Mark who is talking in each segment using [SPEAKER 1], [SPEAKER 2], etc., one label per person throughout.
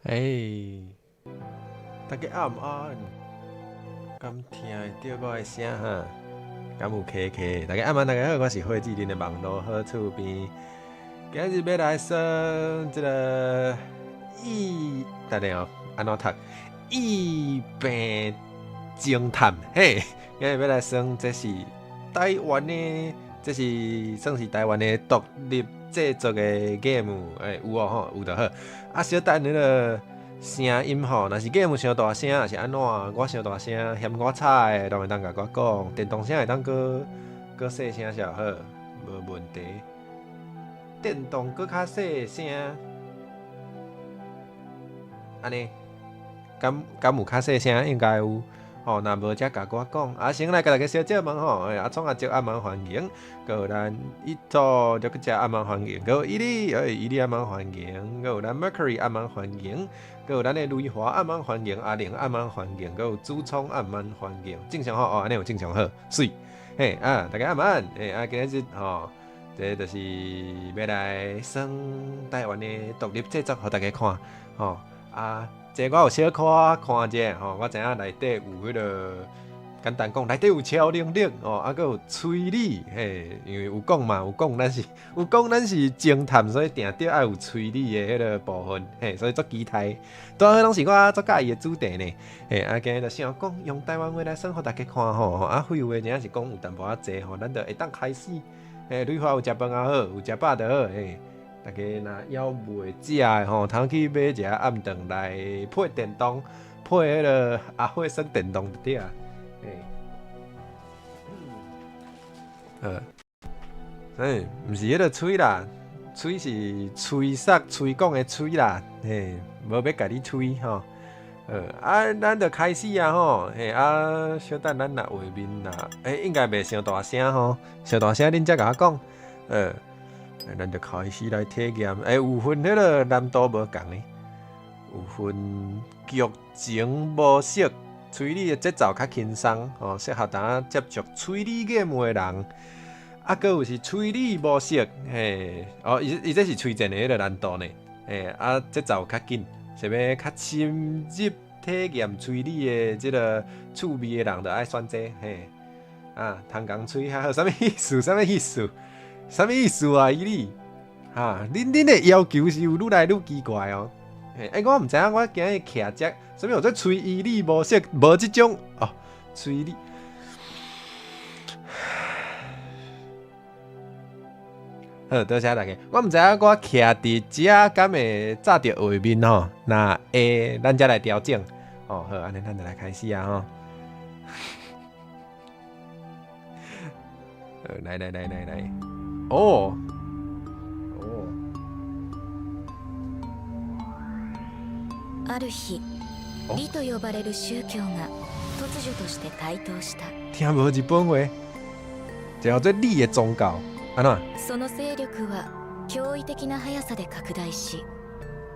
[SPEAKER 1] 欸，大家暗安，敢聽會著我的聲哈？敢有客客？大家暗安，大家好，我是火志林的網路好厝邊。今日欲來耍這个異，等下哦，按怎讀？異病偵探，嘿，今日欲來耍，這是台灣的，這是算是台灣的獨立製作的 game，欸，有哦吼，有就好。啊，小等彼个聲音吼，若是 game 傷大聲，抑是按怎，我傷大聲，嫌我吵的，攏會當共我講。電動聲會當閣閣細聲些好，無問題。電動閣較細聲，按呢，敢敢有較細聲？應該有。吼，若無才共我講。啊，先來共大家小借問吼，欸，阿創阿叔暗晚歡迎，閣有咱一組就閣遮暗晚歡迎，閣有伊利，欸，伊利暗晚歡迎，閣有咱 Mercury 暗晚歡迎，閣有咱的雷華暗晚歡迎，阿玲暗晚歡迎，閣有主聰暗晚歡迎，正常吼，哦，按呢有正常好，媠，嘿，啊，大家暗晚，欸，啊，今日吼，這就是欲來耍台灣的獨立製作，予大家看，吼，啊。這我有小可看者吼，我知影內底有彼个簡單講，內底有超能力哦，啊，閣有推理，嘿，因為有講嘛，有講咱是偵探，所以定著愛有推理的彼个部分，嘿，所以足期待。拄好攏是我足佮意的主題呢，嘿，啊，今日就想講用台灣話來耍予大家看吼，啊，廢話真正是講有淡薄仔濟吼，咱就會當開始。嘿，呂華有食飯也好，有食飽就好，嘿。大家若猶未食的吼，通去買一下暗頓來配電動，配彼个阿火耍電動就對啊。嘿，欸，毋是彼个吹啦，吹是吹捒吹講的吹啦，嘿，無欲共你吹吼。啊，咱就開始啊吼，嘿啊，小等咱若畫面若，欸，應該袂傷大聲吼，傷大聲恁才共我講，咱就開始來體驗，欸，有分彼个難度無仝的，有分劇情模式，推理的節奏較輕鬆，吼，適合當接觸推理 game 的人。啊，閣有是推理模式，嘿，哦，伊伊這是推薦的彼个難度呢，嘿，啊，節奏較緊，想欲較深入體驗推理的這个趣味的人，就愛選這個，嘿，啊，通共吹較好，啥物意思？啥物意思？啥物意思啊？伊你，哈，恁的要求是有愈來愈奇怪哦。欸，我毋知影，我今日徛遮，啥物叫做推理模式？無這種哦，推理。好，多謝大家。我毋知影我徛佇遮敢會炸著畫面吼？若會，咱才來調整。哦，好，按呢咱就來開始啊吼。來來來來來，哦，哦。
[SPEAKER 2] ある日、理と呼ばれる宗教が突如として台頭した。
[SPEAKER 1] 聽無日本話，這叫做理的宗教，按怎？
[SPEAKER 2] その勢力は驚異的な速さで拡大し、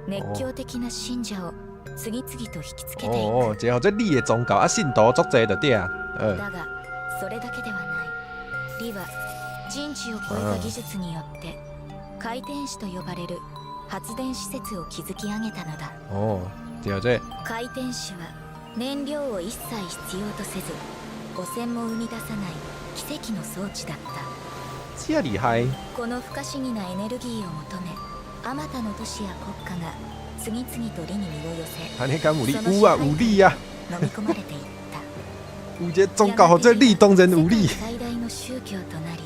[SPEAKER 2] 熱狂的な信者を次々と引きつけていく。
[SPEAKER 1] 哦，這叫做理的宗教啊，信徒足濟就對啊。
[SPEAKER 2] だがそれだけではない。理は人知を超えた技術によって回転子と呼ばれる発電施設を築き上げたのだ。
[SPEAKER 1] 哦，對對。
[SPEAKER 2] 回転子は燃料を一切必要とせず、汚染も生み出さない奇跡の装置だった。
[SPEAKER 1] 這厲害。
[SPEAKER 2] この不可思議なエネルギーを求め、あまたの都市や国家が次々と理に身を寄せ、
[SPEAKER 1] 按呢敢有理？有啊，有理啊。
[SPEAKER 2] 飲み込まれていった。
[SPEAKER 1] 有一個宗教，叫做理，當然有理。
[SPEAKER 2] 最大の宗教となり、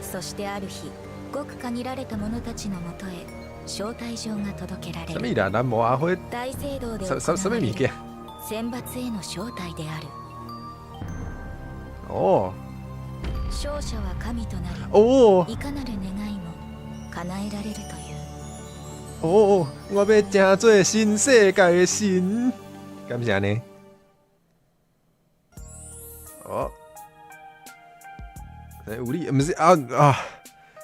[SPEAKER 2] そしてある日、ごく限られた者たちのもとへ招待状が届けられる。
[SPEAKER 1] 啥物啦？南無阿火。
[SPEAKER 2] 大聖堂で
[SPEAKER 1] 啥啥啥物物件？
[SPEAKER 2] 選抜への招待である。
[SPEAKER 1] 哦。
[SPEAKER 2] 勝者は神となり、
[SPEAKER 1] 哦。
[SPEAKER 2] いかなる願いも叶えられるという。
[SPEAKER 1] 哦，我欲成做新世界的神，敢是按呢？哦，欸，有理，毋是啊啊！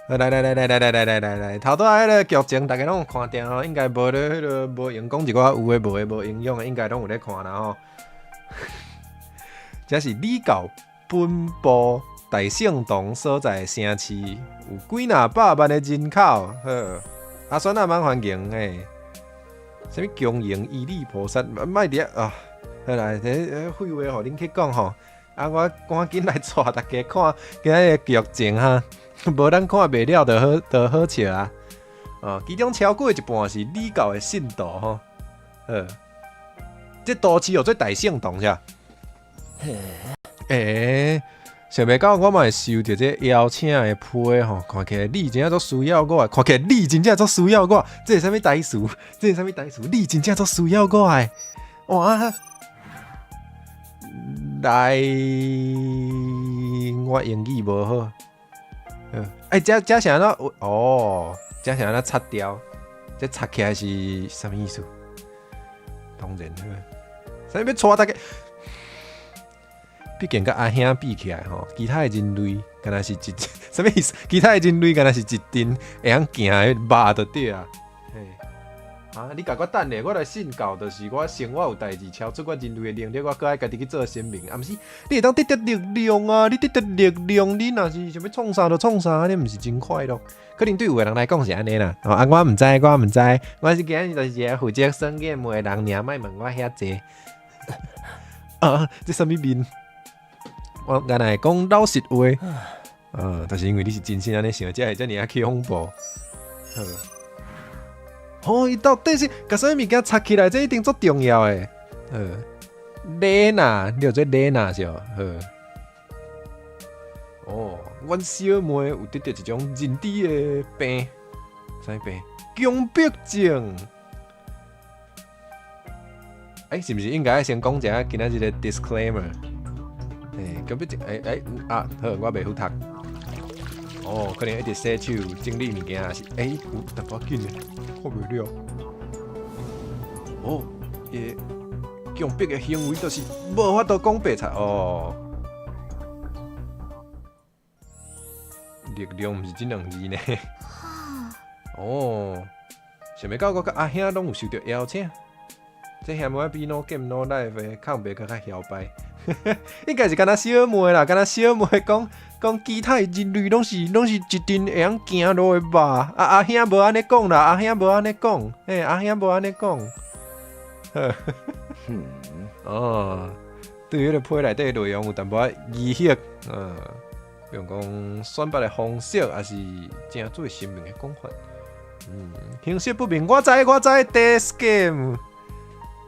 [SPEAKER 1] 來來來來來來來來來來，頭拄仔彼个劇情，大家攏有看著吼，應該無咧彼个無閒講一寡有的無的無營養的，應該攏有咧看啦吼。這是禮教本部大聖堂所在的城市，有幾若百萬的人口，好，阿孫啊，蠻歡迎嘿。啥物恭迎伊利菩薩，莫佇啊！好啦，這廢話，予恁去講吼。啊，我趕緊來帶大家看今仔日劇情哈，無咱看袂了就好，就好笑啊！哦，其中超過一半是禮教的信徒吼。好，這都市號做大聖堂啥？欸，想袂到我嘛會收著這邀請的批吼，看起來你真正足需要我的，看起來你真正足需要我，這是啥物台詞？這是啥物台詞？你真正足需要我的，哇！來，我英語無好。欸，這這是按怎？哦，這是按怎擦掉？這擦起來是啥物意思？當然，啥物欲帶大家？畢竟佮阿兄比起來吼，其他的人類敢若是一啥物意思？其他的人類敢若是一陣會曉行的肉就對啊。嘿，啊！你共我等咧，我來信教，就是我生活有代誌超出我人類的能力，我閣愛家己去做神明。啊，毋是，你會當得著力量啊！你得著力量，你若是想欲創啥就創啥，你毋是真快樂？可能對有的人來講是按呢啦。啊，我毋知，我毋知，我是今日就是一個負責耍 game 的人，爾，莫問我遐濟。啊，這啥物面？我敢若會講老實話，但是因為你是真心按呢想，才會遮爾仔恐怖。好，哦，伊到底是共啥物物件插起來？這一定足重要的。好，蕾娜，你有做蕾娜是哦？好。哦，阮小妹有得著一種認知的病，啥物病？強迫症。欸，是毋是應該先講一下今仔日的 disclaimer？欸，強迫症，欸欸啊，好，我袂曉讀。哦，可能一直洗手、整理物件，還是欸，有淡薄仔緊的，看袂了。哦，伊強迫的行為就是無法度講白菜哦。力量毋是這兩字呢。哦，想袂到我佮阿兄攏有受著邀請。這嫌我比 No Game No Life 的空白閣較囂掰，應該是敢若小妹啦，敢若小妹講講其他的人類攏是一陣會曉行路的肉。啊，阿兄無按呢講啦，阿兄無按呢講，嘿，阿兄無按呢講。哦，對於彼個批內底內容有淡薄仔疑惑，嗯，比如講選拔的方式，抑是成做神明的講法，嗯，形式不明，我知我知，Death Game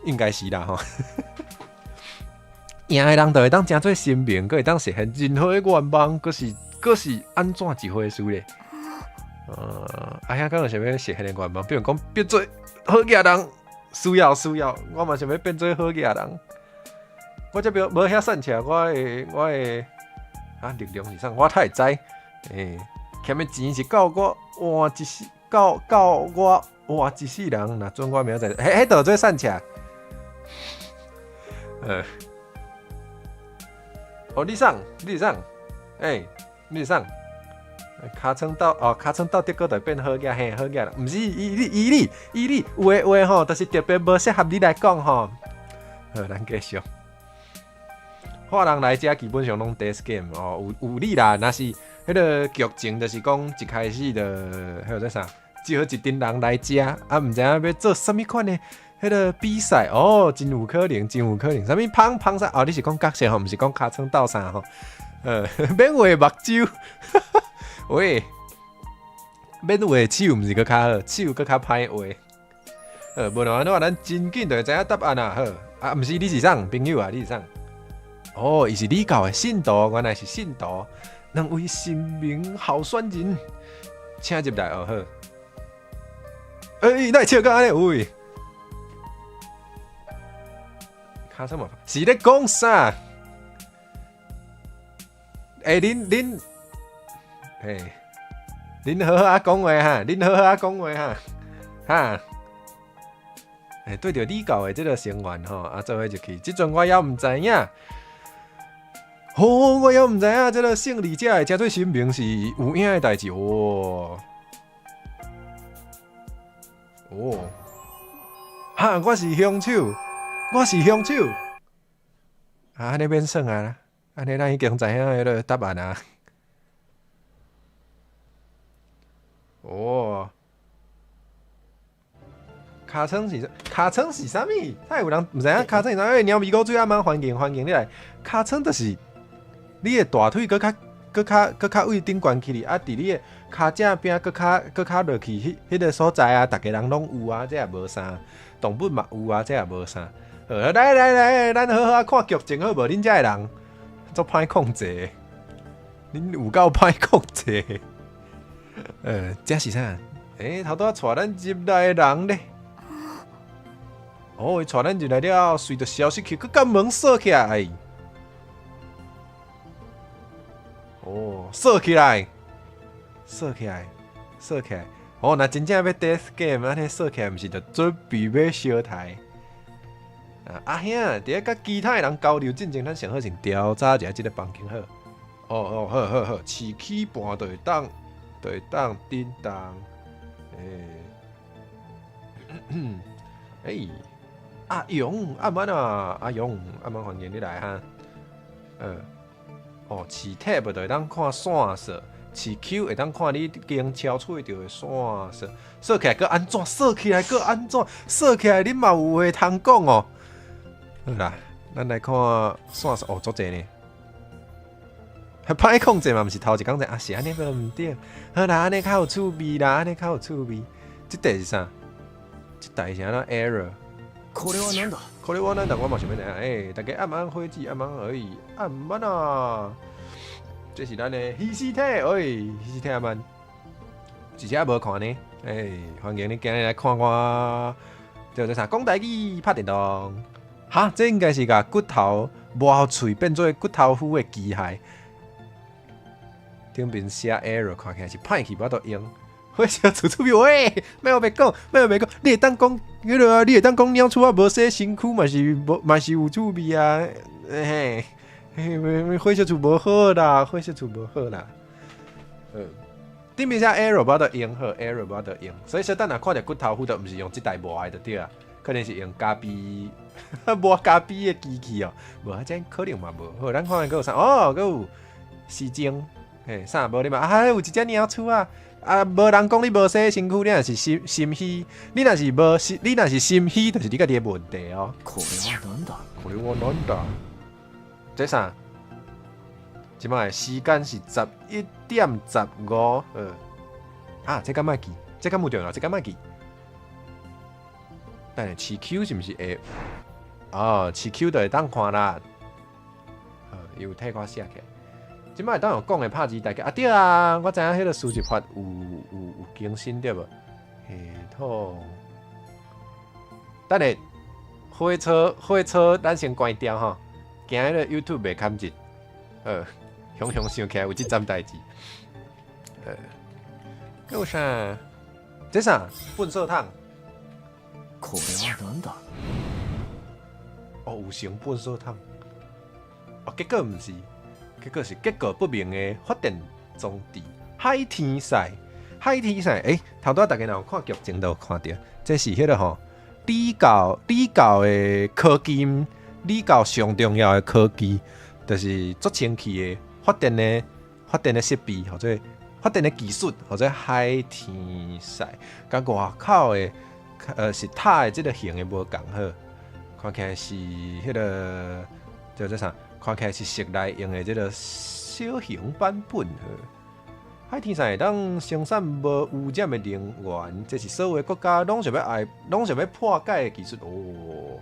[SPEAKER 1] 應該是啦吼。贏的人就會當成做神明，閣會當實現任何的願望，閣是按怎一回事咧？阿兄敢有想欲實現的願望，比如講變做好額人，需要需要，我嘛想欲變做好額人。我這邊無遐散赤，我的啊力量是啥？我太知，欸，欠的錢是夠我換一世，夠我換一世人，若準我明仔載，彼就做散赤。哦，你上，你上，欸，你上，尻川鬥哦，尻川鬥德國就變好額嘿，好額啦，毋是伊你伊你伊你有的話吼，就是特別無適合你來講吼。好，咱繼續。華人來遮基本上攏 death game 哦，有理啦。若是彼個劇情，就是講一開始就彼個做啥，招一陣人來遮，啊，毋知影欲做啥物款的彼個比賽哦，真有可能，真有可能。啥物芳芳啥？哦，你是講角色吼，毋是講尻川鬥啥吼？免畫目睭，喂，免畫手，毋是閣較好，手閣較歹畫。無論按怎，咱真緊就會知影答案啊。好，啊，毋是你是啥朋友啊？你是啥？哦，伊是禮教的信徒，原來是信徒。兩位神明候選人，請入來哦。好。欸，哪會笑甲按呢？喂，卡什麼？是咧講啥？欸，恁，欸，恁好好仔講話哈，恁好好仔講話哈，哈。欸，對著禮教的這個成員吼，啊，做伙入去。這陣我猶毋知影。哦，我猶毋知影，這個勝利者會成做神明是有影的代誌哦。哦，哈，我是兇手，我是兇手。啊，按呢免算啊，按呢咱已經知影彼個答案啊。哦，尻川是尻川是啥物？太有人毋知影尻川是啥？欸，鳥味古水暗晚歡迎歡迎你來。尻川就是你的大腿閣較閣較閣較位頂懸起去，啊，佇你的跤掌邊閣較閣較落去，彼彼个所在啊，逐家人攏有啊，這也無啥。動物嘛有啊，這也無啥。好，來來來，咱好好仔看劇情好無？恁遮的人足歹控制，恁有夠歹控制。這是啥？欸，頭拄仔帶咱入來的人咧。哦，伊帶咱入來了後，隨著消失去，閣共門鎖起來。哦，鎖起來，鎖起來，鎖起來。哦，若真正欲 death game 按呢鎖起來，毋是就準備欲相刣？啊，阿兄，佇咧佮其他的人交流進前，咱上好先調查一下這个房間好。哦哦，好好好，飼起盤就會當，就會當叮當。欸，欸，阿勇，阿曼啊，阿勇，阿曼歡迎你來哈。哦，飼 tab 就會當看線索，飼 Q 會當看你經敲出著的線索。鎖起來閣按怎？鎖起來閣按怎？鎖起來恁嘛有話通講哦。好啦，咱來看線索哦，足濟呢。歹控制嘛，毋是頭一工在啊，是按呢無毋對。好啦，按呢較有趣味啦，按呢較有趣味。這塊是啥？這台是按怎 error？
[SPEAKER 3] これは何だ？
[SPEAKER 1] これは何だ？我嘛想欲知影。欸，大家暗晚火子，暗晚而已，暗晚啊！這是咱的彼屍體，欸，彼屍體暗晚，一直無看呢。欸，歡迎你今日來看我，叫做啥？講台語，拍電動。哈，這應該是共骨頭磨碎變做骨頭糊的機械。頂面寫 error，看起來是歹去，無法度用。火燒厝厝邊，喂，莫烏白講，莫烏白講，你會當講彼落啊？你會當講鳥鼠仔無洗身軀嘛是無嘛是有趣味啊？嘿，嘿，火燒厝無好啦，火燒厝無好啦。頂面寫 error 無法度用，好 error 無法度用，所以小等若看著骨頭糊，就毋是用這台磨的就對啊，可能是用咖啡磨咖啡的機器哦，無啊，這可能嘛無。好，咱看下閣有啥？哦，閣有時鐘，嘿，啥無你嘛？啊，有一隻鳥鼠仔。啊，無人講你無洗身軀，你若是心心虛，你若是無心，你若是心虛，就是你家己的問題哦。
[SPEAKER 3] これは何だ？
[SPEAKER 1] これは何だ？這啥？這擺時間是11點15。啊，這敢愛記？這敢有重要？這敢愛記？等下飼 Q 是毋是會？哦，飼 Q 就會當看啦。伊有替我寫起來。這擺會當用講的拍字代替啊？對啊，我知影彼个輸入法有有有更新對無？系統。等下，火車火車，咱先關掉吼，驚彼個 YouTube 袂堪入。雄雄想起來有這陣代誌。閣有啥？這啥？糞掃桶。
[SPEAKER 3] これは何だ？
[SPEAKER 1] 哦，有成糞掃桶。哦，結果毋是。結果是結果不明的發電裝置，海天賽，海天賽，欸，頭拄仔大家若有看劇情都有看著，這是彼个吼，禮教禮教的科技，禮教上重要的科技，就是足清氣的發電的設備，或者發電的技術，或者海天賽，佮外口的，是塔的這个型的無仝好，看起來是彼个叫做啥？看起來是室內用的這个小型版本。海天賽會當生產無污染的能源，這是所有的國家攏想欲愛，攏想欲破解的技術哦。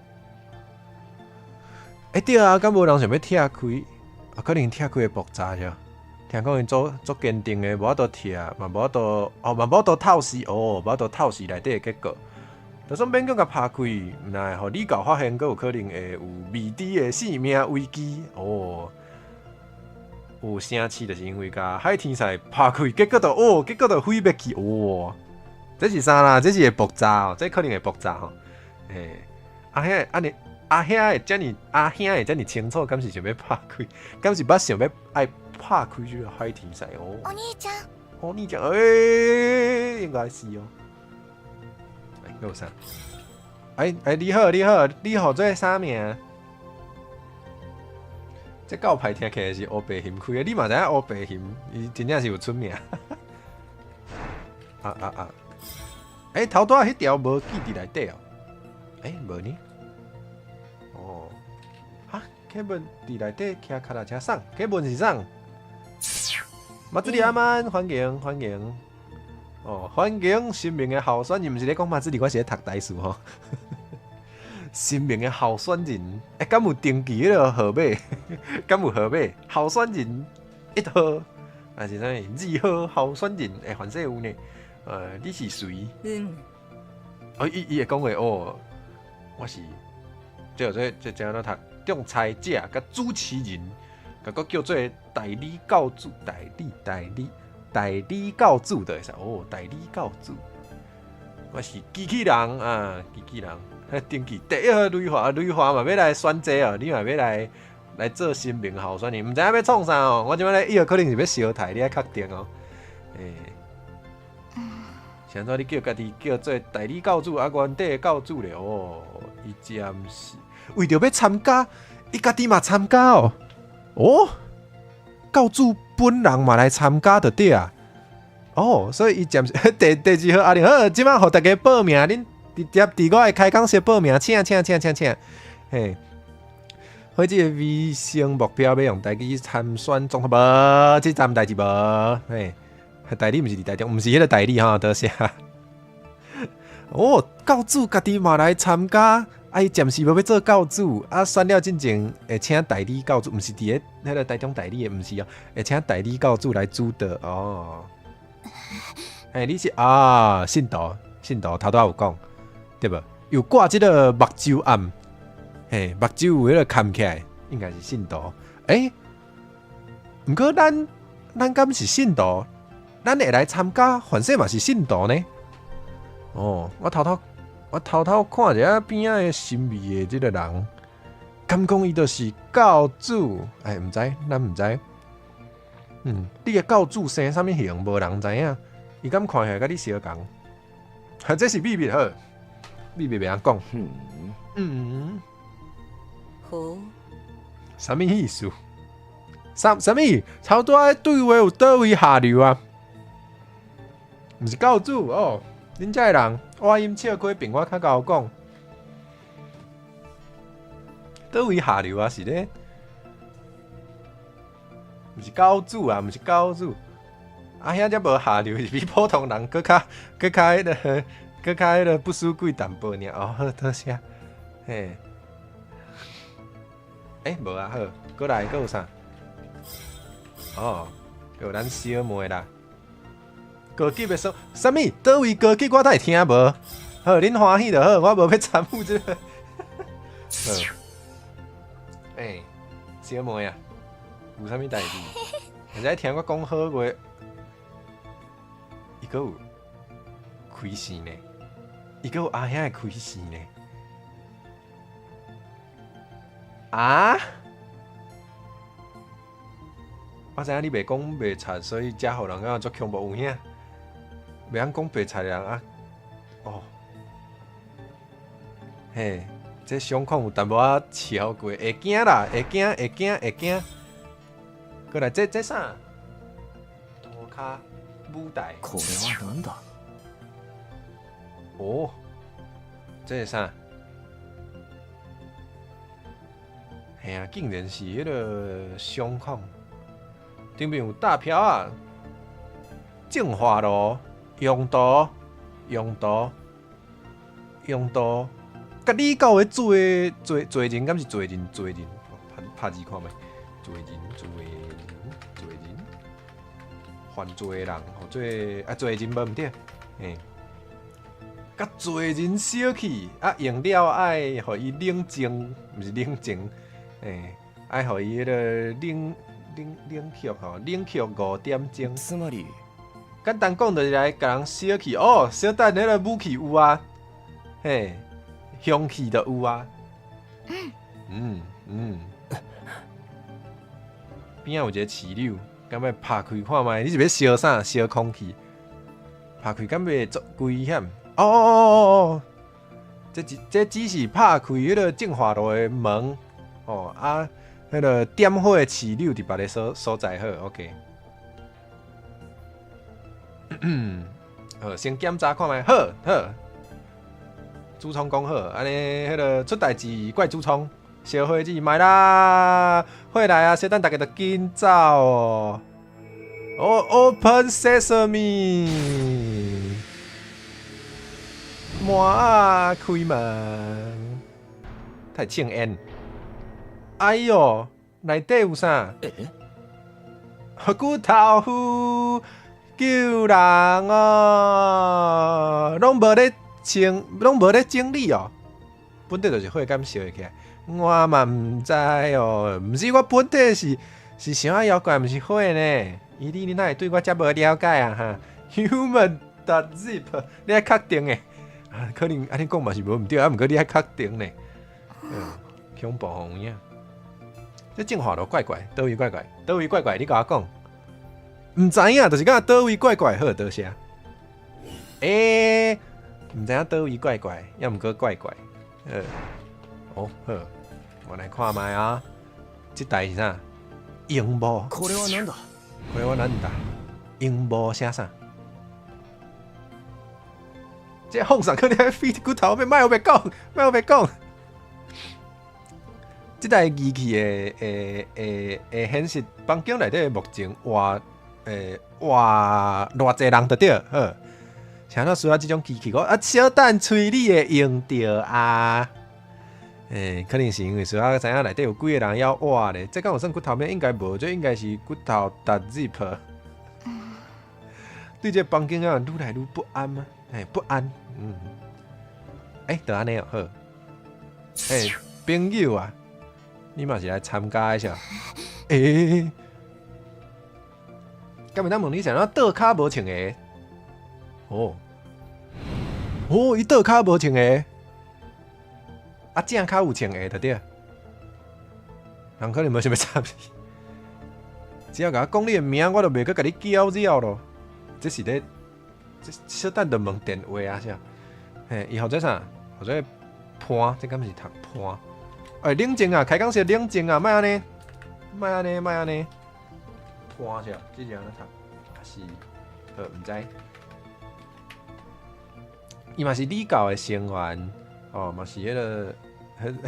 [SPEAKER 1] 欸，對啊，敢無人想欲拆開？啊，可能拆開會爆炸著。聽講𪜶足足堅定的，無法度拆，嘛無法度，哦，嘛無法度透視，哦，無法度透視內底的結構。就算勉強共拍開，毋若會予禮教發現，閣有可能會有未知的性命危機哦。有城市就是因為共海天賽拍開，結果就哦，結果就毀滅去哦。這是啥啦？這是會爆炸哦，這可能會爆炸吼。欸，阿兄，按呢，阿兄會遮爾，阿兄會遮爾清楚，敢是想欲拍開？敢是捌想欲愛拍開這个海天賽哦？
[SPEAKER 2] お兄ちゃん。
[SPEAKER 1] お兄ちゃん，欸，應該是哦。閣有啥？欸欸，你好，你好，你號做啥名？這狗牌聽起來是烏白熊開的，你嘛知影烏白熊，伊真正是有出名。啊啊啊！欸，頭拄仔彼條無記佇內底哦。欸，無呢？哦，哈，凱文佇內底騎腳踏車送，凱文是送。馬子里阿曼，歡迎歡迎。哦，歡迎神明的候選人，毋是咧講馬子里，我是咧讀台詞吼。神明的候選人，欸，敢有登記彼个號碼？敢有號碼？候選人一號，還是啥物？二號候選人，欸，凡勢有呢。你是誰？哦，伊會講話哦，我是，這按怎讀？仲裁者佮主持人，佮閣叫做代理教主，代理代理代理教主就會使哦，代理教主。我是機器人啊，機器人。登記第一號雷華，雷華嘛欲來選這哦，你嘛欲來做神明候選人，毋知影欲創啥哦。我這擺咧，伊有可能是欲相刣，你愛確定哦。欸，是按怎你叫家己叫做代理教主啊？原底的教主咧哦，伊暫時為著欲參加，伊家己嘛參加哦。哦，教主本人嘛來參加就對啊。哦，所以伊暫時第二號阿玲好，這擺予大家報名，恁直接佇我的開講室報名，請請請請請，嘿。火這个微星目標欲用台語參選總統無？這站代誌無？嘿。代理毋是佇台中，毋是彼个代理吼，多謝。哦，教主家己嘛來參加，啊，伊暫時無欲做教主，啊，選了進前會請代理教主，毋是佇咧彼个台中代理的，毋是哦，會請代理教主來主導哦。欸，你是啊，信徒，信徒頭拄仔有講，對無？有掛這个目睭暗，嘿，目睭有彼个崁起來，應該是信徒。欸，毋過咱敢是信徒？咱會來參加，凡勢嘛是信徒呢。哦，我偷偷看一下邊仔的神秘的這个人，敢講伊就是教主？哎，毋知，咱毋知。你的教主生啥物形，無人知影。伊敢看起來佮你相仝？哈，這是秘密好，秘密袂通講。
[SPEAKER 2] 好。
[SPEAKER 1] 啥物意思？啥物？頭拄仔對話有佗位下流啊？毋是教主哦，恁遮的人，我音笑開並我較𠢕講，佗位下流啊？是咧？毋是教主啊，毋是教主。啊，遐才無下流，是比普通人閣較閣較彼个閣較彼个不輸貴淡薄爾。哦，好，多謝。嘿，欸，無啊，好，閣來閣有啥？哦，閣有咱小妹啦。高級的說，啥物？佗位高級？我哪會聽無？好，恁歡喜就好，我無欲參與這个。好，欸，小妹啊，有啥物代誌？會使聽我講好話，伊閣有開線呢？伊閣有阿兄的開線呢？啊？我知影你袂講白賊，所以才予人感覺足恐怖有影。袂曉講白賊的人啊，哦，嘿，這傷口有淡薄仔超過，會驚啦，會驚，會驚，會驚。過來，這啥？塗跤舞台。
[SPEAKER 3] これは何だ？
[SPEAKER 1] 哦，這是啥？嘿啊，竟然是彼个傷口，頂面有大飄啊，淨化爐。用途，用途，用途，佮你教的罪罪罪人，敢是罪人？罪人，拍拍字看覓？罪人，罪人，罪人，犯罪的人，或者啊罪人無毋對，嘿，佮罪人相去啊，用了愛予伊冷靜，毋是冷靜，欸，愛予伊彼個冷冷冷卻吼，冷卻5點鐘。
[SPEAKER 3] つまり。
[SPEAKER 1] 簡單講就是來共人燒去哦，小等彼个武器有啊，嘿，凶器就有啊。邊仔有一个飼柳，敢欲拍開看覓？你是欲燒啥？燒空氣？拍開敢袂足危險？哦哦哦哦哦！這只是拍開彼个淨化爐的門哦啊，彼个點火的飼柳佇別个所在好，OK。好，先檢查看覓，好好。主創講好，按呢，彼个出代誌怪主創，小伙子莫啦，火來啊！小等大家著緊走哦。哦，Open Sesame，滿仔開門，太清煙。哎喲，內底有啥？骨頭夫救人哦，攏無咧清，攏無咧整理哦。本底就是火敢燒起來，我嘛毋知哦。毋是我本底是啥妖怪，毋是火呢？伊你哪會對我遮無了解啊？哈，Human dot zip，你愛確定的？啊，可能按呢講嘛是無毋對，啊，毋過你愛確定呢？嗯，恐怖有影。這進化路怪怪，佗位怪怪，佗位怪怪，你共我講，毋知影，就是感覺佗位怪怪，好多謝。欸，毋知影佗位怪怪，抑毋過怪怪，好，哦好，我來看覓啊，這台是啥？熒幕。
[SPEAKER 3] これは何だ？
[SPEAKER 1] これは何だ？熒幕寫啥？這放上去你愛飛骨頭，欲莫烏白講，莫烏白講。這台機器的會會會顯示房間內底目前活活偌濟人就對，好。啥物需要這種機器？我啊，小等催你會用著啊。欸，可能是因為需要知影內底有幾個人猶活咧。這敢有算骨頭咩？應該無，這應該是骨頭搭 zip。對這個房間啊，愈來愈不安嗎？欸，不安，嗯。欸，就按呢哦，好。欸，朋友啊，你嘛是來參加的是？欸，敢會當問你啥？倒跤無穿鞋？哦，哦，伊倒跤無穿鞋，啊正跤有穿鞋就對。人可能無啥物差別，只要共我講你的名，我就袂閣共你攪擾咯。這是咧，這小等就問電話啊，啥？嘿，伊負責啥？負責盤，這敢是讀盤？欸，冷靜啊，開講是冷靜啊，莫按呢，莫按呢，莫按呢。盤是，這是按怎讀？還是毋知。伊嘛是禮教的成員，哦，嘛是彼个，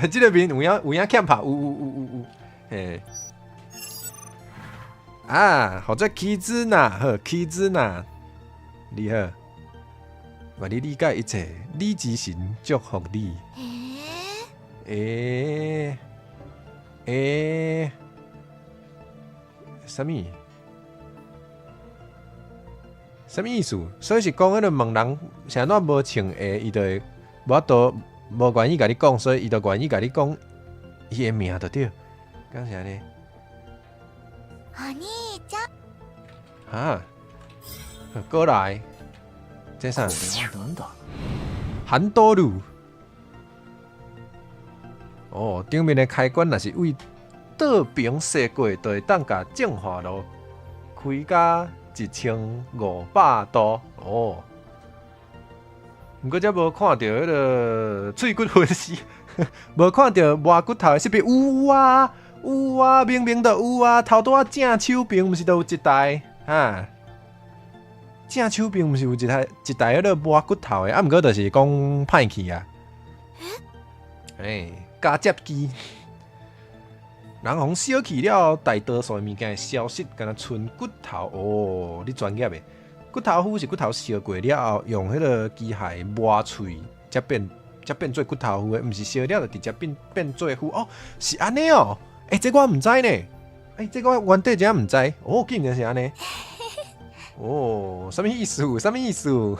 [SPEAKER 1] 這个面有影有影欠拍，有有有有有，嘿。啊，號做棋子呐，好，棋子呐，你好，願你理解一切，理之神祝福你。欸欸，啥物？啥物意思？所以是講彼个問人啥怎無穿鞋，伊就會無法度無願意共你講，所以伊就願意共你講伊的名就對，敢是按呢？
[SPEAKER 2] お兄ちゃん。
[SPEAKER 1] 哈，過來，這啥？
[SPEAKER 3] これは何だ？
[SPEAKER 1] 韓多魯。哦，頂面的開關若是為倒爿踅過，就會當共淨化爐開甲1500度。哦，毋過這無看著彼个喙骨分析，無看著磨骨頭的設備。有啊，有啊，明明就有啊，頭拄仔正手爿毋是就有一台啊？正手爿毋是有一台一台彼个磨骨頭的，啊，毋過就是講歹去啊。欸，加接機，人予燒去了，大多數的物件會消失，敢若賰骨頭。哦，你專業的，骨頭夫是骨頭燒過了後，用彼个機械磨喙，才變做骨頭夫的，毋是燒了就直接變做灰。哦，是按呢哦。欸，這我毋知呢。欸，這我原底真毋知。哦，竟然是按呢。哦，啥物意思？啥物意思？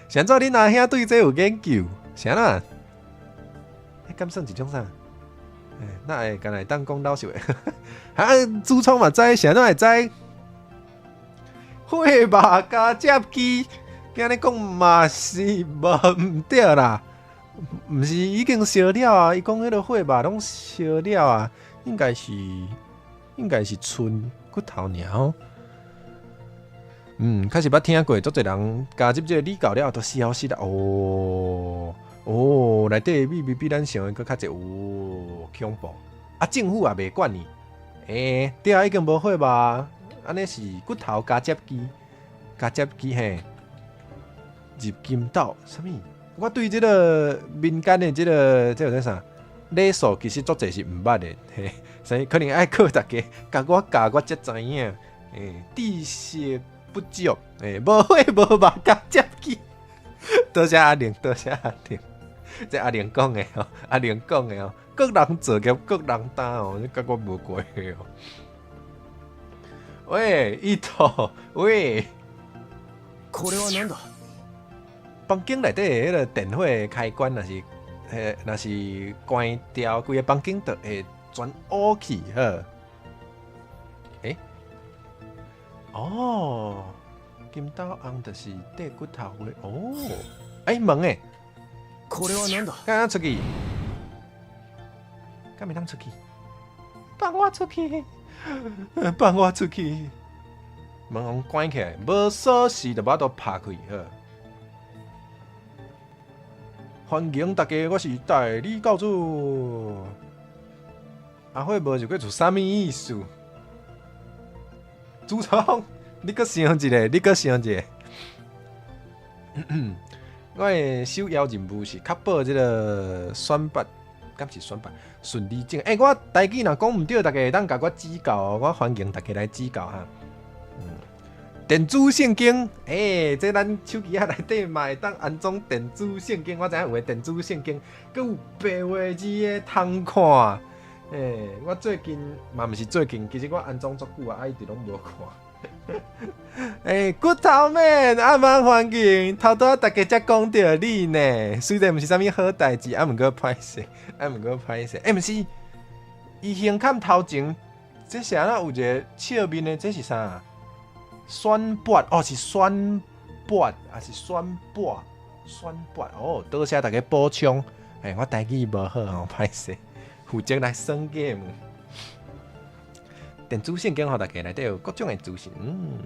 [SPEAKER 1] 是按怎恁阿兄對這有研究？啥啦？彼敢算一種啥？欸，哪會敢會當講老實話？啊，主創嘛知，啥怎會知？火肉加接機，按呢講嘛是無毋對啦。毋是已經燒了啊？伊講彼个火肉攏燒了啊，應該是賰骨頭爾吼。嗯，確實捌聽過，足濟人加入這個禮教了後，都消失啦。哦哦，內底的秘密比咱想的閣較濟，哦，恐怖！啊，政府也袂管你。欸，對啊，已經無火肉，按呢是骨頭加接機，加接機嘿。入金斗，啥物？我對這个民間的這个這個叫啥禮數，其實足濟是毋捌的，嘿，所以可能愛靠大家共我教，我才知影。欸，知識不足，欸，無血無肉共接去。多謝阿玲，多謝阿玲，這阿玲講的吼，阿玲講的吼，各人做業各人擔哦，這佮我無關係哦。喂，伊托，喂。
[SPEAKER 3] これは何だ？
[SPEAKER 1] 房間內底彼个電火開關，若是，彼若是關掉，規个房間就會全烏去，好。欸？哦，金斗翁就是綴骨頭的哦。欸，門欸。
[SPEAKER 3] これは何だ？
[SPEAKER 1] 敢會出去？敢會當出去？放我出去！放我出去！門予關起來，無鎖匙就無法度拍開，好。歡迎大家，我是代理教主。阿火無就過做啥物意思？主創，你閣想一下，你閣想一下。我的首要任務是確保這个選拔，敢是選拔順利進。欸，我台語若講毋對，大家會當共我指教，我歡迎大家來指教哈。電子聖經，欸，這咱手機仔內底嘛會當安裝電子聖經。我知影有的電子聖經，閣有白話字的通看。欸，我最近嘛毋是最近，其實我安裝足久啊，啊一直攏無看。欸，骨頭面阿媽歡迎，頭拄仔大家才講著你呢。雖然毋是啥物好代誌，啊毋過歹勢，啊毋過歹勢。欸，毋是，伊胸坎頭前，這是按怎有一個笑面的？這是啥？選拔哦，是選拔，還是選拔？選拔哦，多謝大家補充。欸，我台語無好哦，歹勢，負責來耍 game。電子聖經予大家內底有各種的資訊。嗯，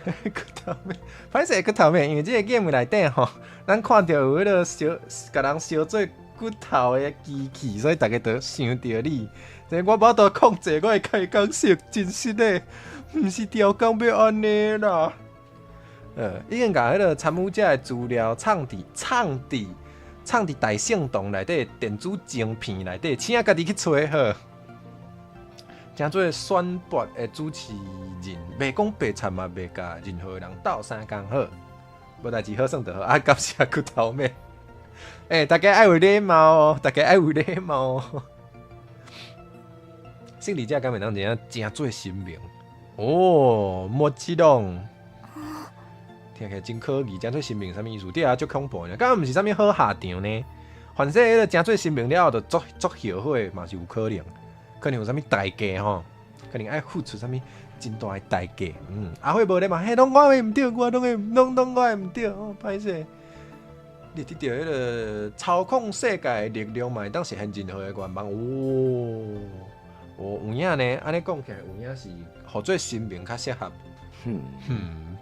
[SPEAKER 1] 骨頭面，歹勢骨頭面，因為這个 game 內底吼，咱看著有彼个燒，共人燒做骨頭的機器，所以大家就想著你。這我無法度控制我的開講性，真實的，毋是調工欲按呢啦。已經共彼个參與者的資料藏佇藏佇藏佇大聖堂內底電子晶片內底，請家己去揣好。成做選拔的主持人，袂講白賊嘛，袂共任何人鬥相共好，無代誌好耍就好。啊，感謝骨頭妹。欸，大家愛有禮貌哦，大家愛有禮貌哦。勝利者敢會當真正成做神明？哦，莫激動，聽起來真可疑。成做神明啥物意思？對啊，足恐怖呢。敢毋是啥物好下場呢？反正彼个成做神明了後，就足足後悔嘛是有可能。可能有啥物代價吼？可能愛付出啥物真大的代價。嗯，阿火無咧嘛？彼攏我的毋對，我攏會攏攏我的毋對。哦，歹勢。你得著彼个操控世界的力量嘛，會當實現任何的願望。哦，哦，有影呢？按呢講起來，有影是予做神明較適合。嗯。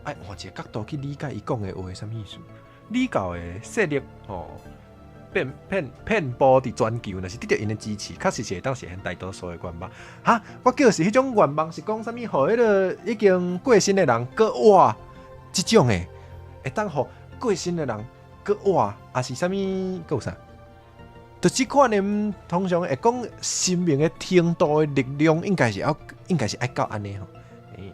[SPEAKER 1] 愛換一个角度去理解伊講的話啥物意思？禮教的勢力吼，遍遍遍佈佇全球，若是得著𪜶的支持，確實是會當實現大多數的願望。哈，我叫是彼種願望，是講啥物？予彼个已經過身的人閣活，這種的，會當予過身的人閣活，抑是啥物？閣有啥？就這款的，通常會講神明的程度的力量，應該是要，應該是愛到按呢吼。欸，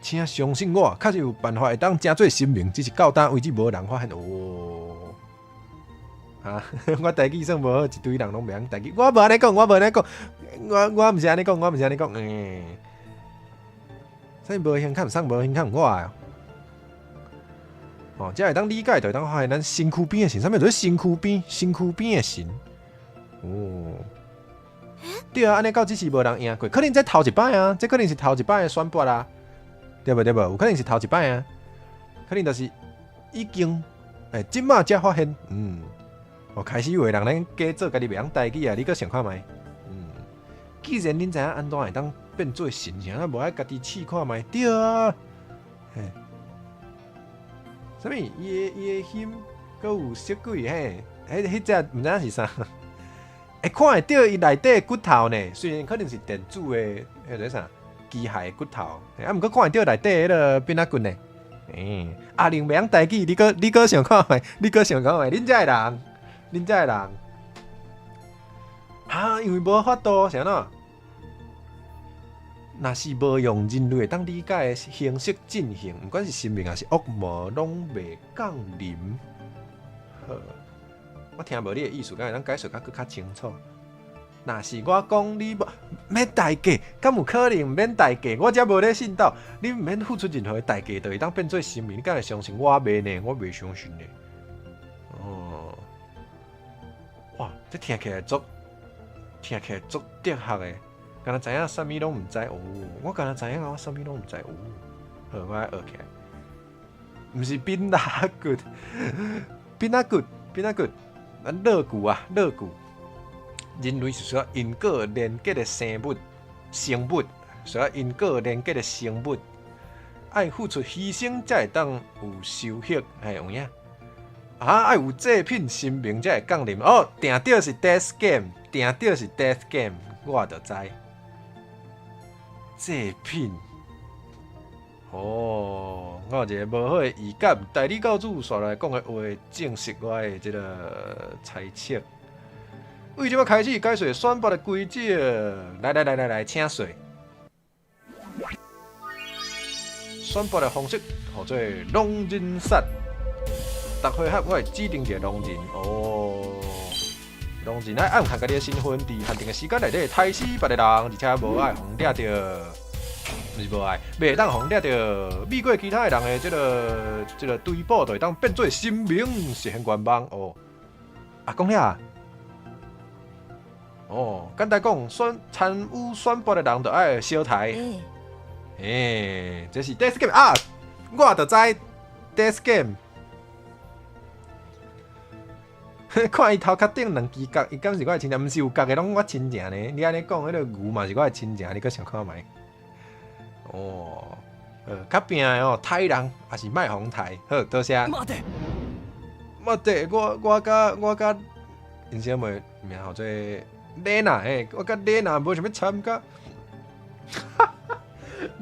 [SPEAKER 1] 請相信我，確實有辦法會當成做神明，只是到今為止無人發現。哦，啊，我台語算無好，一堆人攏袂曉台語。我無按呢講，我無按呢講，我我毋是按呢講，我毋是按呢講。欸，所以無胸坎送無胸坎我的。哦，這會當理解，就會當發現咱身軀邊的神，啥物叫做身軀邊？身軀邊的神。哦，對啊，按呢到這是無人贏過，可能這頭一擺啊，這可能是頭一擺的選拔啊，對無對無？有可能是頭一擺啊，可能就是已經欸，這馬才發現，嗯，哦，開始有的人咧假做家己袂曉台語啊，你閣想看覓？嗯，既然恁知影按怎會當變做神，啥無愛家己試看覓？對啊，嘿。啥物？伊的心閣有色鬼嘿？彼彼隻毋知影是啥？會看會著伊內底骨頭呢？雖然可能是電子的，彼個啥機械的骨頭。啊，毋過看會著內底彼个餅仔骨呢？欸，阿玲袂曉台語，你閣想看覓？你閣想看覓？恁遮的人，恁遮的人，哈，因為無法度，是按怎？若是無用人類會當理解的形式進行，毋管是神明抑是惡魔，攏袂降臨。好，我聽無你的意思，敢會當解釋較閣較清楚？若是我講你無免代價，敢有可能毋免代價？我才無咧信道，你毋免付出任何的代價，就會當變做神明？你敢會相信我袂呢？我袂相信呢。哦，哇，這聽起來足，聽起來足哲學的，敢若知影啥物攏毋知哦。我敢若知影我啥物攏毋知哦。好，我愛學起來。毋是餅仔骨，餅仔骨，餅仔骨，咱樂谷啊，樂谷。人類是需要因果連結的生物，生物需要因果連結的生物，愛付出犧牲才會當有收穫，嘿，有影？啊，愛有祭品神明才會降臨。哦，定著是 Death Game，定著是 Death Game，我就知。祭品，哦，我有一個無好的預感，代理教主煞來講的話，證實我的這个猜測。為這擺開始解說選拔的規則，來來來來來，請說。選拔的方式號做狼人殺。逐回合我會指定一个狼人，哦，狼人愛暗藏家己的身份，佇限定的時間內底刣死別个人，而且無愛予掠著，毋是無愛，袂當予掠著，避過其他的人的這个追捕，就會當變做神明實現願望。哦，啊，講了。哦，簡單講，選參與選拔的人就愛相刣。欸，這是 Death Game 啊！我就知 Death Game。看伊頭殼頂兩支角，伊敢是我的親情？毋是有角的攏我親情呢？你按呢講，彼个牛嘛是我的親情，你閣想看覓？哦，較拼的哦，刣人抑是莫予刣。好，多謝。
[SPEAKER 3] 待て。
[SPEAKER 1] 待て，我佮𪜶小妹名號做麗娜，嘿，我佮麗娜無想欲參加。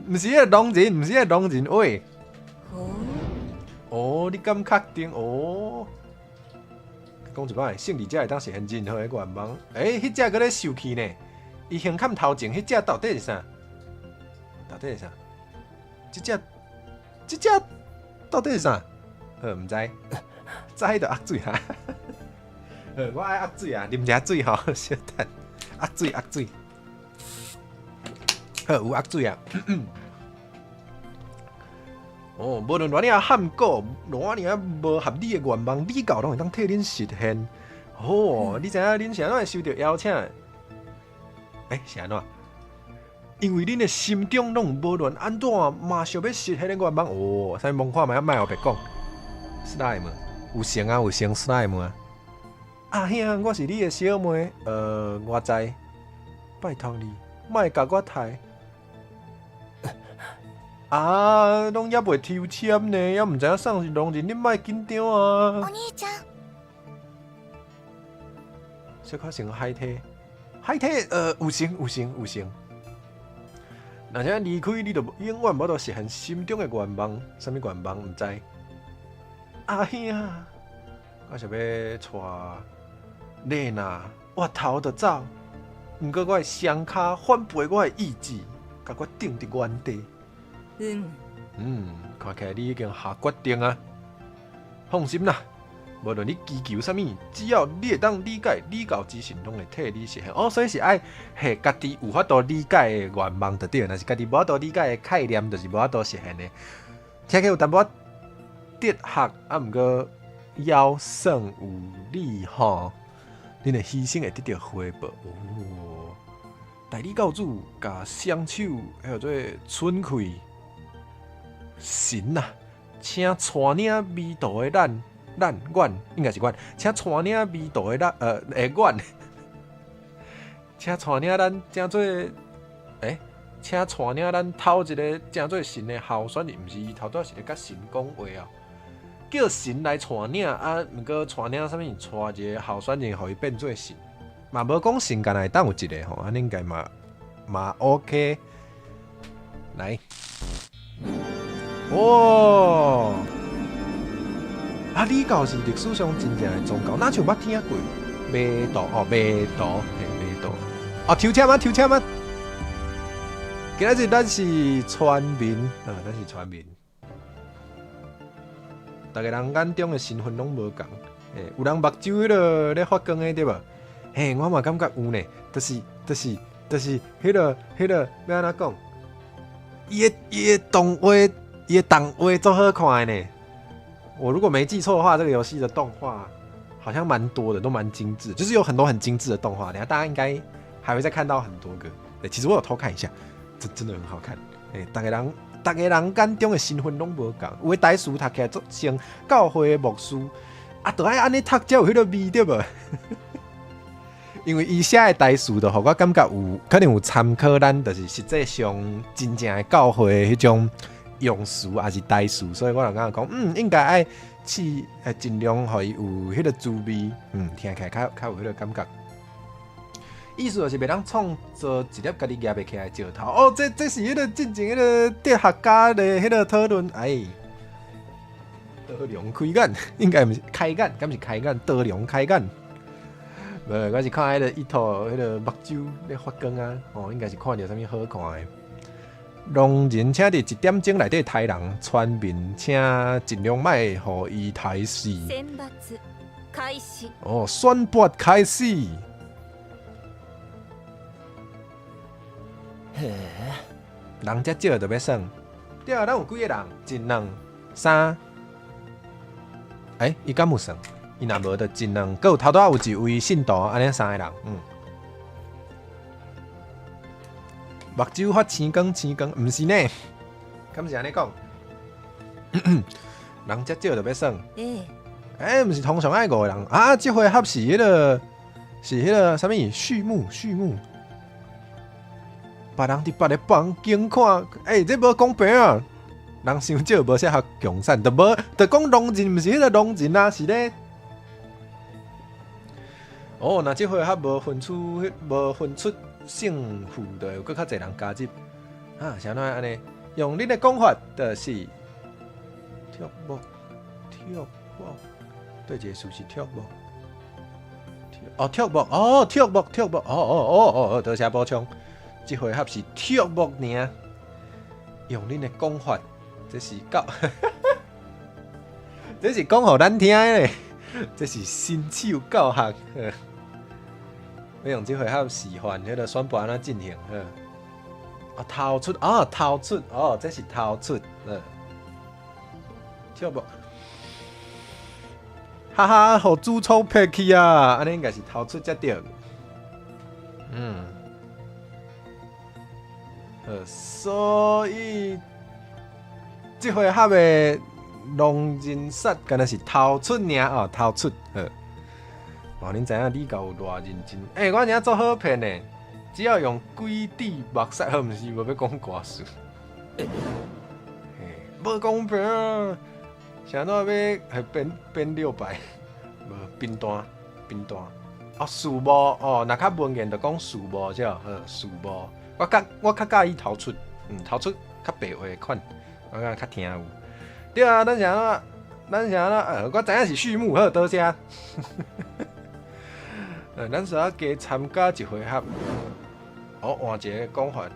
[SPEAKER 1] 毋是彼个狼人，毋是彼个狼人，喂。哦，你敢確定？哦。講一擺，勝利者會當實現任何的願望。欸，彼隻閣咧受氣呢？伊胸坎頭前彼隻到底是啥？到底是啥？這隻到底是啥？毋知，知就壓水哈。我愛壓水啊，啉一下水吼，小等，壓水壓水。好，有壓水啊。哦，無論偌爾仔罕古，偌爾仔無合理的願望，禮教攏會當替恁實現。哦，你知影恁是按怎會收著邀請？欸，是按怎？因為恁的心中攏無論按怎嘛想欲實現的願望。哦，啥物摸看覓啊？莫予白講。Slime 有成啊，有成 slime 啊。阿兄，我是你的小妹。我知。拜託你，莫共我刣。啊，攏猶未抽籤呢，猶毋知影啥是狼人，你莫緊張啊。
[SPEAKER 2] お兄ちゃん。
[SPEAKER 1] 小可成海體，海體，有成有成有成。若是離開你，就永遠無法度實現心中的願望。啥物願望？毋知。阿兄，我想欲帶麗娜，越頭就走。毋過我的雙跤反背我的意志，共我定佇原地。嗯，看起來你已經下決定啊！放心啦，無論你祈求啥物，只要你會當理解，禮教之神攏會替你實現。哦，所以是愛彼家己有法度理解的願望就對，若是家己無法度理解的概念，就是無法度實現的。聽起來有淡薄仔哲學，啊，毋過猶算有理吼。恁的犧牲會得著回報。哦，代理教主共雙手叫做伸開。神啊，請帶領迷途的咱，咱，阮應該是阮，請帶領迷途的咱，阮，請帶領咱，成做，欸，請帶領咱討一个成做神的候選人，毋是伊頭拄仔是咧共神講話哦，叫神來帶領啊，毋過帶領啥物？帶一个候選人，予伊變做神，嘛無講神干焦會當有一个吼，按呢應該嘛嘛 OK。來，哦，啊，禮教是歷史上真正的宗教，哪像捌聽過？迷途哦，迷途，嘿，迷途。哦，抽籤啊，抽籤啊！今仔日咱是村民，啊，咱是村民。逐个人眼中的身份攏無仝，欸，有人目睭彼个咧發光的對無？嘿，我嘛感覺有呢，就是彼个欲按怎講？伊的動畫足好看的呢。我如果沒記錯的話，這個遊戲的動畫好像蠻多的，都蠻精緻，就是有很多很精緻的動畫。等下大家應該還會再看到很多個。欸，其實我有偷看一下，這真的很好看。欸，逐个人眼中的身份攏無仝，有的台詞讀起來足像教會的牧師，啊，著愛按呢讀才有彼个味對無？因為伊寫的台詞，就予我感覺有可能有參考咱，就是實際上真正的教會的彼種用詞，抑是台詞，所以我就感覺講，應該愛試，盡量予伊有彼个滋味，聽起來較有彼个感覺。意思就是袂當創造一粒家己攑袂起來的石頭。哦，這是彼个進前彼个哲學家的彼个討論。哎，刀良開眼，應該毋是開眼，敢是開眼？刀良開眼。無，我是看彼個伊套彼个目睭咧發光啊！哦，應該是看著啥物好看的。農人請佇一點鐘內底刣人，村民請盡量莫予伊刣死。
[SPEAKER 2] 選抜開始。
[SPEAKER 1] 哦，選拔開始。人遮少就欲耍。對啊，咱有幾个人？一、兩、三。欸，伊敢有算？伊若無就一、兩，閣有頭拄仔有一位信徒，按呢三个人。目睭發青光，青光，毋是呢？敢是按呢講？人遮少就欲耍。欸，毋是通常愛五个人啊？這回合是彼个，是彼个啥物？序幕，序幕。別人佇別个房間看，欸，這無公平啊！人傷少，無適合共產，就無，就講農人，毋是彼个農人啊，是咧。哦，若這回合無分出勝負，就會有閣較濟人加入。啊，是按怎按呢？用恁的講法，就是跳木，跳木，對，這個詞是跳木。哦，跳木，哦，跳木，跳木，哦哦哦哦哦，多謝補充。這回合是跳木爾，用恁的講法，這是教，這是講予咱聽的，這是新手教學。欲用這回合示範，彼个選拔按怎進行？啊，投出啊，投出哦，這是投出，跳木，哈哈，予主創騙去啊！按呢應該是投出才對。所以這回合的狼人殺，敢若是投出爾哦，投出。好，哦，恁知影禮教有偌認真？欸，我爾足好騙的，只要用鬼地目屎，好，毋是無欲講歌詞。嘿，無公平啊！是按怎欲彼變600？無貧單，貧單。哦，事務哦，若較文言就講事務對，好，事務。我較佮意投出，投出較白話款，我感覺較聽有。對啊，咱是按怎？咱是按怎？我知影是序幕，好，多謝。咱需要加參加一回合。哦，換一个講法，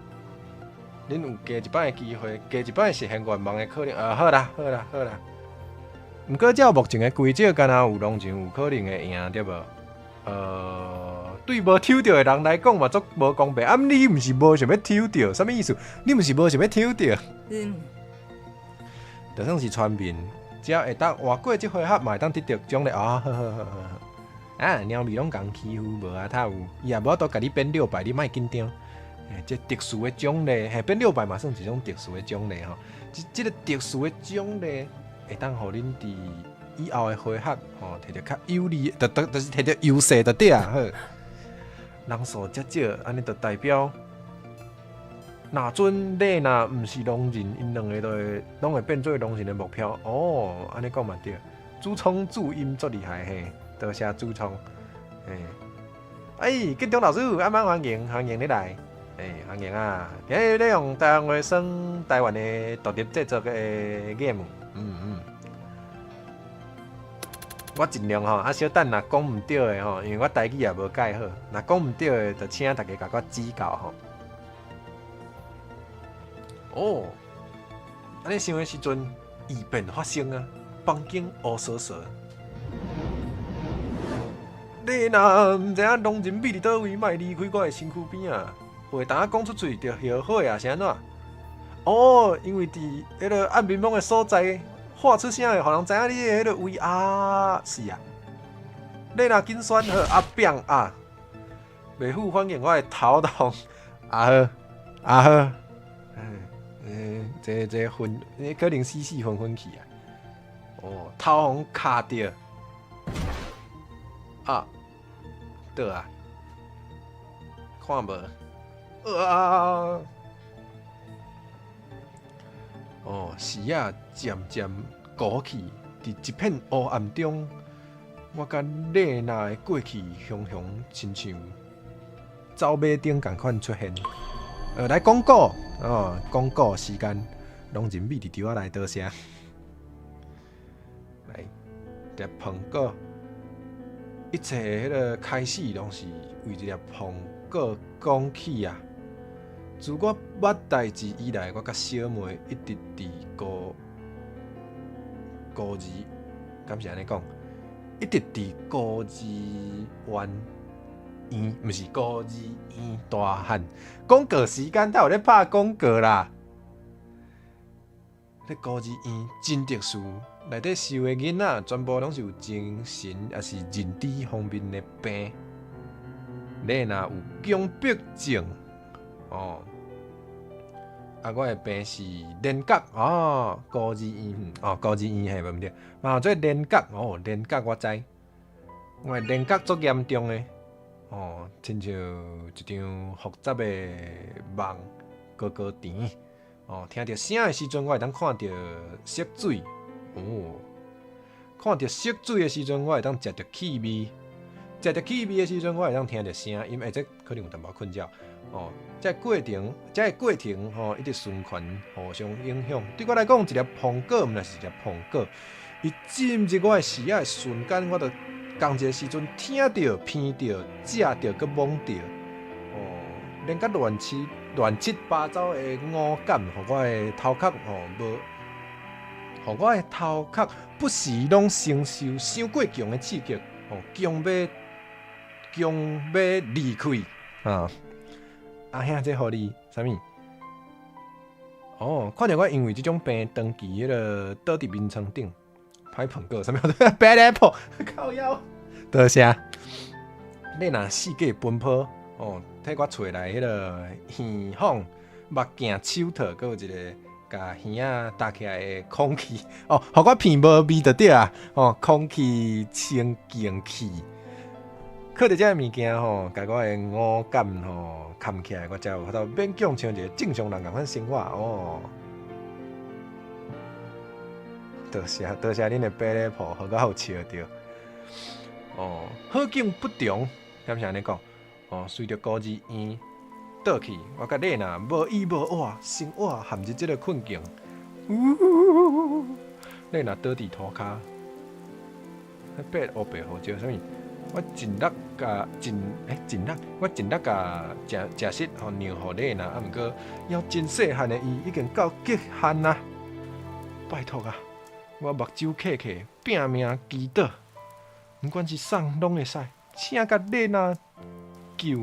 [SPEAKER 1] 恁有加一擺的機會，加一擺實現願望的可能。好啦，好啦，好啦。毋過照目前的規則，敢若有農場有可能會贏，對無？對無抽著的人來講嘛，足無公平。啊，你毋是無想欲抽著，啥物意思？你毋是無想欲抽著？就算是村民，只要會當活過這回合，嘛會當得著獎勵。啊，好好好好好。啊，貓咪攏共欺負，無啊，他有，伊也無法度共你變600，你莫緊張。欸，這特殊的獎勵，嘿，變600嘛算一種特殊的獎勵吼。這个特殊的獎勵會當予恁佇以後的回合吼，摕著較有利，就是摕著優勢就對啊。好，人數遮少，按呢就代表，若準你若毋是狼人，𪜶兩个都會攏會變做狼人的目標。哦，按呢講嘛對。主創注音足厲害嘿，多謝主創。嘿，哎，建中老師，阿媽歡迎，歡迎你來。欸，歡迎啊！今日咧用台灣話耍台灣的獨立製作的 game，我盡量吼，啊小等若講毋對的吼，因為我台語也無蓋好，若講毋對的，就請大家共我指教吼。哦，按呢想的時陣，異變發生啊，房間烏趖趖。你若毋知影狼人秘佇佗位，莫離開我的身軀邊啊！話當講出喙就後悔啊，是按怎？哦，因為佇彼个暗眠夢的所在發出聲會，予人知影你的彼个位啊，是啊。你若緊選好啊變啊，袂赴反應我的頭痛。啊好，啊好，欸，這昏，可能死死昏昏去啊。哦，頭予卡著。啊，倒啊，看無，啊，哦，視野漸漸糊去，佇一片烏暗中，我佮麗娜的過去雄雄親像走馬燈仝款出現。來廣告，哦，廣告時間，狼人秘佇桌仔內，多謝。來，粒蘋果。一切彼个開始攏是為一粒蘋果講起啊！自我捌代誌以來，我佮小妹一直佇孤孤兒，敢是按呢講？一直佇孤兒院院，毋是孤兒院大漢。廣告時間，他有咧拍廣告啦！咧孤兒院真特殊，內底收的囡仔全部攏是有精神抑是認知方面的病。你若有強迫症，哦，啊，我的病是連覺哦，孤兒院哦，孤兒院嘿，無毋對，嘛做連覺哦，連覺我知，我的連覺足嚴重的，哦，親像一場複雜的夢，高高甜。哦，聽著聲的時陣，我會當看著色水。哦，看著色水的時陣，我會當食著氣味；食著氣味的時陣，我會當聽著聲音。欸，這可能有淡薄困擾。哦，這個過程，這個過程吼，一直循環，互相影響。對我來講，一粒蘋果毋若是一粒蘋果，伊進入我的視野的瞬間，我就仝一个時陣聽著、鼻著、食著、閣摸著。哦，連佮亂七亂七八糟的五感，予我的頭殼吼無，予我的頭殼不時攏承受傷過強的刺激，吼強欲強欲離開啊！阿兄，這予你啥物？哦，看著我因為這種病長期彼个倒佇眠床頂，歹蘋果啥物？Bad apple，靠腰，多謝。你若四界奔波。哦，替我揣來彼个耳放、目鏡、手套，閣有一个共耳仔搭起來的空氣。哦，予我鼻無味就對啊。哦，空氣清淨器，靠著這个物件吼，共我的五感吼崁起來，我才有法度勉強像一个正常人仝款生活。哦，多謝多謝恁的百里婆，予我有笑著。哦，好景不長，敢是按呢講？哦，隨著孤兒院倒去，我佮麗娜無依無倚，生活陷入這个困境。麗娜倒佇塗跤，彼烏白胡椒啥物？我盡力共盡欸盡力，我盡力共食食食予讓予麗娜，啊，毋過猶真細漢的伊已經到極限啊！拜託啊，我目睭瞌瞌，拼命祈禱，毋管是啥攏會使，請共麗娜救。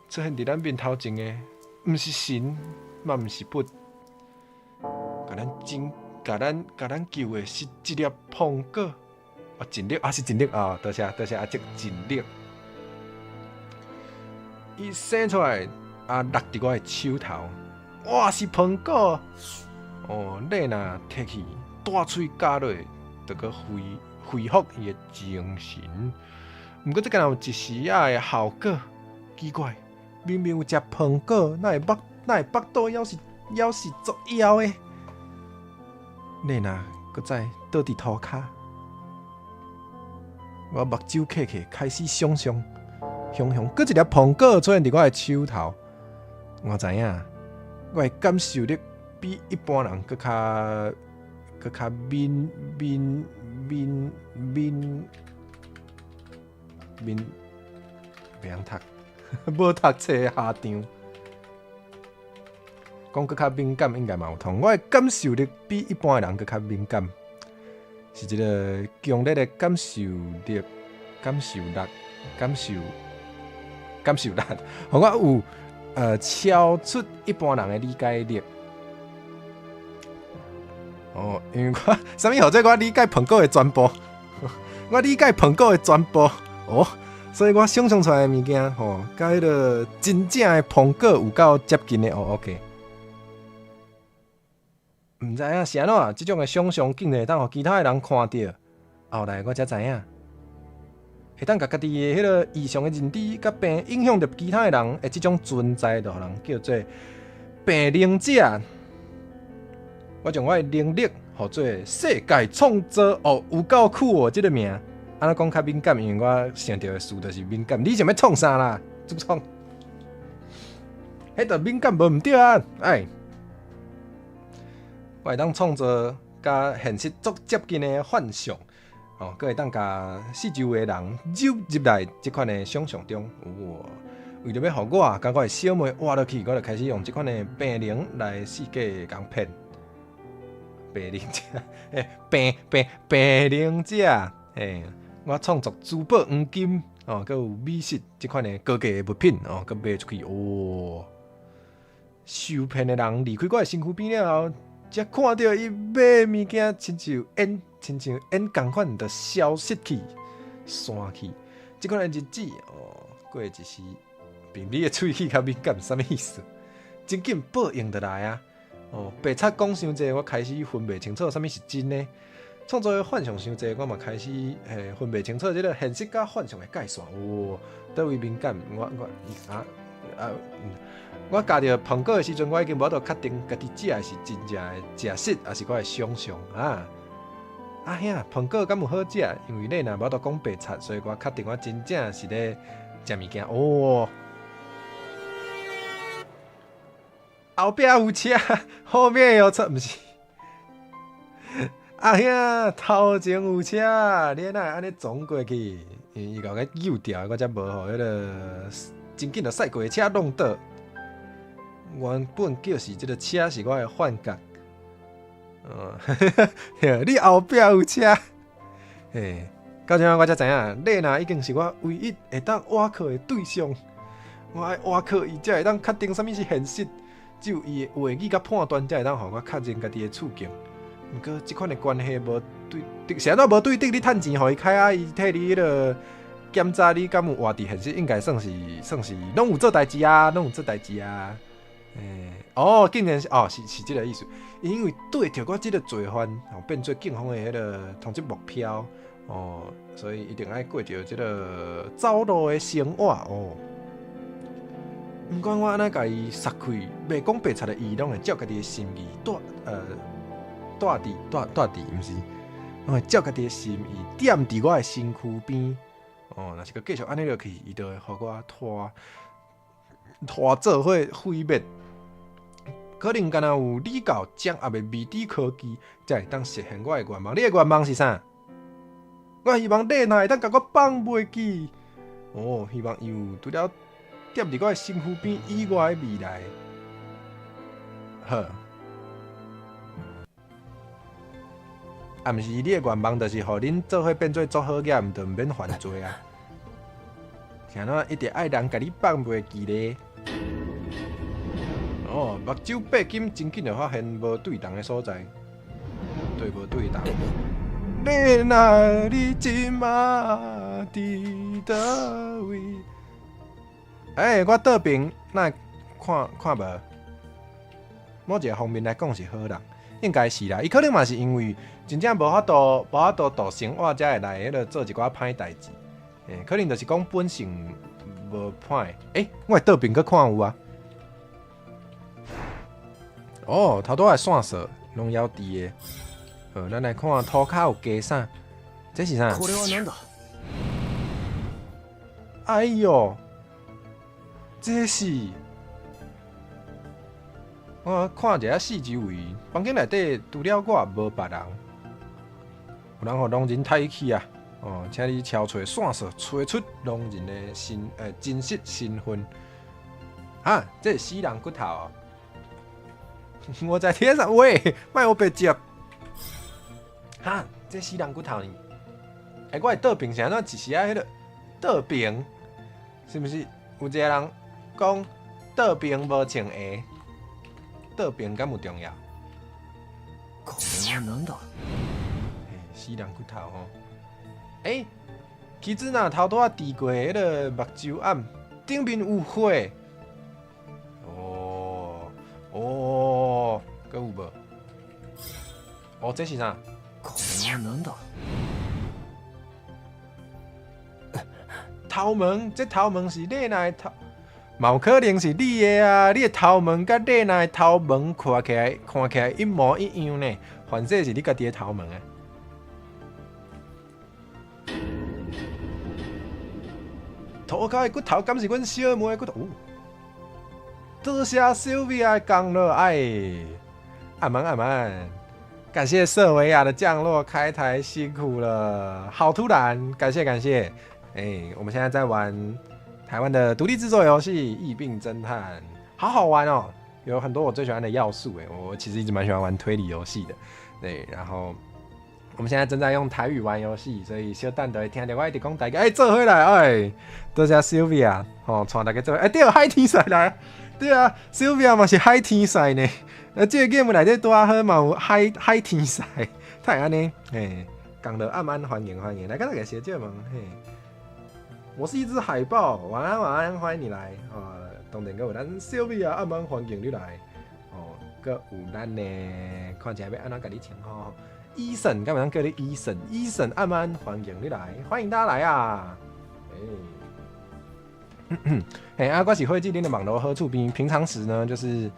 [SPEAKER 1] 出現佇咱面頭前的，毋是神，嘛毋是佛，共咱拯，共咱共咱救的是一粒蘋果。啊，盡力啊，是盡力啊，多謝多謝阿叔盡力。伊生出來啊，落佇我的手頭，哇，是蘋果。哦，麗娜提去大喙咬落，就閣恢恢復伊的精神。毋過這敢若有一時仔的效果，奇怪，明明有食蘋果，哪會腹哪會腹肚猶是猶是足枵的？麗娜閣再倒佇塗跤。我目睭瞌瞌，開始想像，雄雄閣一粒蘋果出現佇我的手頭。我知影，我的感受力比一般人閣較閣較敏敏敏敏敏，袂曉讀，無讀冊下場。講閣較敏感應該嘛有通。我的感受力比一般的人閣較敏感，是一个強烈的感受力、感受力、感受感受力，予我有超出一般人的理解力。哦，因為我啥物號做我理解蘋果的全部，我理解蘋果的全部哦，所以我想象出來的物件吼，佮彼个真正的蘋果有夠接近的哦。OK，毋知影是按怎，這種的想象竟然會當予其他的人看著，後來我才知影，會當共家己的彼个異常的認知佮病影響著其他的人的這種存在，就予人叫做病靈者。我將我的能力號做世界創造哦，有夠酷哦！這个名，按怎講較敏感？因為我想著的詞就是敏感。你想欲創啥啦？主創，彼著敏感無毋對啊！哎，我會當創造佮現實足接近的幻想，哦，閣會當共四周圍的人揉入來這款的想象中。哇！為著欲予我佮我的小妹活落去，我就開始用這款的病靈來四界共騙。病靈者，欸，病病病靈者，欸，我創作珠寶黃金，哦，閣有美食這款的高價的物品，哦，閣賣出去，哦，受騙的人離開我的身軀邊了後，才看著伊買的物件，親像煙，親像煙仝款，就消失去，散去。這款的日子，哦，過一時，比你的喙齒較敏感，啥物意思？真緊報應就來啊！哦，白賊講傷濟，我開始分袂清楚啥物是真的。創造的幻想傷濟，我嘛開始分袂清楚這个現實佮幻想的界線。哦，佗位敏感？我我啊啊！我咬著蘋果的時陣，我已經無法度確定家己食的是真正的食實，抑是我的想象啊。阿兄，蘋果敢有好食？因為你若無法度講白賊，所以我確定我真正是咧食物件。哦。後壁有車，後面有車，毋是。阿兄，頭前有車，你哪會按呢撞過去？伊共我救掉，我才無予彼个真緊就駛過的車弄倒。原本就是這个車是我的幻覺。哦，你後壁有車，嘿，到這擺我才知影，麗娜已經是我唯一會當倚靠的對象。我愛倚靠伊，才會當確定啥物是現實。只有伊的話語佮判斷，才會當予我確認家己的處境。毋過，這款的關係無對等，是按怎無對等？你趁錢予伊開啊，伊替你彼个檢查你敢有活佇現實，應該算是算是攏有做代誌啊，攏有做代誌啊。欸，哦，竟然是哦，是是這个意思。因為對著我這个罪犯，哦，變做警方的彼个通緝目標，哦，所以一定愛過著這个走路的生活哦。毋管我按怎共伊殺開，袂講白賊的伊，攏會照家己的心意，帶帶佇帶帶佇，毋是，攏會照家己的心意，踮佇我的身軀邊。哦，若是閣繼續按呢落去，伊就會予我拖拖做伙毀滅。可能敢若有你夠掌握的未知科技，才會當實現我的願望。你的願望是啥？我希望你若會當共我放袂記。哦，希望伊有除了踮佇我的身軀邊以外的未來。好，啊，毋是你的願望，就是予恁做伙變做足好額，毋就毋免犯罪啊？是按怎一直愛人共你放袂記咧？哦，目睭八金真緊就發現無對同的所在，對無對同。你若你這馬佇佗位？欸，我倒爿哪會看看無？某一个方面來講是好人，應該是啦。伊可能嘛是因為真正無法度無法度度生活，才會來彼个做一寡歹代誌。欸，可能就是講本性無歹。欸，我倒爿閣看有啊。哦，頭拄仔的線索攏猶佇的。好，咱來看塗跤有加啥？這是啥？
[SPEAKER 3] これは何だ？
[SPEAKER 1] 哎喲，這是我看一下四周圍，房間內底除了我無別人。有人予狼人刣去啊！哦，請你敲揣線索，揣出狼人的真實身份。啊，這是死人骨頭哦！我在天上，喂，莫烏白接。哈，這死人骨頭呢？欸，我的倒爿是按怎一時仔彼个倒爿，是毋是？有一个人講倒爿無穿鞋，倒爿敢有重要？
[SPEAKER 3] これは何だ？
[SPEAKER 1] 嘿，死人骨頭吼。欸，其實若頭拄仔滴過彼个目睭暗，頂面有血。哦哦，閣有無？哦，這是啥？
[SPEAKER 3] これは何だ？
[SPEAKER 1] 頭毛，這頭毛是麗娜的頭，嘛有可能是你的啊！你的頭毛佮麗娜的頭毛看起來一模一樣呢，反正是你家己的頭毛啊。塗跤的骨頭，敢是阮小妹的骨頭？哦，多謝小美的降落，哎，阿曼阿曼，感謝瑟維亞的降落開台辛苦了，好突然，感謝感謝。欸，我們現在在玩台灣的獨立製作遊戲《疫病偵探》，好好玩哦，有很多我最喜歡的要素。欸，我其實一直蠻喜歡玩推理遊戲的。對，然後我們現在正在用台語玩遊戲，所以小等就會聽著我一直講台語。欸，做伙來，哎，多謝 Sylvia，吼，帶大家做伙。欸，對，海天賽來，對啊，Sylvia 嘛是海天賽呢。啊，這個 game 內底拄仔好嘛有海天賽，太按呢，嘿，講到暗安歡迎歡迎，來跟大家小借問，嘿。我是一隻海豹，晚安晚安，歡迎你來啊！當然閣有咱小美啊，暗安歡迎你來哦。閣有咱的，看一下欲按怎共你稱呼？醫生，敢有人叫你醫生？醫生暗安歡迎你來，歡迎大家來啊！欸，嘿啊，我是火志恁的網路好厝邊，平常時呢就是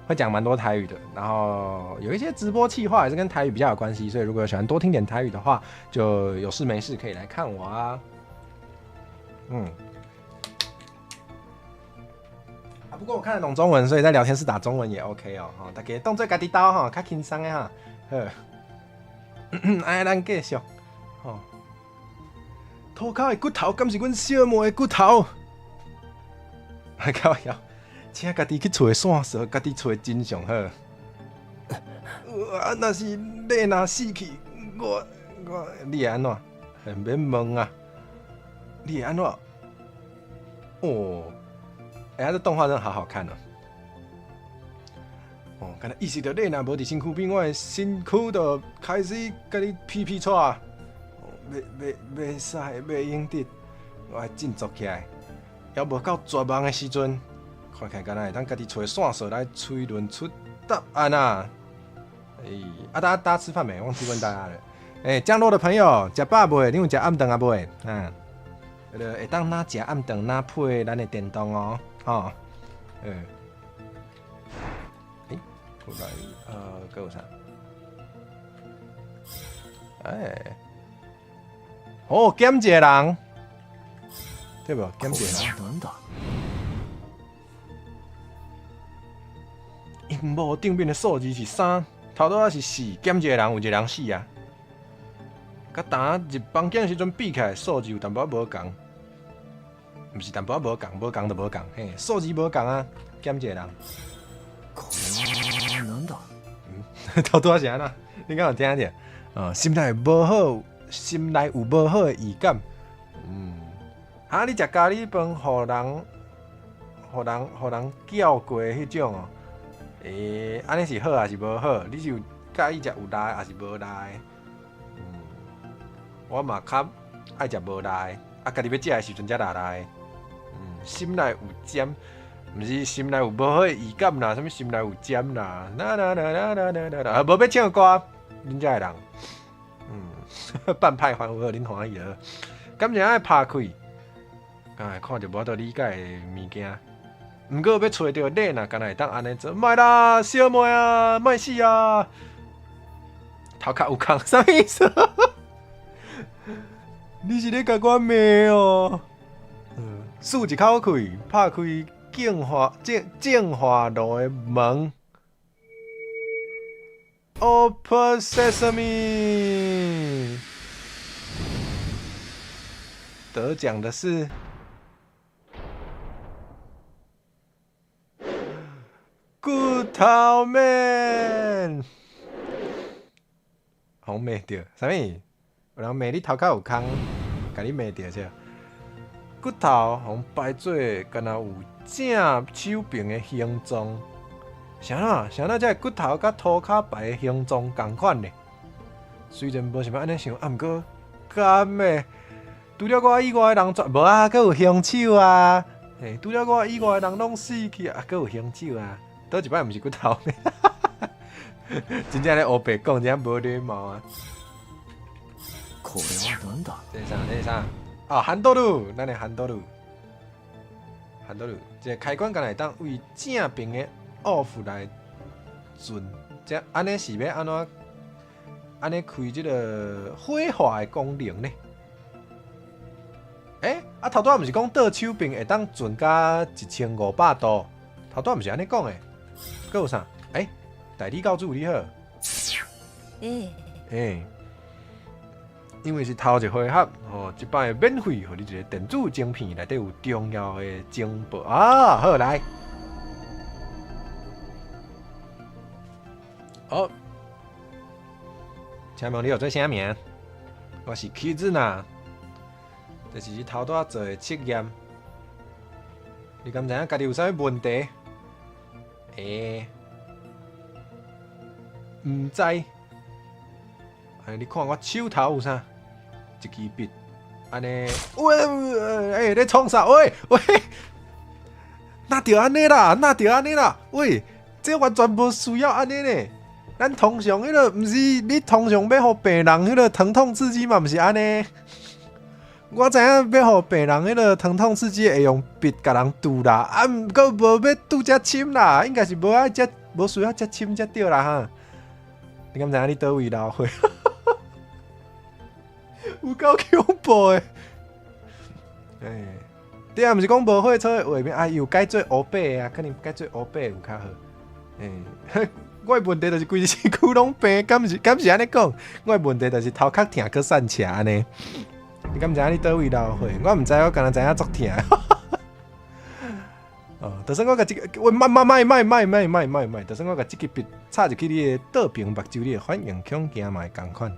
[SPEAKER 1] 會講蠻多台語的，然後有一些直播企劃也是跟台語比較有關係，所以如果喜歡多聽點台語的話，就有事沒事可以來看我啊。嗯，啊，不過我看得懂中文，所以在聊天室打中文也 OK 哦。吼，大家當做家己兜吼，較輕鬆的哈。好，哎，咱繼續。吼，塗跤的骨頭，敢是阮小妹的骨頭？開玩笑，請家己去揣線索，家己揣真上好。啊，若是你若死去，我你會按怎？免問啊。你會按怎？哦，欸，這動畫真的好好看哦。哦，敢若意識著你若無佇身軀邊，我的身軀就開始共你皮皮掣，袂袂使，袂用得，我愛振作起來。猶無到絕望的時陣，看起來敢若會當家己揣線索來推論出答案啊！欸，啊，大家吃飯沒？忘記問大家了。欸，降落的朋友，食飽未？你有食暗頓啊未？嗯。會當若食暗頓，若配咱的電動哦，吼，欸，過來，閣有啥？欸，哦，減一個人，對無？減一個人。螢幕頂面的數字是三，頭拄仔是四，減一個人，有一個人死啊。佮當入房間的時陣比起來，數字有淡薄仔無仝。毋是淡薄仔無仝，無仝就無仝，嘿，數字無仝啊，減一個人。嗯，頭拄仔是按怎？你敢有聽著？哦，心內無好，心內有無好的預感。嗯，啊，你食咖喱飯，予人叫過彼種哦？欸，按呢是好抑是無好？你是有佮意食有辣的，抑是無辣的？嗯，我嘛較愛食無辣的，啊，家己欲食的時陣才辣辣的。嗯，心內有針，毋是心內有無好的預感啦，啥物心內有針啦，啦啦啦啦啦啦啦，無欲唱歌，恁遮的人，嗯，半派歡呼，恁歡喜著好。感情愛拍開，哎，看著無法度理解的物件，毋過欲揣著你若敢若會當按呢做，莫啦，小妹啊，莫死啊，頭殼有空，啥物意思？你是咧共我罵哦？舒一口氣，拍開淨化路的門。Open Sesame！得獎的是骨頭 man，予罵著，啥物？有人罵你頭殼有空，共你罵著是？骨頭予排做敢若有正手爿的形狀。啥啦？啥啦？這个骨頭佮塗跤排的形狀仝款呢？雖然無想欲按呢想，啊，毋過敢會？除了我以外的人全無啊，閣有兇手啊！嘿，除了我以外的人攏死去啊，閣有兇手啊！佗一擺毋是骨頭呢？真正咧烏白講，真正無禮貌啊！
[SPEAKER 3] これは何だ？
[SPEAKER 1] 這是啥？這是啥？啊，ハンドル，咱的ハンドル，ハンドル，這個開關敢若會當為正爿的 off 來轉，這按呢是欲按怎？按呢開這个火化的功能呢？欸，啊頭拄仔毋是講倒手爿會當轉甲1500度？頭拄仔毋是按呢講的？閣有啥？欸，代理教主你好。
[SPEAKER 2] 欸。
[SPEAKER 1] 欸，因為是頭一回合，吼，這擺免費予你一个電子晶片，內底有重要的情報啊！好來，好，請問你號做啥名？我是 Kizuna。這是你頭拄仔做的測驗，你敢知影家己有啥物問題？欸，毋知。哎，你看我手頭有啥？一支筆，按呢？喂，欸，咧創啥？喂喂，哪著按呢啦？哪著按呢啦？喂，這完全無需要按呢呢。咱通常彼个毋是你通常欲予病人彼个疼痛刺激嘛？毋是按呢？我知影欲予病人彼个疼痛刺激會用筆共人揬啦，啊，毋過無欲揬遮深啦，應該是無愛遮無需要遮深才對啦哈。你敢知影你佗位流血？有夠恐怖的！欸，對啊，毋是講無火車的畫面啊，有改做烏白的啊，可能改做烏白有較好。欸，我的問題就是規身軀攏病，敢是敢是按呢講？我的問題就是頭殼疼閣散赤按呢。你敢知影你佗位流血？我毋知，我敢若知影足疼。哦，就算我共這个，喂，莫莫莫莫莫莫莫莫莫，就算我共這支筆插入去你的倒爿目睭，你的反應恐驚嘛會仝款。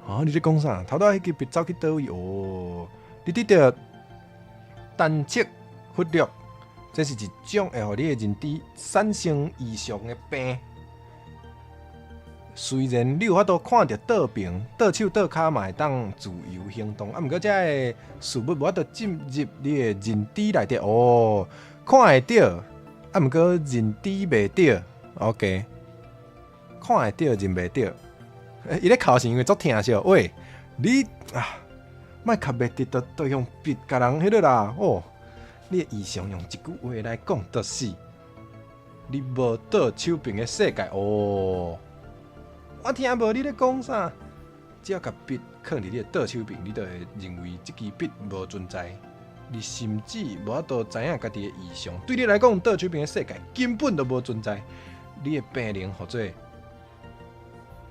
[SPEAKER 1] 啊，你咧講啥？頭拄仔彼支筆走去佗位？哦，你得著單側忽略，這是一種會予你的認知產生異常的病。雖然你有法度看著倒爿、倒手、倒跤嘛會當自由行動，啊，毋過這个事物無法度進入你的認知內底。哦，看會著，啊，毋過認知袂著。OK，看會著，認袂著。伊咧哭是因為足疼是無？喂，你啊，莫較袂直，就就用筆共人彼个啦。哦，你的異常用一句話來講，就是你無倒手爿的世界。哦。我聽無你咧講啥，只要共筆囥佇你的倒手爿，你就會認為這支筆無存在。你甚至無法度知影家己的異常。對你來講，倒手爿的世界根本就無存在。你的病名號做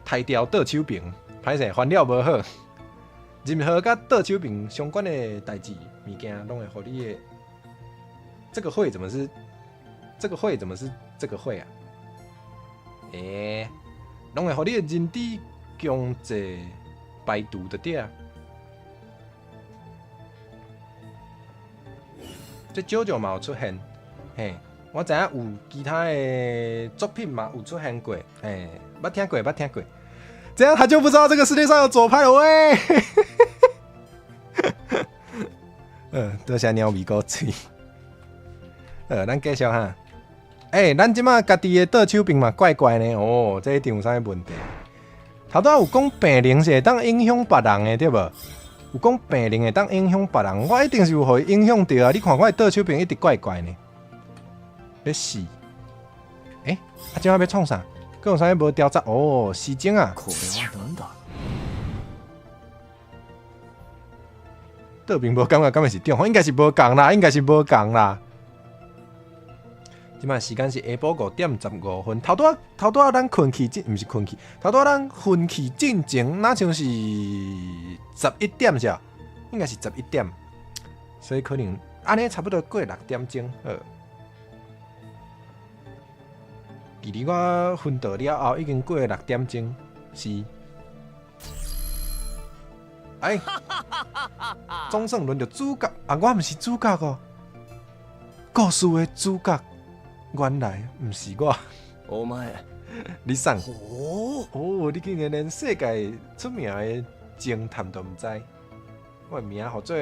[SPEAKER 1] 刣掉倒手爿，歹勢煩了無好。任何佮倒手爿相關的代誌物件，攏會予你的這個會怎麼是？這個會怎麼是這個會啊？欸。攏會予你的認知強制排除就對啊。這少少嘛有出現，嘿，我知影有其他的作品嘛有出現過，嘿，捌聽過，捌聽過。這樣他就不知道這個世界上有左派了喂。多謝鳥味古喙。咱繼續哈。欸，咱這馬家己的倒手爿嘛怪怪呢，哦，這一定有啥物問題？頭拄仔有講病靈是會當影響別人的，對無？有講病靈會當影響別人，我一定是有予伊影響著啊！你看我的倒手爿一直怪怪呢，咧死！欸，啊，這馬欲創啥？閣有啥物無調節？哦，時鐘啊！倒爿無感覺，敢會是中？應該是無仝啦，應該是無仝啦。這擺時間是下晡5點15分。頭拄仔頭拄仔咱睏去進，毋是睏去，頭拄仔咱昏去進前，若像是十一點是應該是十一點，所以可能按呢差不多過6點鐘。好，記得我昏倒了後，已經過六點鐘，是。哎，總算輪著主角啊！我毋是主角哦，故事的主角原來毋是我。
[SPEAKER 3] お前。
[SPEAKER 1] 你爽？哦，你竟然連世界出名的偵探都毋知。我的名號做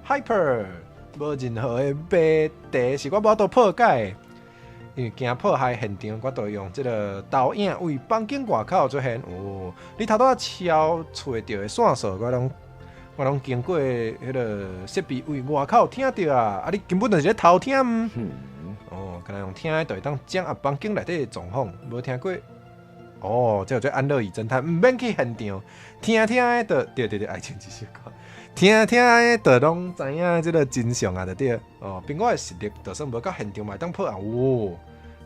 [SPEAKER 1] Hyper，無任何的謎題是我無法度破解的，因為驚破壞現場，我就用這个投影為房間外口出現。哦，你頭拄仔敲揣著的線索，我攏經過彼个設備為外口聽著啊！啊，你根本就是咧偷聽。哦，敢若用聽的就會當掌握房間內底的狀況，無聽過。哦，這叫做安樂椅偵探，毋免去現場，聽聽的就對對對，愛情一首歌，聽聽的就攏知影這个真相啊，就對。哦，憑我的實力，就算無到現場嘛會當破案。哦，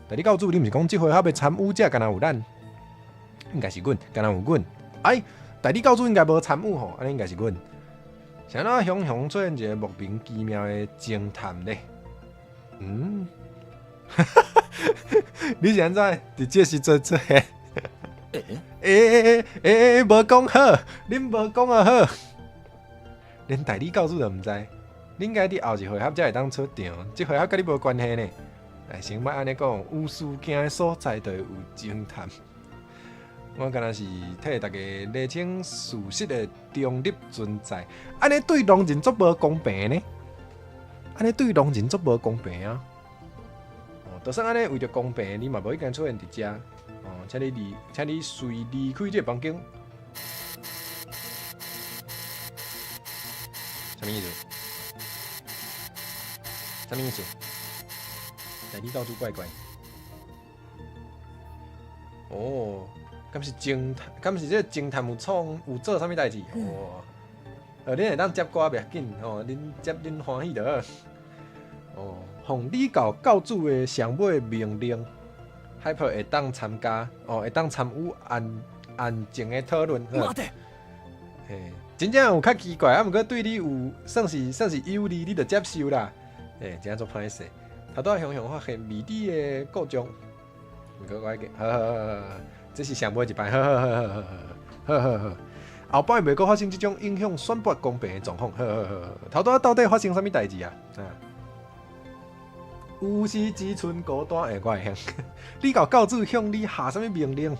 [SPEAKER 1] 代理教主，你毋是講這回合的參與者敢若有咱？應該是阮，敢若有阮。哎，代理教主應該無參與吼，按呢應該是阮。是按怎雄雄出現一个莫名其妙的偵探咧？嗯，你是按怎佇這時陣出現？欸欸欸欸，無講好，恁無講啊好，連代理教主都毋知，你應該佇後一回合才會當出場，這回合佮你無關係呢。哎，先莫按呢講，有事件的所在就會有偵探。我敢若是替大家釐清事實的中立存在，按呢對狼人足無公平呢？按呢對狼人足無公平啊！哦，就算按呢為著公平，你嘛無應該出現佇遮。哦，請你隨離開這个房間。啥物意思？啥物意思？代理教主怪怪。哦，敢是偵探？敢是這个偵探有創有做啥物代誌？哦，恁會當接歌袂要緊，吼，恁接恁歡喜就好。哦，奉禮教教主的上尾命令，Hyper 會當參加，哦，會當參與案案情的討論。
[SPEAKER 3] 待て。
[SPEAKER 1] 嘿，真正有較奇怪，啊，毋過對你有算是有利，你就接受啦。嘿，真正足歹勢。頭拄仔雄雄發現謎底的故障，毋過我會記，好好好好好，這是上尾一擺，好好好好好好好好。後擺袂閣發生這種影響選拔公平的狀況，好好好好。頭拄仔到底發生啥物代誌啊？啊？有時只剩孤單的我會曉。你教教主向你下啥物命令？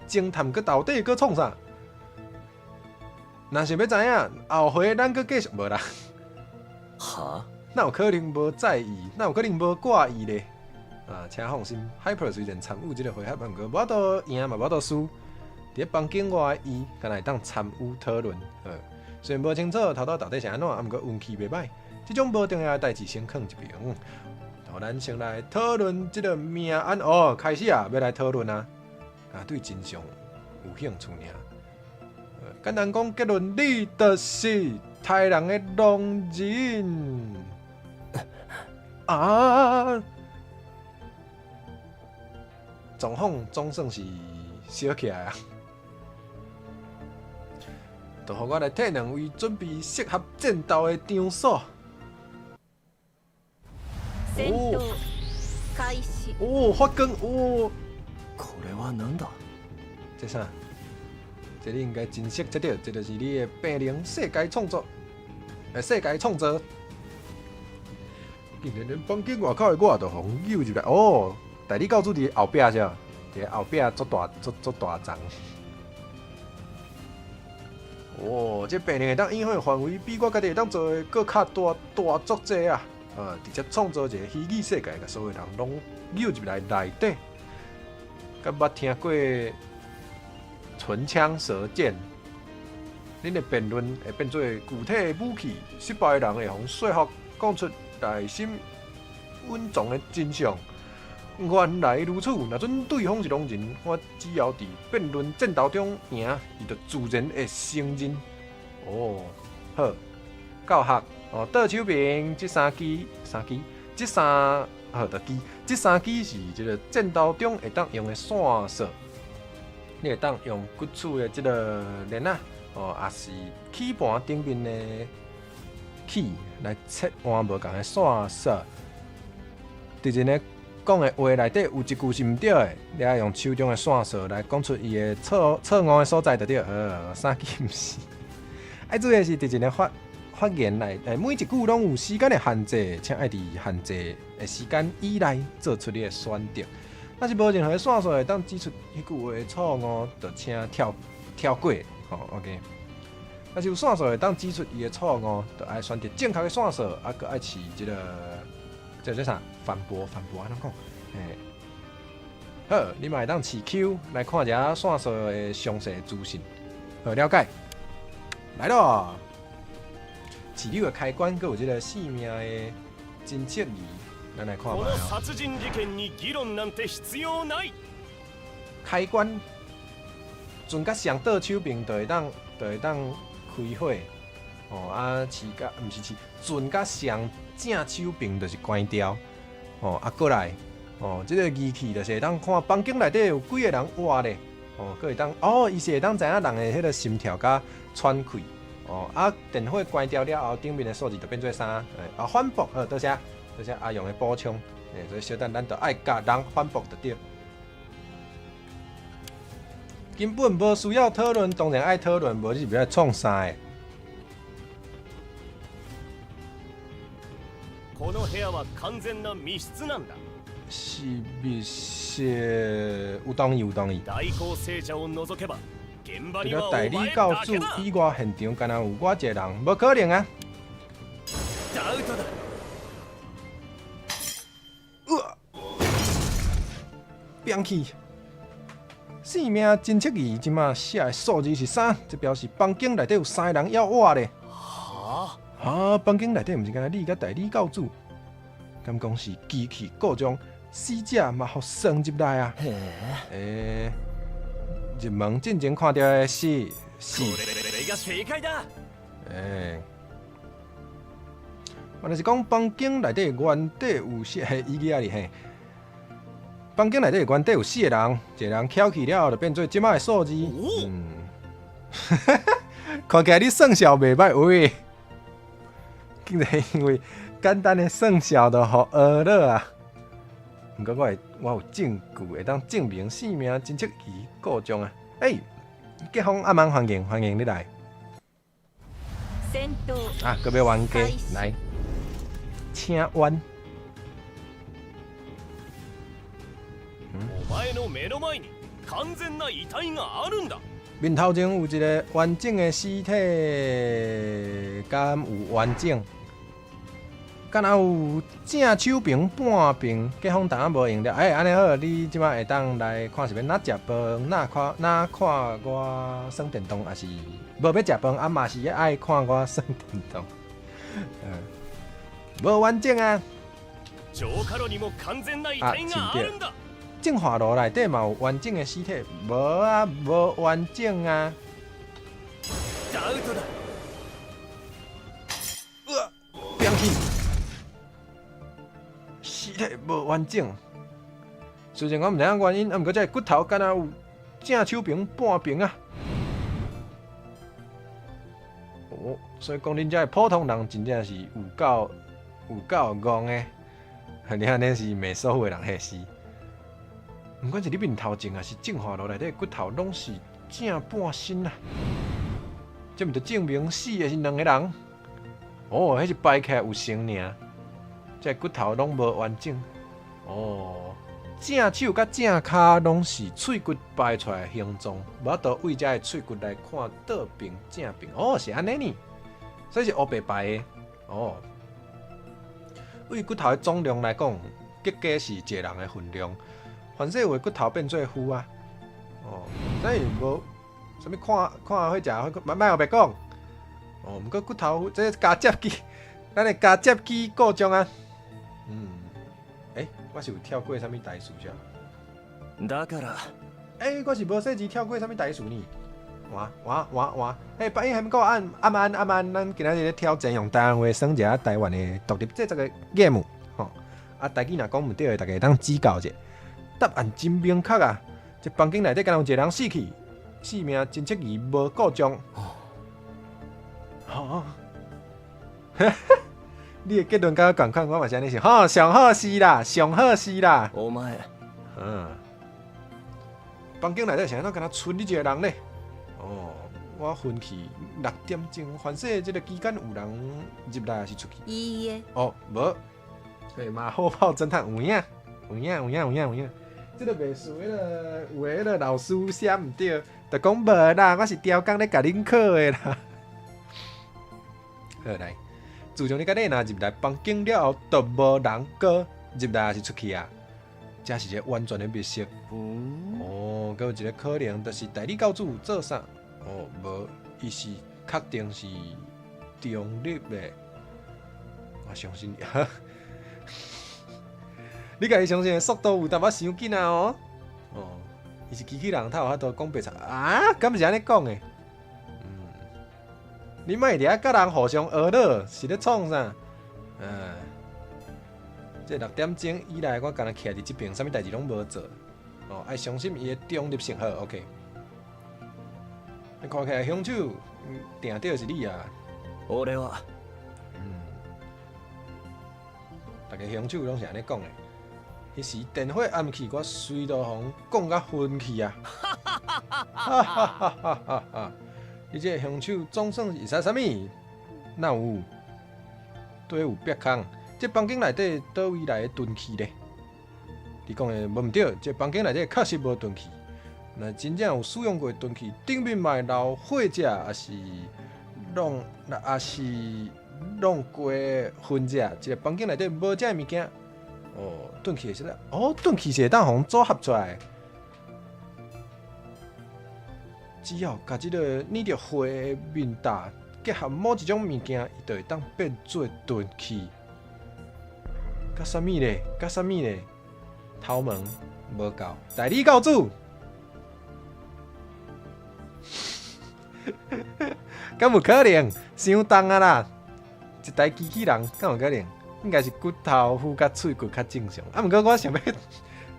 [SPEAKER 1] 偵探閣到底閣創啥？若想欲知影，後回咱閣繼續無啦。
[SPEAKER 3] 哈？
[SPEAKER 1] 哪有可能無在意？哪有可能無掛意咧？啊，請放心，Hyper 雖然參與這个回合，毋過無法度贏嘛，無法度輸。佇咧房間外的伊，敢若會當參與討論。雖然無清楚頭拄到底是按怎，啊，毋過運氣袂歹。這種無重要的代誌先囥一邊，予咱先來討論這个命案哦。開始啊，欲來討論啊，啊，對真相有興趣爾。簡單講結論，你就是刣人的狼人。啊！狀況總算是燒起來啊！就予我來替兩位準備適合戰鬥的場所。
[SPEAKER 2] 戦闘開始。
[SPEAKER 1] 哦，發光哦！
[SPEAKER 3] これは何だ？
[SPEAKER 1] 這啥？這你應該真熟才對，這就是你的病人世界創作，世界創造。竟然連房間外口的我都予𡃁入來哦！代理教主佇後壁是？佇後壁足大足足大層。哦，這病人會當影響的範圍比我家己會當做的閣較大大足濟啊！啊，直接創造一個虛擬世界，共所有人攏扭入來內底。敢捌聽過唇槍舌劍？恁的辯論會變做具體的武器，失敗的人會予說服講出內心隱藏的真相。原來如此，若準對方是狼人，我只要佇辯論戰鬥中贏，伊就自然會承認。哦，好，教學哦，倒手邊這三支，三支，這三好就記，這三支是這个戰鬥中會當用的線索。你會當用骨厝的這个鏈仔，哦，抑是棋盤頂面的棋來切換無仝的線索。佇一个講的話內底有一句是毋對的，你愛用手中的線索來講出伊的錯錯誤的所在就對。三支毋是。愛注意的是，佇一个發發言內，每一句攏有時間的限制，請愛佇限制的時間以內做出你的選擇。若是無任何線索會當指出彼句話的錯誤，就請跳跳過。吼，OK。若是有線索會當指出伊的錯誤，就愛選擇正確的線索，啊，閣愛試這个這叫啥？反駁，反駁按怎講？好，你嘛會當試 Q 來看一下線索的詳細資訊。好，了解。來咯，飼料的開關，閣有這个性命的偵測儀，咱來看覓
[SPEAKER 3] この
[SPEAKER 1] 哦。
[SPEAKER 3] 殺人事件に議論なんて必要ない。
[SPEAKER 1] 開關，船甲上倒手邊就會當開火。哦啊，飼甲毋是飼，船甲上正手邊就是關掉。哦啊，過來，哦，這个儀器就是會當看房間內底有幾个人活咧。哦，閣會當，哦，伊是會當知影人的彼个心跳佮喘氣。哦，啊，電火關掉了後，頂面的數字就變做啥？啊，反駁，好，多謝，多謝阿勇的補充。所以小等咱就愛共人反駁就對。根本無需要討論，當然愛討論，無你是欲來創啥的？
[SPEAKER 3] この部屋は完全な密室なんだ。
[SPEAKER 1] 是密室，有同意有同意。
[SPEAKER 3] 代行聖者を除けば現場
[SPEAKER 1] 除
[SPEAKER 3] には
[SPEAKER 1] 了代
[SPEAKER 3] お前
[SPEAKER 1] 理教主
[SPEAKER 3] だけだ。
[SPEAKER 1] 以外，現場敢若有我一个人，無可能啊！
[SPEAKER 3] ダウトだ。
[SPEAKER 1] 呃，變去！性命偵測儀這馬寫的數字是三，這表示房間內底有三个人猶活咧。
[SPEAKER 3] は
[SPEAKER 1] 啊，房間內底毋是干焦你佮代理教主，敢講是機器故障，死者嘛予算入來啊？
[SPEAKER 3] へ
[SPEAKER 1] 欸，入門進前看著的是是。
[SPEAKER 3] これが正解だ。
[SPEAKER 1] 欸，原來是講房間內底原底有四个伊個哩嘿。房間內底原底有四個人，一個人翹去了後，就變做這馬的數字。嗯，看起來你算數袂䆀喂，竟然因為簡單的算數就予學了啊！毋過我有證據會當證明性命偵測儀故障啊！欸，結婚阿曼歡迎歡迎你來。啊，閣欲冤家來，請冤。
[SPEAKER 3] お前の目の前に完全な遺體があるんだ。
[SPEAKER 1] 面頭前有一个完整的屍體，敢有完整？敢若有正手爿半爿，警方檔案無用著。欸，按呢好，你這擺會當來看是欲哪食飯，哪看哪看我耍電動，抑是無欲食飯，啊嘛是愛看我耍電動。無完整啊！
[SPEAKER 3] 浄化爐にも完全な遺
[SPEAKER 1] 啊，
[SPEAKER 3] 體があるんだ。
[SPEAKER 1] 淨化爐內底嘛有完整的屍體，無啊，無完整啊！
[SPEAKER 3] ダウトだ。
[SPEAKER 1] 變去，屍體無完整。雖然我毋知影原因，啊，毋過這个骨頭敢若有正手爿半爿啊。哦，所以講恁遮的普通人真正是有夠戇的，你按呢是袂舒服的人彼是。毋管是你面頭前，抑是淨化爐內底骨頭，攏是正半身啊！這毋就證明死的是兩个人？哦，彼是掰起來有成爾，這骨頭攏無完整。哦，正手佮正跤攏是喙骨掰出來的形狀，無法度對這个喙骨來看倒爿正爿。哦，是按呢呢，所以是烏白掰的。哦，對骨頭的總量來講，結果是一個人的分量。凡勢有的骨頭變做灰啊，哦，所以無啥物看看彼食，莫莫後白講。哦，毋過骨頭這個加接機，咱的加接機故障啊。嗯，欸，我是有跳過啥物代誌啥？
[SPEAKER 3] だから。
[SPEAKER 1] 欸，我是無細緻跳過啥物代誌呢？哇哇哇哇！欸，白英還毋過按按按按，咱今仔日咧挑戰用台灣話耍一下台灣的獨立製作的 game 吼。啊，台語若講毋對的，大家會當指教者。答案真明確啊！這房間內底敢若有一個人死去，性命偵測儀無故障。吼，你的結論佮我仝款，我嘛是按呢想。吼，上好是啦，上好是啦。
[SPEAKER 3] お前
[SPEAKER 1] 嗯，房間內底是按怎敢若賰你一個人咧？哦，我昏去6點鐘，凡勢這個期間有人入來抑是出去？
[SPEAKER 2] いいえ。
[SPEAKER 1] 哦，無。對，馬後炮偵探有影，有影，有影，有影，有影。這個袂輸，彼個有的彼個老師寫毋對，就講無啦，我是刁工咧共恁考的啦。好來，自從你佮麗娜入來房間了後，就無人閣入來抑是出去啊？這是一個完全的密室。哦，閣有一個可能，就是代理教主有做啥？哦，無，伊是確定是中立的。我相信你，你共伊相信的速度有淡薄傷緊啊哦。哦，伊是機器人，他有法度講白賊啊？敢毋是按呢講的？嗯，你莫佇遐佮人互相呵咾，是咧創啥？嗯，這6點鐘以來，我敢若徛佇這爿，啥物代誌攏無做。哦，愛相信伊的中立性好，OK。你看起來兇手，定著是你啊！
[SPEAKER 3] 俺は
[SPEAKER 1] 嗯，逐个兇手攏是按呢講的。彼時電火暗去，我隨都予人講甲昏去啊！哈哈哈哈哈哈！你這個兇手總算是啥啥物？哪有？對有煏空？這房間內底佗位來的鈍器咧？你講的無毋對，這房間內底確實無鈍器。若真正有使用過鈍器，頂面嘛會留血跡，抑是弄，抑是弄過痕跡。這個房間內底無這个物件。哦，鈍器是啥？哦，鈍器是會當予人組合出來。只要共這个染著血的面罩結合某一種物件，伊就會當變做鈍器。佮啥物咧？佮啥物咧？頭毛無夠，代理教主。敢有可能？傷重啊啦！一台機器人，敢有可能？應該是骨頭敷佮喙骨較正常。啊，毋過我想欲，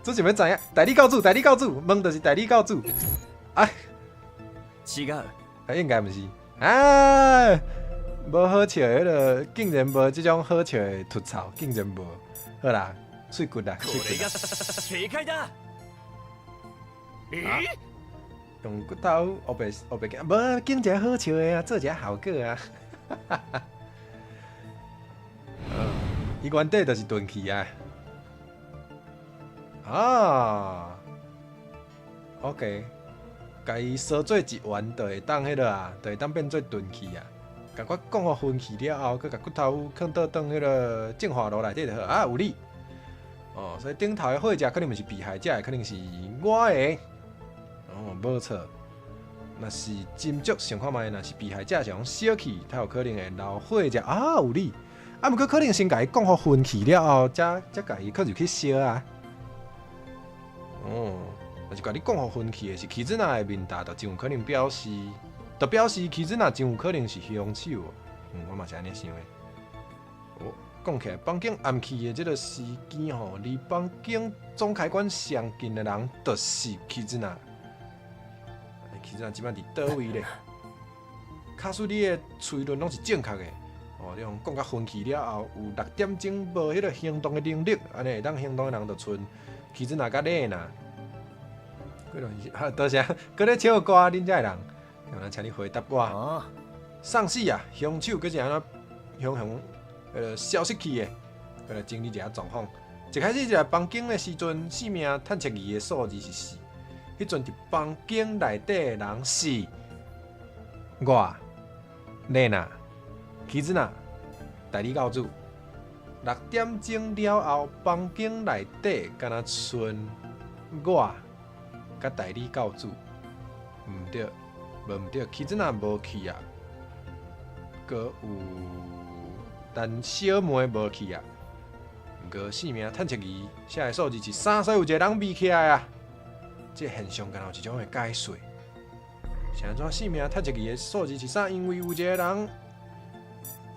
[SPEAKER 1] 只想欲知影，代理教主，代理教主，問就是代理教主。啊，
[SPEAKER 3] 違う。
[SPEAKER 1] 啊，應該毋是。啊，無好笑的彼个，竟然無這種好笑的吐槽，竟然無。好啦，喙骨啦，喙骨啦。
[SPEAKER 3] 正解だ。
[SPEAKER 1] 啊用骨頭烏白烏白鏡，無揀一個好笑的啊，做一個效果啊。伊原底就是鈍器啊。啊，OK，共伊燒做一丸就會當彼个啊，就會當變做鈍器啊。共我講予昏去了後，閣共骨頭囥倒轉彼个淨化爐內底就好啊，有理。哦，所以頂頭的血跡可能毋是被害者的，可能是我的。哦，無錯。若是斟酌想看覓，若是被害者是予燒去，才有可能會留血跡啊，有理。啊，毋過可能先共伊講予昏去了後，才才共伊囥入去燒啊。哦，若是共你講予昏去的是棋子娜的面罩，就真有可能表示，就表示棋子娜真有可能是兇手。嗯，我嘛是按呢想的。哦，講起來，房間暗去的這个時間吼，離房間總開關上近的人，就是棋子娜。棋子娜這擺佇佗位咧？假使你的推論攏是正確的，哦，你予講甲昏去了後，有6點鐘無彼个行動的能力，按呢會當行動的人就賰棋子娜佮麗娜。多謝，閣咧唱歌，恁遮的人，那請你回答我。喪屍啊，兇手閣是按怎雄雄彼个消失去的？閣來整理一下狀況。一開始入來房間的時陣，性命探測儀的數字是四。彼陣佇房間內底的人是我、麗娜、棋子娜、代理教主。6點鐘了後，房間內底敢若賰我佮代理教主。毋對，無毋對，棋子娜無去啊。閣有咱小妹無去啊。毋過性命探測儀寫的數字是三，所以有一個人避起來啊。這個現象敢若有一種的解釋。是按怎性命探測儀的數字是三？因為有一個人，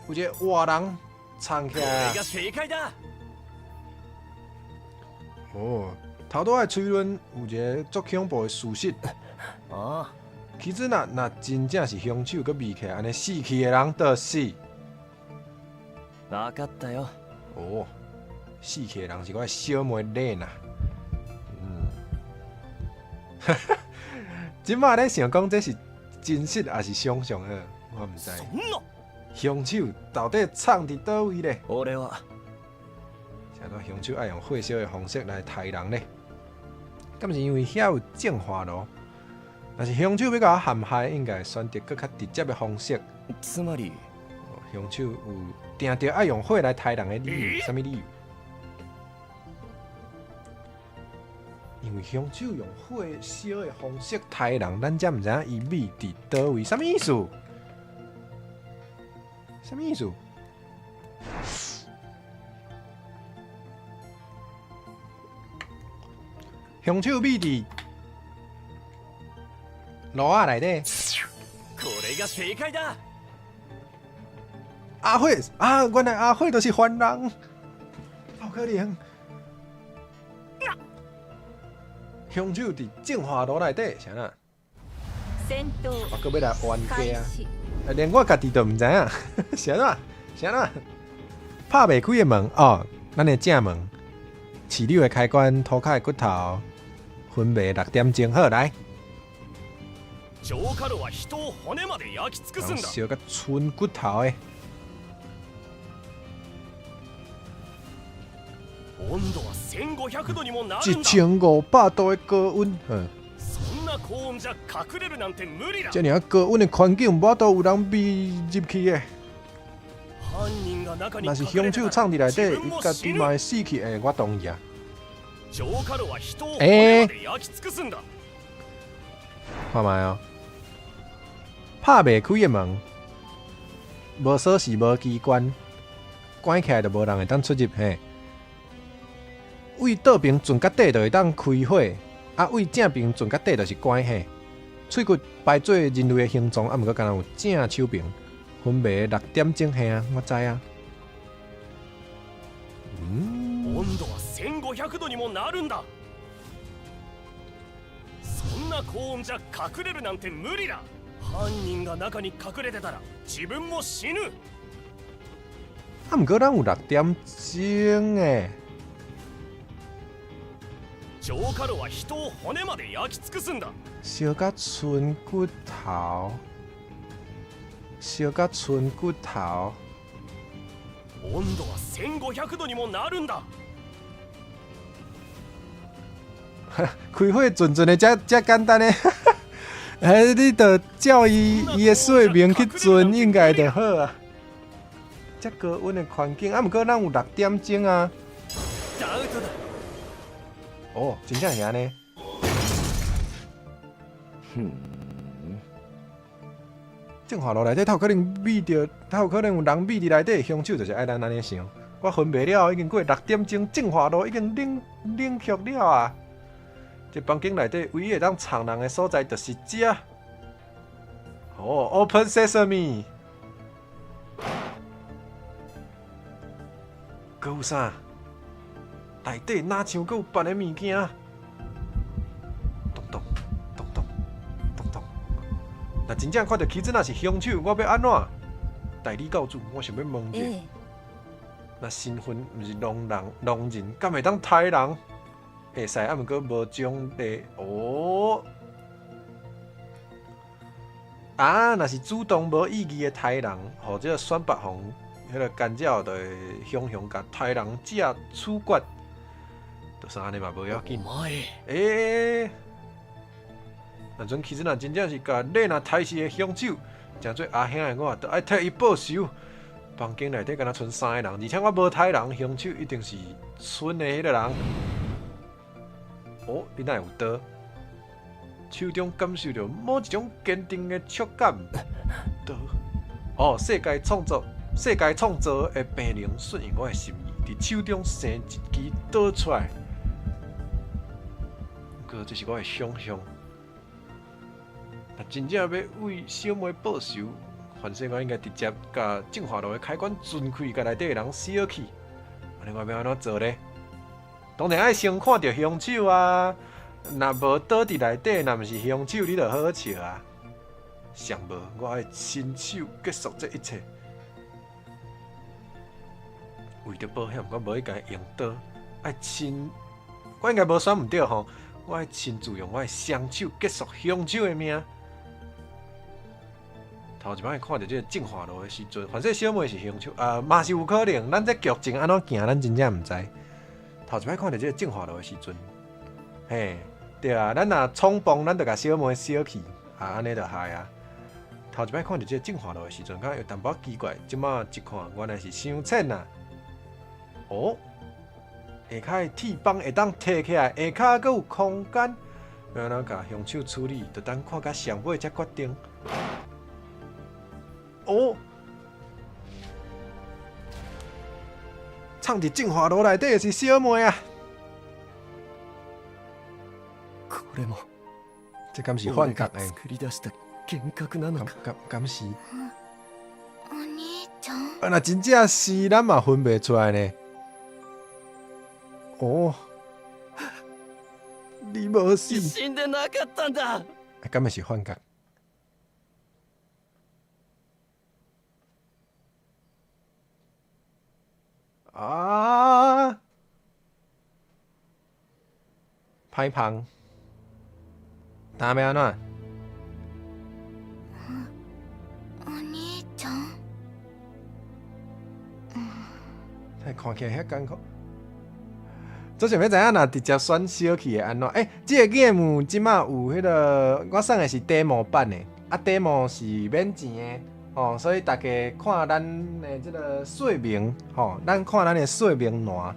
[SPEAKER 1] 有一個活人藏起來啊。哦，頭拄仔的推論有一个足恐怖的事實。
[SPEAKER 3] あ。
[SPEAKER 1] 其實若真正是兇手，閣匿起來按呢死去的人，就是。
[SPEAKER 3] 分かったよ。
[SPEAKER 1] 哦，死去的人是我的小妹蓮啊。嗯，這擺咧想講這是真實抑是想像的，我毋知。
[SPEAKER 3] そんな。
[SPEAKER 1] 兇手到底藏佇佗位咧？
[SPEAKER 3] 俺は。
[SPEAKER 1] 是按怎兇手愛用火燒的方式來刣人咧？敢是因為遐有淨化爐？若是兇手欲共我陷害，應該會選擇閣較直接的方式。
[SPEAKER 3] つまり。
[SPEAKER 1] 兇手有定著愛用火來刣人的理由，啥物理由？因為兇手用火燒的方式刣人，咱才毋知影伊秘佇佗位，啥物意思？啥物意思？兇手秘佇爐仔內底。
[SPEAKER 3] これが正解だ。
[SPEAKER 1] 阿火啊，原來阿火就是犯人，好可憐。兇手佇淨化爐內底，啥啦？我閣欲來冤家啊！連我家己都毋知影，啥啦？啥啦？拍袂開的門哦，咱的正門，飼料的開關，塗跤的骨頭，昏迷6點鐘，好來。
[SPEAKER 3] 浄化爐は人を骨まで焼き尽くすんだ。
[SPEAKER 1] 燒甲剩骨頭的。
[SPEAKER 3] 温度は1500度にもなるんだ。
[SPEAKER 1] 1500度的高溫，
[SPEAKER 3] そんな高溫じゃ隠れるなんて無理だ。
[SPEAKER 1] 這爾高溫的環境，無法度有人避入去的。
[SPEAKER 3] 犯人が中に
[SPEAKER 1] 若是兇手藏佇內底，伊家己嘛會死去。欸，我同意啊。
[SPEAKER 3] 浄化爐は人を骨まで焼き尽くすんだ。
[SPEAKER 1] 看覓哦，拍袂開的門，無鎖匙無機關，關起來就無人會當出入嘿。位倒爿鑽到底就會當開火，啊，位正爿鑽到底就是關嘿。喙骨排做人類的形狀，啊，毋過敢若有正手爿。昏迷6點鐘嘿啊，我知啊。嗯。
[SPEAKER 3] 温度は1500度にもなるんだ。そんな高温じゃ隠れるなんて無理だ。犯人が中に隠れてたら自分も死ぬ。
[SPEAKER 1] 啊，毋過咱有6點鐘欸。
[SPEAKER 3] 浄化爐は人を骨まで焼き尽くすんだ。
[SPEAKER 1] 燒甲剩骨頭，燒甲剩骨頭。
[SPEAKER 3] 温度は1500度にもなるんだ。
[SPEAKER 1] 開火準準的，遮遮簡單的，哎，你就照伊伊的說明去鑽，應該就好啊。遮高溫的環境，啊，毋過咱有6點鐘啊。哦，真正是按呢。淨化爐內底，透可能秘著，透可能有人秘佇內底，兇手就是愛咱按呢想。我昏迷了，已經過6點鐘，淨化爐已經冷冷卻了啊！這房間內底唯一會當藏人的所在就是這。哦，Open Sesame。閣有啥？內底若像閣有別的物件？咚咚咚咚咚咚。若真正看著棋子若是兇手，我欲按怎？代理教主，我想欲問者。若身份毋是農人，農人敢會當刣人？會使，啊，毋過無獎勵哦。啊，若是主動無意義的刣人，予這個選拔予彼个干擾，就會雄雄共刣人者處決。就是按呢嘛，無要緊。欸，若陣其實若真正是共麗娜刣死的兇手，成做阿兄的我，就愛替伊報仇。房間內底敢若賰三个人，而且我無刣人，兇手一定是村的彼个人。哦，你哪會有刀？手中感受著某一種堅定的觸感。刀。哦，世界創造的病靈順應我的心意，佇手中生一支刀出來。毋過這是我的想象。若真正欲為小妹報仇，凡勢我應該直接共淨化爐的開關轉開，共內底的人燒去。按呢我欲按怎做咧？當然愛先看著兇手啊！若無刀佇內底，若毋是兇手，你就好好笑啊！上無，我愛親手結束這一切。為著保險，我無欲共伊用刀，愛親，我應該無選毋對吼。我愛親自用我的雙手結束兇手的命。頭一擺看著這個淨化爐的時陣，反正小妹是兇手，啊，嘛是有可能。咱這劇情按怎行，咱真正毋知。頭一擺看著這個淨化爐的時陣，嘿，對啊，咱若衝動，咱就共小妹燒去，啊，按呢就害啊。頭一擺看著這個淨化爐的時陣，感覺有淡薄奇怪。這馬一看，原來是傷淺啊。哦，下跤的鐵板會當提起來，下跤閣有空間，欲按怎共兇手處理，就等看甲上尾才決定。哦，藏佇淨化爐內底的是小妹啊！
[SPEAKER 3] これも
[SPEAKER 1] 這敢是幻覺的？
[SPEAKER 3] 作り出した幻覚なのか？
[SPEAKER 1] 敢敢是？
[SPEAKER 2] お兄ちゃん。
[SPEAKER 1] 啊，若真正是，咱嘛分袂出來呢。哦，你無死。
[SPEAKER 3] 死んでなかったんだ。
[SPEAKER 1] 敢會是幻覺？啊！歹芳，今欲按怎？
[SPEAKER 2] お兄ちゃん。
[SPEAKER 1] 看起來遐艱苦。做想欲知影，若直接選燒去會按怎？欸，這個 game 這馬有彼個，我送的是 demo 版的，啊，demo 是免錢的，吼，所以大家看咱的這個說明，吼，咱看咱的說明欄，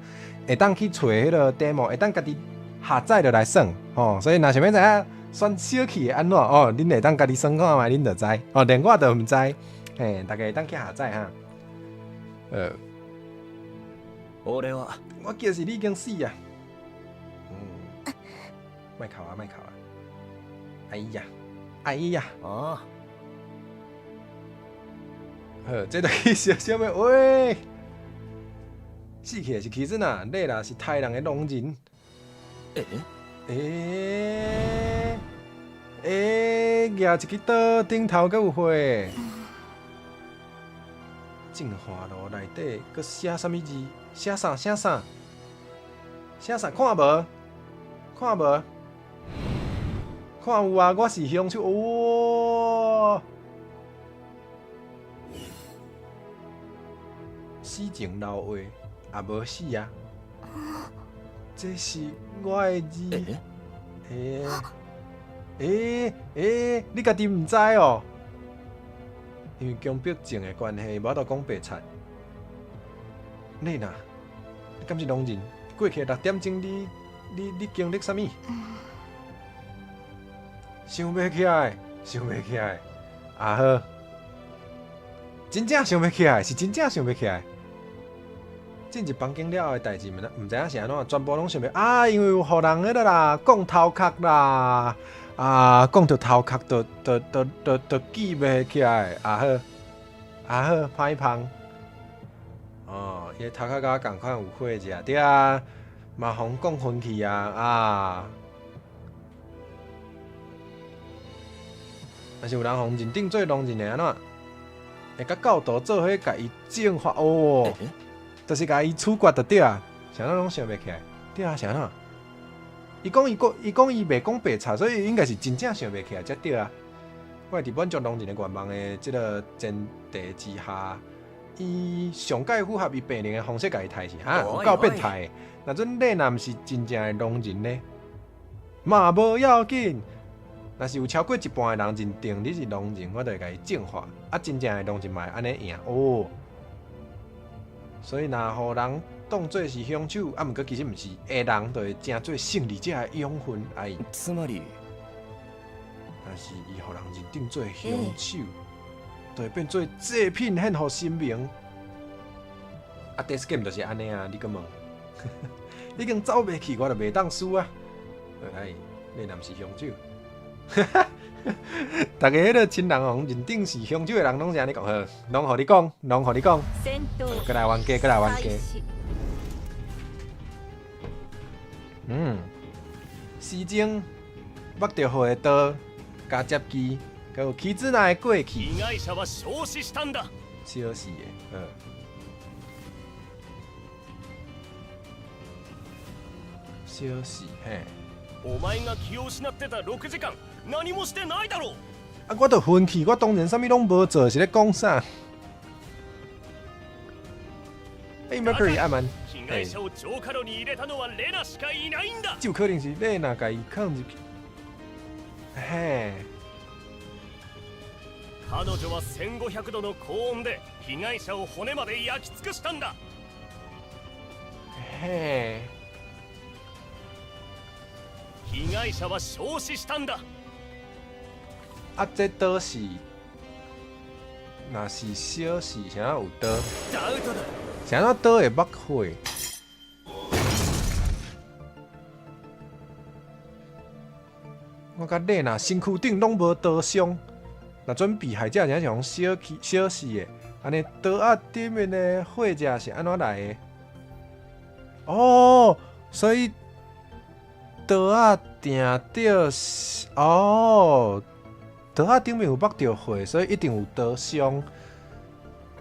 [SPEAKER 1] 會當去揣彼個 demo，會當家己下載落來耍，吼，所以若想欲知影選燒去會按怎，哦，恁會當家己耍看覓，恁就知，哦，連我都毋知，嘿，大家會當去下載哈。
[SPEAKER 3] 俺は
[SPEAKER 1] 我記得是你已經死啊！嗯，莫哭啊，莫哭啊！哎呀，哎呀！
[SPEAKER 3] 啊！
[SPEAKER 1] 好，這就去燒啥物？喂，死去的是其實呐，你啦是刣人的狼人。
[SPEAKER 3] 欸？
[SPEAKER 1] 欸？欸？舉一支刀，頂頭閣有血。淨化爐內底閣寫啥物字？寫啥？寫啥？寫啥？看無？看無？看有啊！我是兇手。哦！死前留話也無死啊！這是我的字。欸欸欸！你家己毋知哦？因為強迫症的關係，無法度講白賊。你若，你敢是狼人？過去六點鐘，你你你經歷啥物？想袂起來，想袂起來。啊好，真正想袂起來，是真正想袂起來。進入房間了後的代誌，毋知影是按怎，全部攏想袂啊！因為有予人彼個啦，摃頭殼啦，啊，摃著頭殼，就就就就就記袂起來。啊好，啊好，歹芳。哦，伊的頭殼佮我仝款有血跡，對啊，嘛予人摃昏去啊啊！若是有人予人認定做狼人會按怎？會佮教徒做伙共伊淨化哦，就是共伊處決就對啊。啥物攏想袂起來，對啊，啥物？伊講伊講伊講伊袂講白賊，所以應該是真正想袂起來才對啊。我會佇滿足狼人的願望的這個前提之下，伊上蓋符合伊病人的方式共伊刣死，哈，有夠變態的。若準你若毋是真正的狼人呢，嘛無要緊。若是有超過一半的人認定你是狼人，我就會共伊淨化。啊，真正的狼人嘛會按呢贏哦。所以若予人當做是兇手，啊，毋過其實毋是，的人就會成做勝利者的養分。哎，
[SPEAKER 3] つまり，
[SPEAKER 1] 若是伊予人認定做兇手，就會變做祭品獻予神明。啊，death game 就是按呢啊，你閣問？已經走袂去，我就袂當輸啊！哎，你若毋是兇手，逐家彼個親人予認定是兇手的人，攏是按呢講好，攏予你講，攏予你講。閣來玩家，閣來玩家。時鐘縛著火的刀加接機，閣有棋子內的過去。
[SPEAKER 3] 被害者は焼死したんだ。
[SPEAKER 1] 燒死的，嗯。燒死嘿。
[SPEAKER 3] お前が気を失ってた6時間何もしてないだろう。
[SPEAKER 1] 啊，我著昏去，我當然啥物攏無做，是咧講啥？欸，Mercury 阿曼，
[SPEAKER 3] 被害者を浄化炉に入れたのはレナしかいないんだ。
[SPEAKER 1] 就可能是レナ共伊囥入去。嘿。
[SPEAKER 3] 彼女は1500度の高温で被害者を骨まで焼き尽くしたんだ。
[SPEAKER 1] 嘿。
[SPEAKER 3] 被害者は焼死したんだ。
[SPEAKER 1] 啊，這刀是，若是燒死，啥有刀？
[SPEAKER 3] アウトだ。
[SPEAKER 1] 啥怎刀會縛火？我佮麗娜身軀頂攏無刀傷，若準被害者真正是予燒去燒死的，按呢刀仔頂面的火跡是按怎來的？哦，所以刀仔定著是哦，刀仔頂面有縛著火，所以一定有刀傷。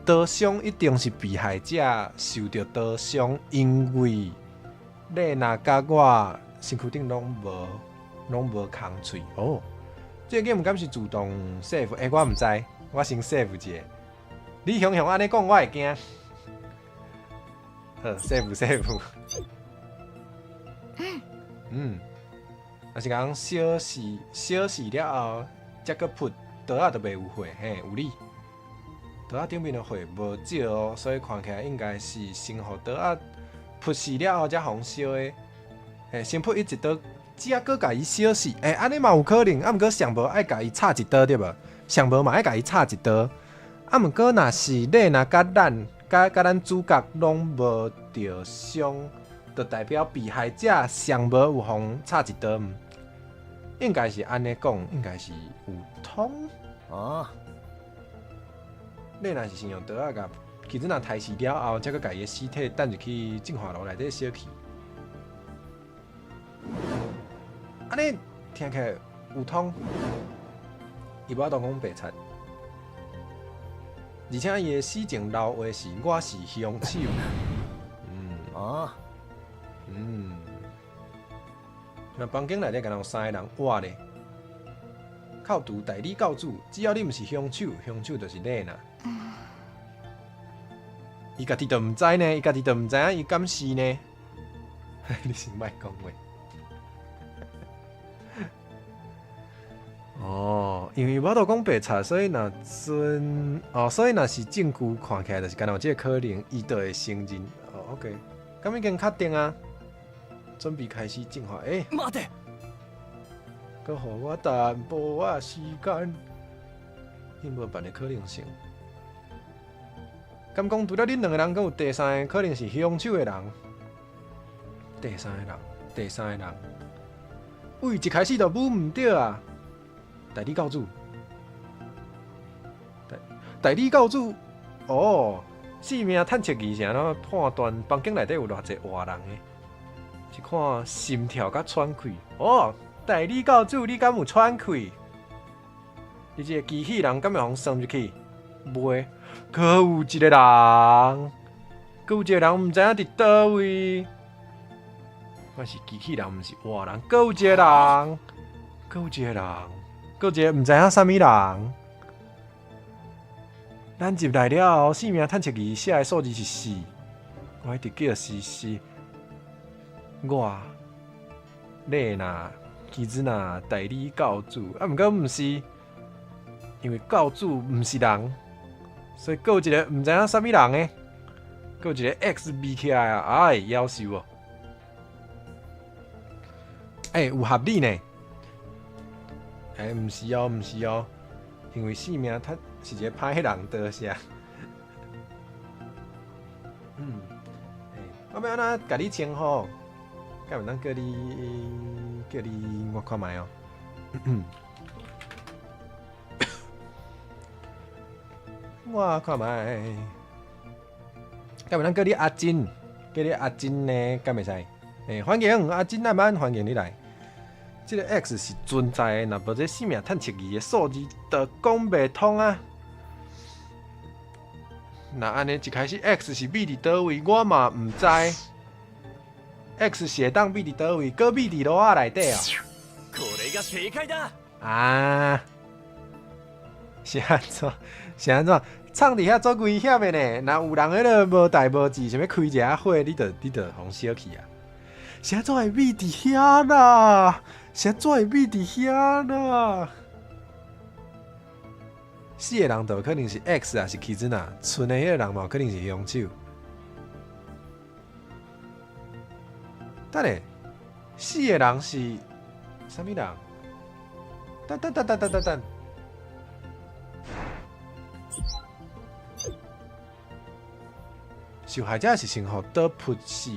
[SPEAKER 1] 刀傷一定是被害者受著刀傷，因為麗娜佮我身軀頂攏無空喙哦。這個 game 敢是自動 save？欸，我毋知，我先 save 一下。你雄雄按呢講，我會驚。好，save save。嗯，若是講燒死燒死了後，才閣撲刀仔就袂有火，嘿，有理。刀仔頂面的火無少哦，所以看起來應該是先予刀仔撲死了後，才予燒的。嘿，先撲伊一刀，才閣共伊燒死。欸，按呢嘛有可能，啊，毋過上無愛共伊插一刀對無？上無嘛愛共伊插一刀。啊，毋過若是你若佮咱、佮咱主角攏無著傷，就代表被害者上無有予插一刀。應該是按呢講，應該是有通。
[SPEAKER 3] 啊。
[SPEAKER 1] 你若是先用刀仔共其實若刣死了後，才閣共伊的屍體擲入去淨化爐內底燒去。按呢聽起來有通，伊無法度講白賊，而且伊的死前留話是我是兇手。嗯。
[SPEAKER 3] 啊。
[SPEAKER 1] 嗯。那房間內底敢若有三個人活咧，扣除代理教主，只要你毋是兇手，兇手就是你啦。伊家己都毋知呢，伊家己都毋知影，伊敢是呢？你先莫講話。哦，因為無法度講白賊，所以若陣哦，所以若是證據看起來就是敢若有這個可能，伊就會承認。哦，OK，咁已經確定啊，準備開始淨化。欸，
[SPEAKER 3] 待て。
[SPEAKER 1] 閣予我淡薄仔時間，彼無別个可能性。敢講除了恁兩個人，閣有第三個可能是兇手的人。第三個人，第三個人，為一開始就舞毋對啊！代理教主，代理教主，哦，性命探測儀是按怎判斷房間內底有偌濟活人的？是看心跳佮喘氣。哦，代理教主，你敢有喘氣？你這個機器人敢會予算入去？袂。閣有一個人，閣有一個人毋知影佇佗位。我是機器人，毋是活人。閣有一個人，閣有一個人，閣有一個毋知影啥物人。咱入來了後，性命探測儀寫的數字是四，我一直叫是是我、麗娜、基茲娜代理教主，啊，毋過毋是，因為教主毋是人，所以閣有一個毋知影啥物人的，閣有一個 X 眯起來啊，哎，夭壽哦！欸，有合理呢？欸，毋是哦，毋是哦，因為性命他是一個歹人，多謝。嗯，欸，我欲按怎共你稱呼？敢有當叫你叫你我看覓哦。我看覓，敢有當叫你阿珍，叫你阿珍呢，敢會使？欸，歡迎啊，真難歡迎你來。這个 X 是存在的，若無這生命探測儀的數字，就講袂通啊。若按呢一開始 X 是秘佇佗位，我嘛毋知。X 是會當秘佇佗位，閣秘佇爐仔內底哦。
[SPEAKER 3] これが正解だ。
[SPEAKER 1] 啊！是按怎？是按怎？藏佇遐足危險的呢。若有人彼个無代無誌，想欲開一下火，你就予燒去啊！是按怎會秘佇遐啦？是按怎會秘佇遐啦？死的人就可能是 X 抑是棋子呐，賰的彼个人嘛有可能是兇手。等下，死的人是啥物人？等等等等等等等。受害者是先予刀噗死，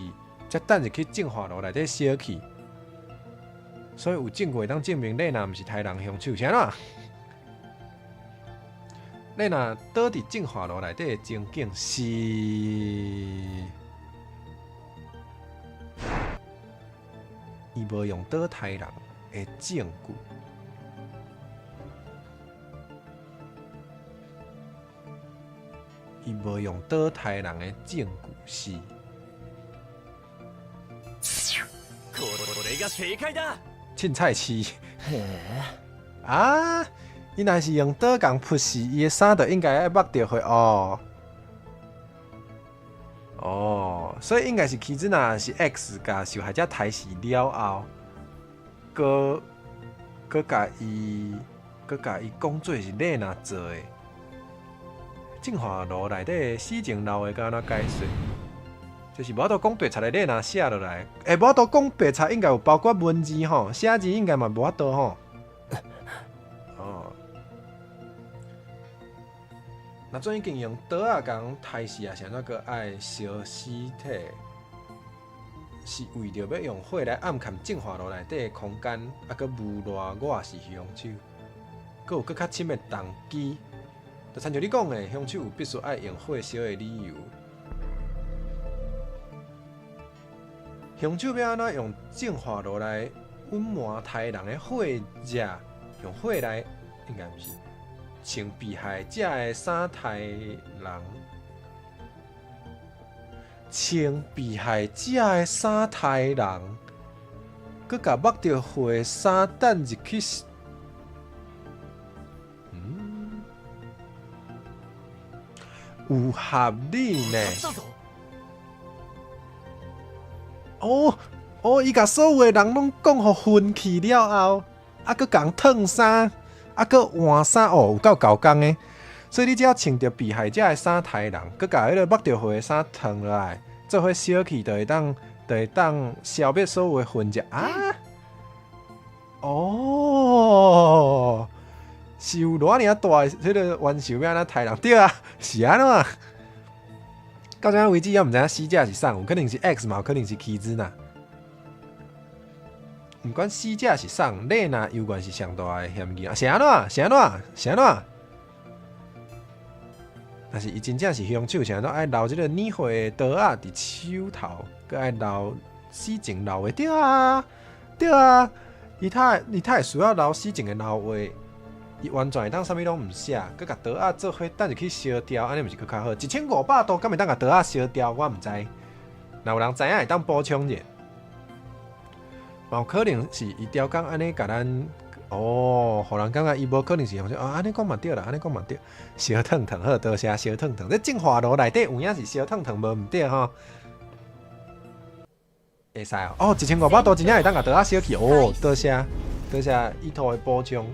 [SPEAKER 1] 才擲入去淨化爐內底燒去，所以有證據會當證明麗娜毋是刣人兇手，是按怎？麗娜倒佇淨化爐內底的情景是，伊無用刀刣人的證據。伊無用刀刣人的證據是。
[SPEAKER 3] これが正解だ。
[SPEAKER 1] 凊彩市。啊！伊若是用刀共噗死，伊的衫就應該愛抹著血哦。哦，所以應該是棋子若是 X 共受害者刣死了後，閣共伊講做是麗娜做的。淨化爐內底死前留的，敢按怎解釋？就是無法度講白賊的麗娜寫落來，欸，無法度講白賊應該有包括文字吼，寫字應該嘛無法度吼。哦，若準已經用刀仔共刣死啊，是按怎閣愛燒屍體？是為著欲用火來暗崁淨化爐內底的空間，啊，閣誣賴我是兇手，閣有閣較深的動機。就親像你講的，兇手有必須愛用火燒的理由。兇手欲按怎用淨化爐來隱瞞刣人的火熱，用火來應該毋是穿被害者的衫刣人，穿被害者的衫刣人，閣共抹著血的衫擲入去。有合理呢。哦哦，伊共所有的人攏講予昏去了後，啊，閣共褪衫，啊，閣換衫，哦，有夠猴工的。所以你只要穿著被害者的衫刣人，閣共彼个抹著血的衫褪落來，做伙燒去，就會當消滅所有的痕跡啊！哦。是有偌爾大的彼个冤仇欲按怎刣人？對啊，是按怎？到這為止，猶毋知影死者是啥，有可能是 X 嘛，有可能是棋子呐。毋管死者是啥，麗娜猶原是上大的嫌疑啊！是按怎？是按怎？是按怎？但是伊真正是兇手，是按怎愛留這个染血的刀仔佇手頭，閣愛留死前留的？對啊，對啊，伊較會需要留死前的留話。伊完全會當啥物攏毋寫，閣共刀仔做伙擲入去燒掉，按呢毋是閣較好？1500度敢會當共刀仔燒掉？我毋知。若有人知影會當補充者。嘛有可能是伊刁工按呢共咱哦，予人感覺伊無可能是兇手啊，按呢講嘛對啦，按呢講嘛對。燒燙燙好，多謝燒燙燙。這淨化爐內底有影是燒燙燙無毋對吼。會使哦，哦，1500度真正會當共刀仔燒去哦，多謝多謝伊圖的補充。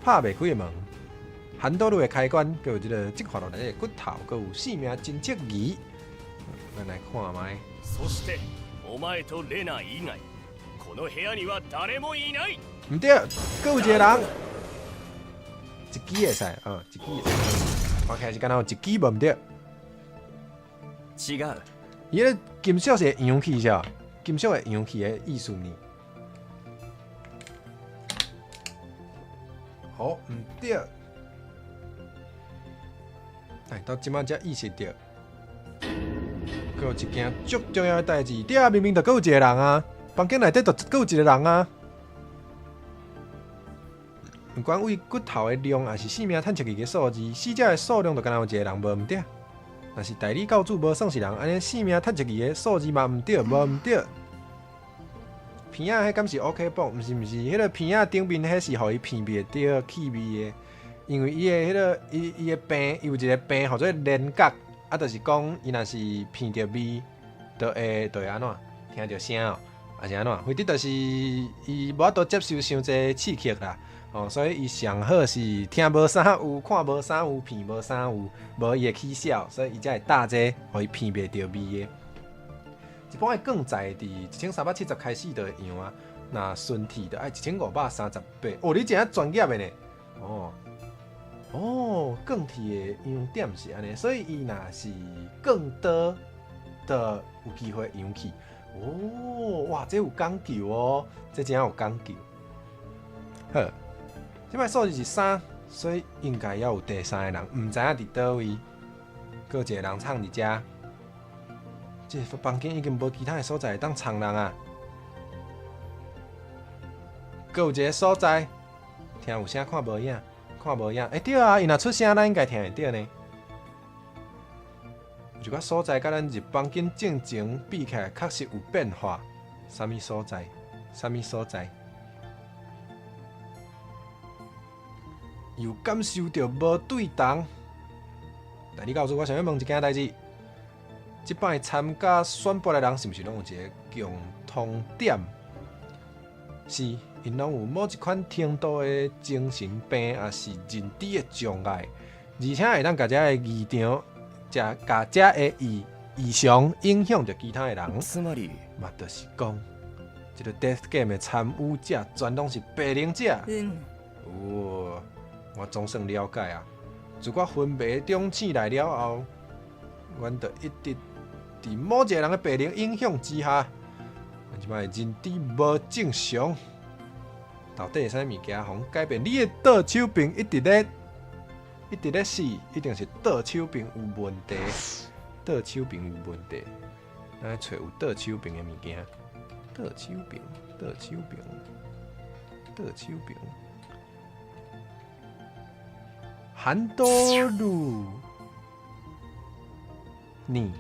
[SPEAKER 1] 拍袂開的門，韓多路的開關，閣有這个淨化爐內底的骨頭，閣有生命偵測儀。咱來看覓。
[SPEAKER 3] そしてお前とレナ以外この部屋には誰もいない。
[SPEAKER 1] 毋對，閣有一个人，一支會使，嗯，一支會使。看起來是敢若有一支無毋對。
[SPEAKER 3] 違う。
[SPEAKER 1] 伊彼个金屬是會揚起是無？金屬會揚起的意思呢？哦，毋對。哎，到這擺才意識著，閣閣有一件足重要的代誌，對啊，明明就閣有一個人啊，房間內底就閣有一個人啊。毋管為骨頭的量，抑是性命探測儀的數字，死者的數量就敢若有一個人無毋對。若是代理教主無算是人，按呢性命探測儀的數字嘛毋對，無毋對。鼻仔彼敢是 OK 繃？毋是毋是，彼個鼻仔頂面彼是予伊鼻袂著氣味的，因為伊的彼個伊伊的病，伊有一個病號做連角，啊，就是講伊若是鼻著味，就會按怎聽著聲哦，抑是按怎？反正就是伊無法度接受傷濟刺激啦，哦，所以伊上好是聽無啥有，看無啥有，鼻無啥有，無伊會起痟，所以伊才會貼這個，予伊鼻袂著味的。一般的鋼材佇1370開始就會用啊，若純鐵就愛1538。哦，你真正專業的呢。哦，哦，鋼鐵的熔點是按呢，所以伊若是鋼刀，就有機會熔去。哦，哇，這有講究哦，這真有講究。好，這擺數字是三，所以應該猶有第三个人，毋知影佇佗位，閣有一個人藏佇遮。這個房間已經無其他的所在會當藏人啊！閣有一個所在，聽有聲看無影，看無影。欸，對啊，伊若出聲，咱應該聽會著呢。有一寡所在佮咱入房間進前比起來，確實有變化。啥物所在？啥物所在？又感受著無對同。代理教授，我想欲問一件代誌。這擺參加選拔的人是毋是攏有一個共通點？是，𪜶攏有某一款程度的精神病，抑是認知的障礙，而且會當共這个異常，這共這个異常影響著其他的人。
[SPEAKER 3] つまり，
[SPEAKER 1] 嘛，就是講，這个 Death Game 的參與者全攏是白靈者。哦，我總算了解啊！自我昏迷中醒來了後，阮就一直佇某一個人的白靈影響之下，咱這擺認知無正常。到底是啥物件予改變？你的倒手柄一直咧死，一定是倒手柄有問題。倒手柄有問題，咱來揣有倒手柄的物件。倒手柄，倒手柄，倒手柄。韓多魯，你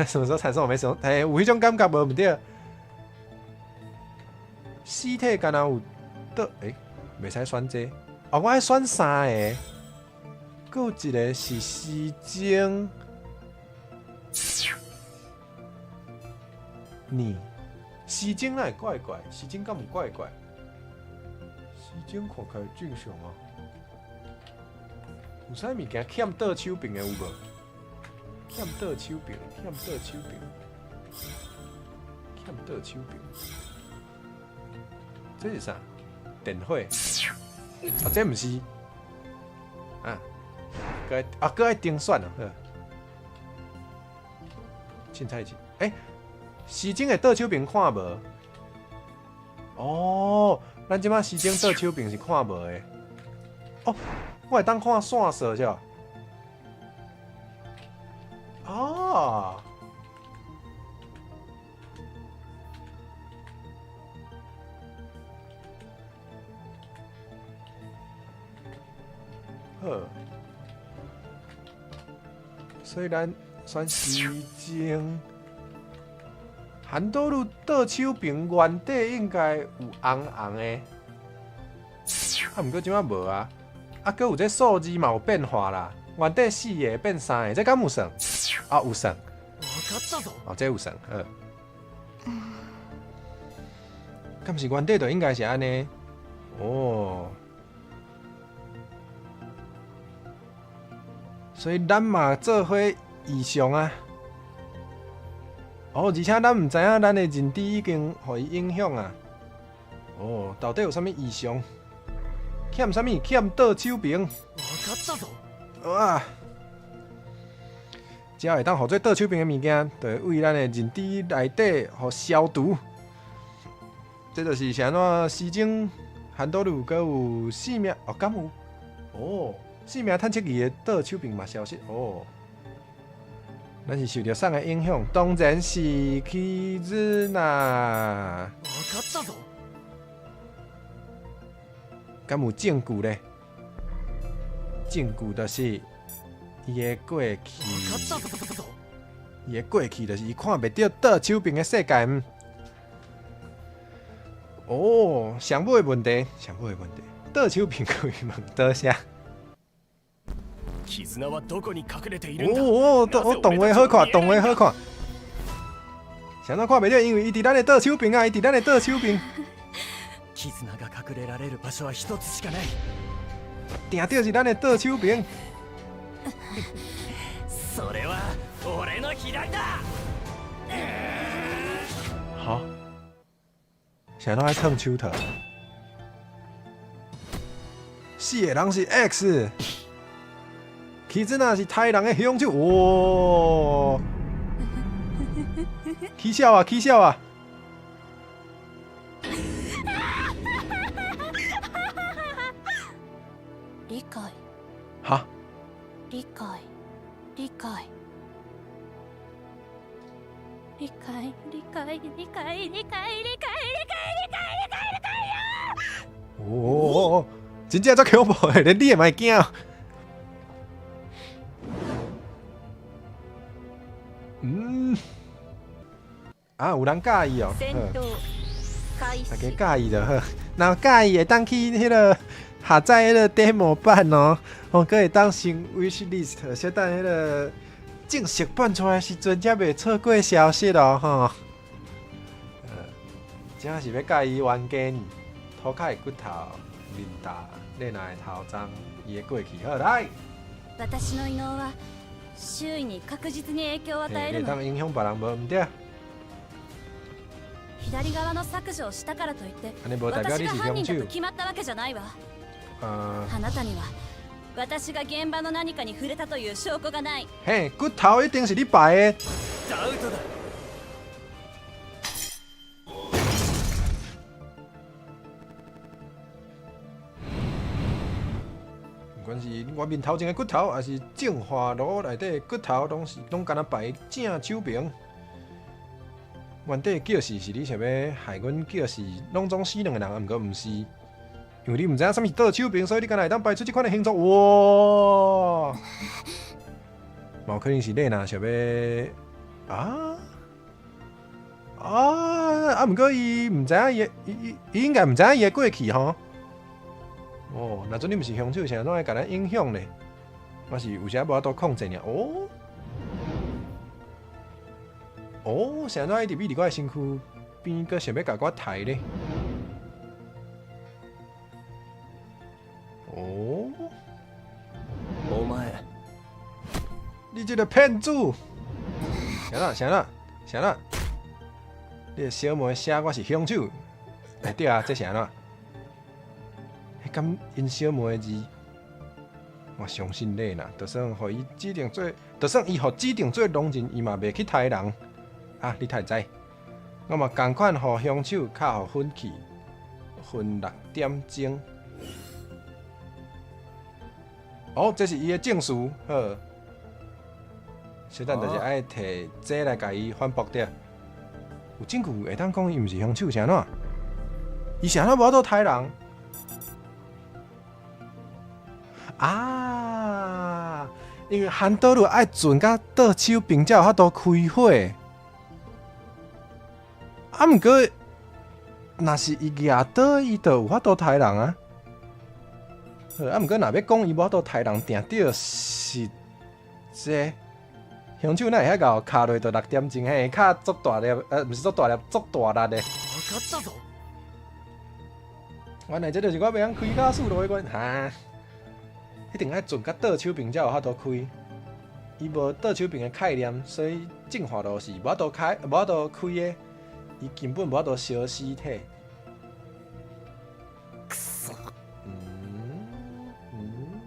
[SPEAKER 1] 什麼時候產生？我沒什麼，欸，有彼種感覺無？毋對。屍體敢若有倒，欸，袂使選這個。哦，我愛選三個，閣有一個是時鐘。你時鐘哪會怪怪？時鐘敢有怪怪？時鐘看起來正常啊。有啥物件欠倒手柄的有無？欠倒手柄，欠倒手柄，欠倒手柄。這是啥？電火？啊，這毋是。啊，閣愛啊，閣愛重選哦。好。凊彩一，欸，時鐘的倒手柄看無？哦，咱這擺時鐘倒手柄是看無的。哦，我會當看線索是吧？哦。好，所以咱選時鐘，韓多魯倒手柄原底應該有紅紅的，啊，毋過這擺無啊，啊，閣有這數字嘛有變化啦，原底四個變三個，這敢有算？啊，有算。哦，這有算，好。敢是原底就應該是按呢？哦。所以咱嘛做伙異常啊！哦，而且咱毋知影咱的認知已經予伊影響啊！哦，到底有啥物異常？欠啥物？欠倒手柄。哇！只要會當予做倒手柄的物件，就會為咱的認知內底予消除。這就是是按怎時鐘韓多魯閣有性命哦，敢有？哦。生命探測儀的倒手柄嘛消失哦，咱是受著啥个影響？當然是絆啊！
[SPEAKER 3] 分かったぞ。
[SPEAKER 1] 敢有證據咧？證據就是伊的過去。
[SPEAKER 3] 分かったぞ。
[SPEAKER 1] 伊的過去就是伊看袂著倒手邊的世界毋？哦，上尾的問題，上尾的問題，倒手邊開門多謝。
[SPEAKER 3] 絆はどこに隠れているんだ？
[SPEAKER 1] 哦哦，我動畫好看，動畫好看。啥怎看袂著？因為伊佇咱的倒手邊啊，伊佇咱的倒手邊。
[SPEAKER 3] 絆が隠れられる場所は一つしかない。
[SPEAKER 1] 定著是咱的倒手邊。
[SPEAKER 3] それは俺の左だ。
[SPEAKER 1] 哈？啥怎愛燙手頭？死的人是 X。絆是刣人的兇手，哇！起笑啊，起笑啊！
[SPEAKER 2] 理解。
[SPEAKER 1] 哈？
[SPEAKER 2] 理解理解理解理解理解理解理解理解理解理解理解
[SPEAKER 1] 哦哦哦！真正足恐怖的，連你也嘛會驚。嗯，啊，有人佮意哦，大家佮意就好。若佮意會當去彼个下載彼个 demo 版哦，哦，閣會當先 wish list，小等彼个正式版出來時陣，才袂錯過消息哦，吼。這是欲佮伊冤家，塗跤的骨頭，面大，麗娜的頭鬃，伊的過去，好來。
[SPEAKER 2] 私の異能は周囲に確実に影響を与えるの。
[SPEAKER 1] 會當影響別人無毋對。
[SPEAKER 2] 左側の削除をしたからといって、
[SPEAKER 1] 私
[SPEAKER 2] が犯人だと決まったわけじゃないわ。あなたには私が現場の何かに触れたという証拠がない。
[SPEAKER 1] 嘿，骨頭一定是你擺的。
[SPEAKER 3] アウトだ。
[SPEAKER 1] 不管是我面頭前的骨頭，還是淨化爐內底的骨頭，攏是攏敢若擺正手邊。原底叫死是你想欲害阮叫死，攏總死兩个人，啊，毋過毋是，因為你毋知影啥物是倒手邊，所以你敢若會當擺出這款的形狀。哇！嘛有可能是麗娜想欲啊啊啊！毋過伊毋知影伊伊伊伊應該毋知影伊的過去吼。哦，若準你毋是兇手，是按怎會共咱影響呢？我是有時無法度控制爾。哦，哦，是按怎伊佇佇我的身軀邊，閣想欲共我刣咧？哦，
[SPEAKER 3] お前，
[SPEAKER 1] 你這個騙子！啥啦？啥啦？啥啦？你的小妹寫我是兇手？欸，對啊，這是按怎？敢𪜶小妹的字，我相信麗娜，就算予伊指定做，就算伊予指定做狼人，伊嘛袂去刣人。啊，你太知？我嘛仝款予兇手敲予粉去，分6點鐘。哦，這是伊的證詞，好。小等就是愛提這來共伊反駁著。有證據會當講伊毋是兇手，是按怎？伊是按怎無法度刣人？啊！因為韓多魯愛轉甲倒手邊才有法度開火。啊，毋過，若是伊舉刀，伊就有法度刣人啊。啊，毋過若欲講伊無法度刣人，定著是這兇手哪會遐𠢕敲落就6點鐘，嘿，敲足大粒，毋是足大粒，足大力的。
[SPEAKER 3] 分かったぞ。
[SPEAKER 1] 原來這就是我袂曉開加速路的關哈。一定愛轉甲倒手邊才有法度開，伊無倒手邊的概念，所以進化路是無法度開、無法度開的。伊根本無法度燒屍體。嗯，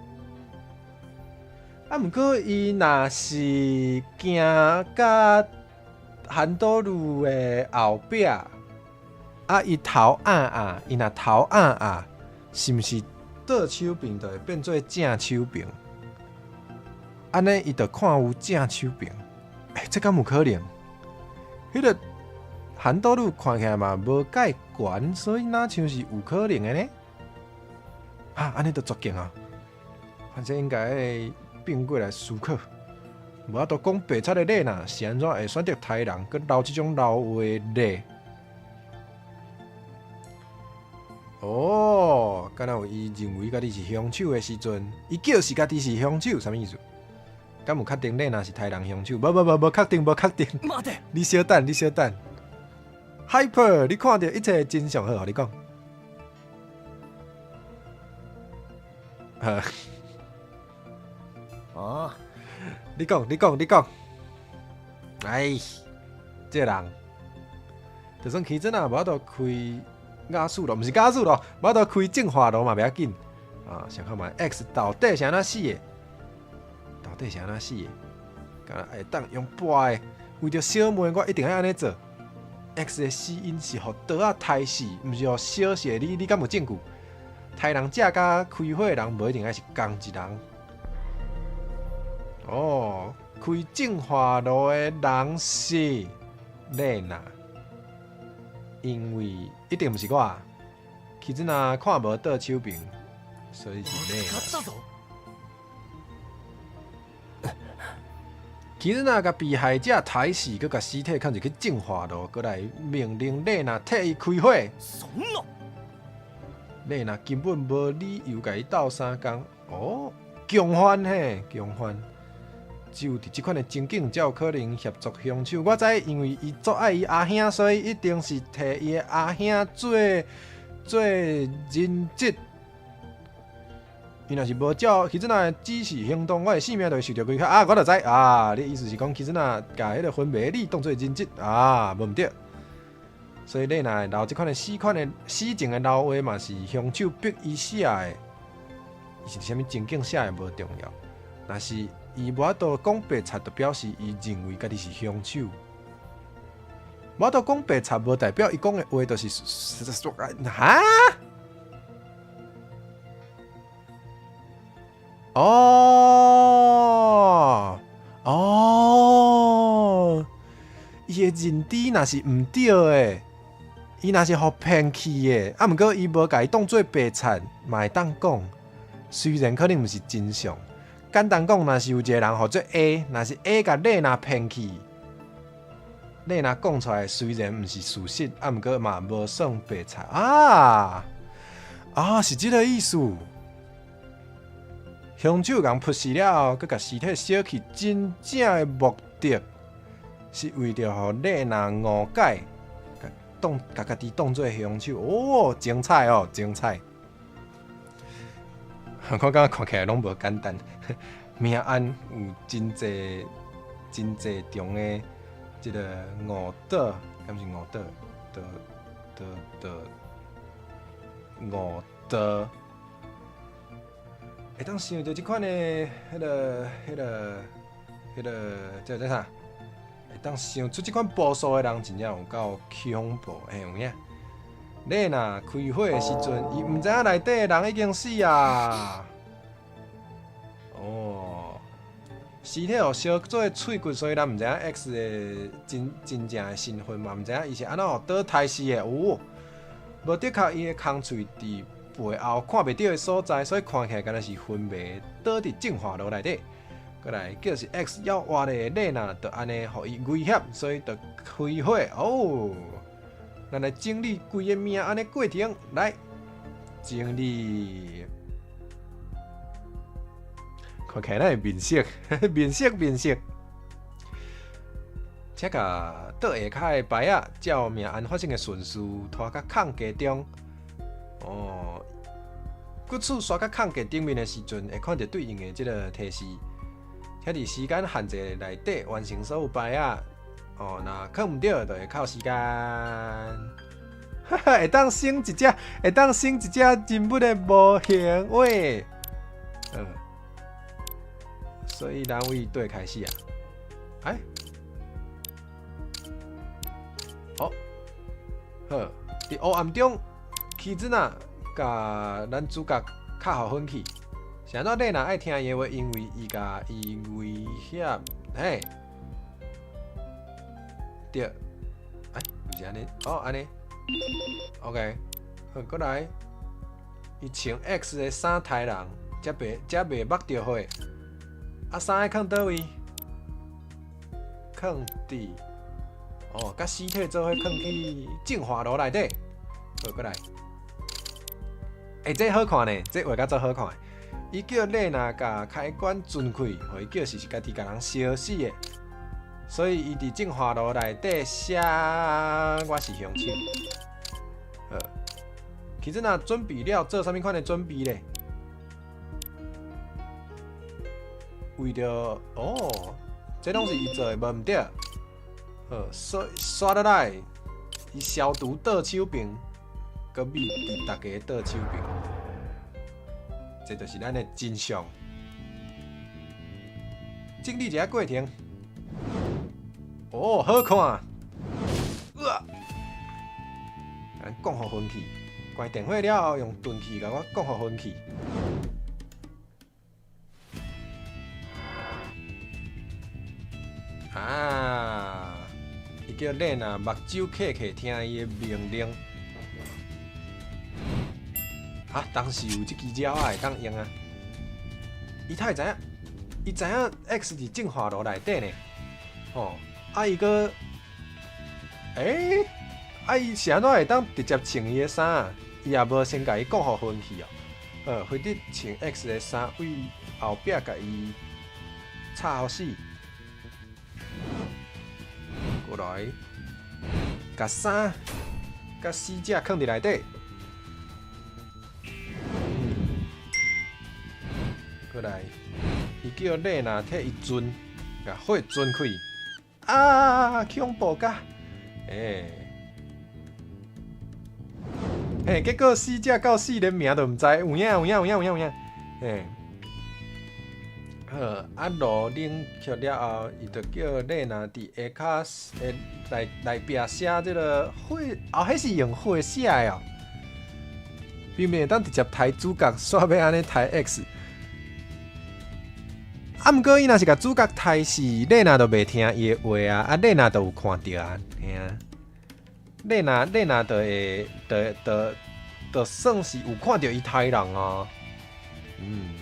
[SPEAKER 1] 啊，毋過伊若是行甲韓多路的後壁，啊，伊頭壓壓，伊若頭壓壓，是毋是？倒手邊就會變做正手邊，按呢伊就看有正手邊。欸，這敢有可能？彼個韓多魯看起來嘛無蓋懸，所以若像是有可能的呢？啊，按呢就絕境啊！反正應該會變過來思考，無法度講白賊的麗娜是按怎會選擇刣人，閣留這種老話咧？哦，敢若有伊認為家己是兇手的時陣，伊叫是家己是兇手，啥物意思？敢有確定麗娜是刣人兇手？無無無無確定，無確定。
[SPEAKER 3] 待て。
[SPEAKER 1] 你小等，你小等。Hyper，你看著一切真相好，予你講。好。
[SPEAKER 3] 啊！
[SPEAKER 1] 你講，你講，你講。哎，這個人，就算起陣啊，無法度開瓦斯爐，毋是瓦斯爐，無法度開淨化爐嘛，袂要緊。啊，想看覓 X 到底是按怎死的？到底是按怎死的？敢若會當用跋的，為著小妹，我一定愛按呢做。X 的死因是予刀仔刣死，毋是予燒死的。你敢有證據？刣人者佮開火的人無一定愛是仝一人。哦，開淨化爐的人是麗娜，因為一定毋是我。其實若看無倒手邊，所以是麗娜。
[SPEAKER 3] 勝ったぞ。
[SPEAKER 1] 其實若共被害者刣死，閣共屍體囥入去淨化爐，閣來命令麗娜替伊開火。
[SPEAKER 3] そんな。
[SPEAKER 1] 麗娜根本無理由共伊鬥相共。哦，共犯嘿，共犯。只有佇這款的情景，才有可能協助兇手。我知，因為伊足愛伊阿兄，所以一定是替伊的阿兄做做人質。伊若是無照彼陣仔的指示行動，我的性命就會受著威脅啊！我就知啊，你的意思是講，彼陣仔共彼個昏迷的你當做人質啊，無毋對。所以你若會留這款的死款的死情的老話嘛，是兇手逼伊寫的。伊是佇啥物情景寫的無重要，若是伊無法度講白賊，就表示伊認為家己是兇手。無法度講白賊，無代表伊講的話就是哈？哦哦，伊的認知若是毋對的，伊若是予騙去的，啊，毋過伊無共伊當做白賊，嘛會當講。雖然可能毋是真相，簡單講，若是有一個人號做 A，若是 A 共麗娜騙去，麗娜講出來雖然毋是事實，啊，毋過嘛無算白賊啊啊，是這個意思。兇手共撲死了後，閣共屍體燒去，真正的目的是為著予麗娜誤解，當共家己當做兇手。哦，精彩哦，精彩！我感覺看起來攏無簡單，命案有真濟真濟種的這個誤導，敢是誤導？導導導誤導。會當想著這款的彼個、彼個、彼個，這個啥？會當想出這款步數的人，真正有夠恐怖，會有影。你若開火的時陣，伊毋知影內底的人已經死啊！哦，屍體予燒做碎骨，所以咱毋知影 X 的真真正的身份嘛，毋知影伊是按怎予刀刣死的。有，無的確伊的空喙佇背後看袂著的所在，所以看起來敢若是昏迷倒佇淨化爐內底。閣來叫是 X 猶活的麗娜，就按呢予伊威脅，所以就開火。哦，咱來整理規个命案的過程，來整理。看起來咱的面色，面色面色。請共桌下跤的牌仔，照命案發生的順序拖到空格中。哦，骨刺刷到空格頂面的時陣，會看著對應的這個提示。請佇時間限制內底完成所有牌仔。哦，若囥毋著，就會扣時間。哈哈，會當省一隻，會當省一隻人物的模型喂。所以咱為佗開始啊？哎，好，好，佇黑暗中，棋子啊，共咱主角較予粉去。是按怎你若愛聽伊的話，因為伊共伊威脅，嘿，對，哎，毋是按呢，哦，按呢，OK，好，閣來，伊穿 X 的衫刣人，才袂目著火。啊，衫愛囥佗位？囥佇，哦，佮屍體做伙囥去淨化爐內底。好，閣來。欸，這好看呢，這畫甲足好看。伊叫麗娜共開關存開，予伊叫死是家己共人燒死的。所以伊佇淨化爐內底寫我是兇手。好，其實若準備了做啥物款的準備咧？為著哦，這攏是伊做的，無毋對。好，刷刷落來，伊消毒倒手爿，閣秘佇逐家倒手爿，這就是咱的真相。整理一下過程。哦，好看。呃，咱講予昏去，關電火了後，用鈍器共我講予昏去。啊！伊叫麗娜目睭瞌瞌聽伊的命令。啊，當時有這支鳥仔會當用啊！伊哪會知影？伊知影 X 佇淨化爐內底呢？吼！啊，伊閣，欸？啊，伊是按怎會當直接穿伊的衫？伊也無先共伊講予昏去哦。非得穿 X 的衫，對後壁共伊插予死。過來，共衫佮死者囥佇內底。過來，伊叫麗娜替伊存，共火存開。啊！恐怖甲，欸，嘿，結果死者到死連名都毋知，有影有影有影有影有影，嘿。好，啊，爐冷卻了後，伊就叫麗娜佇下跤的內內壁寫這个火，哦，彼是用火寫的哦。明明會當直接刣主角，煞欲按呢刣 X。啊，毋過伊若是共主角刣死，麗娜就袂聽伊的話啊，啊，麗娜就有看著啊，嘿啊。麗娜麗娜就會，就就就算是有看著伊刣人啊，嗯。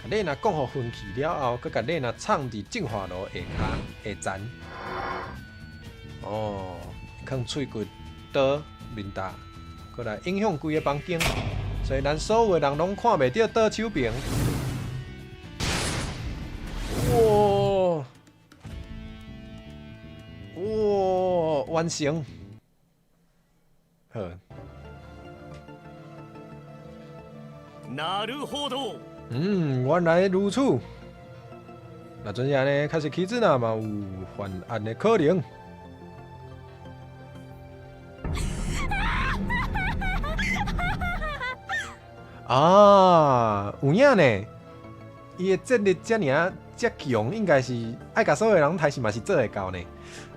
[SPEAKER 1] 麗娜講予昏去了後，閣共麗娜藏佇淨化爐下跤下層。哦，囥喙骨刀面罩，閣來影響規个房間，所以咱所有的人攏看袂著倒手爿。哇！哇！完成。好。
[SPEAKER 3] なるほど。
[SPEAKER 1] 嗯，原來如此。若真是按呢，確實起子嘛有犯案的可能。啊，有影呢！伊的戰力遮爾啊遮強，應該是愛共所有人刣死嘛是做會到呢。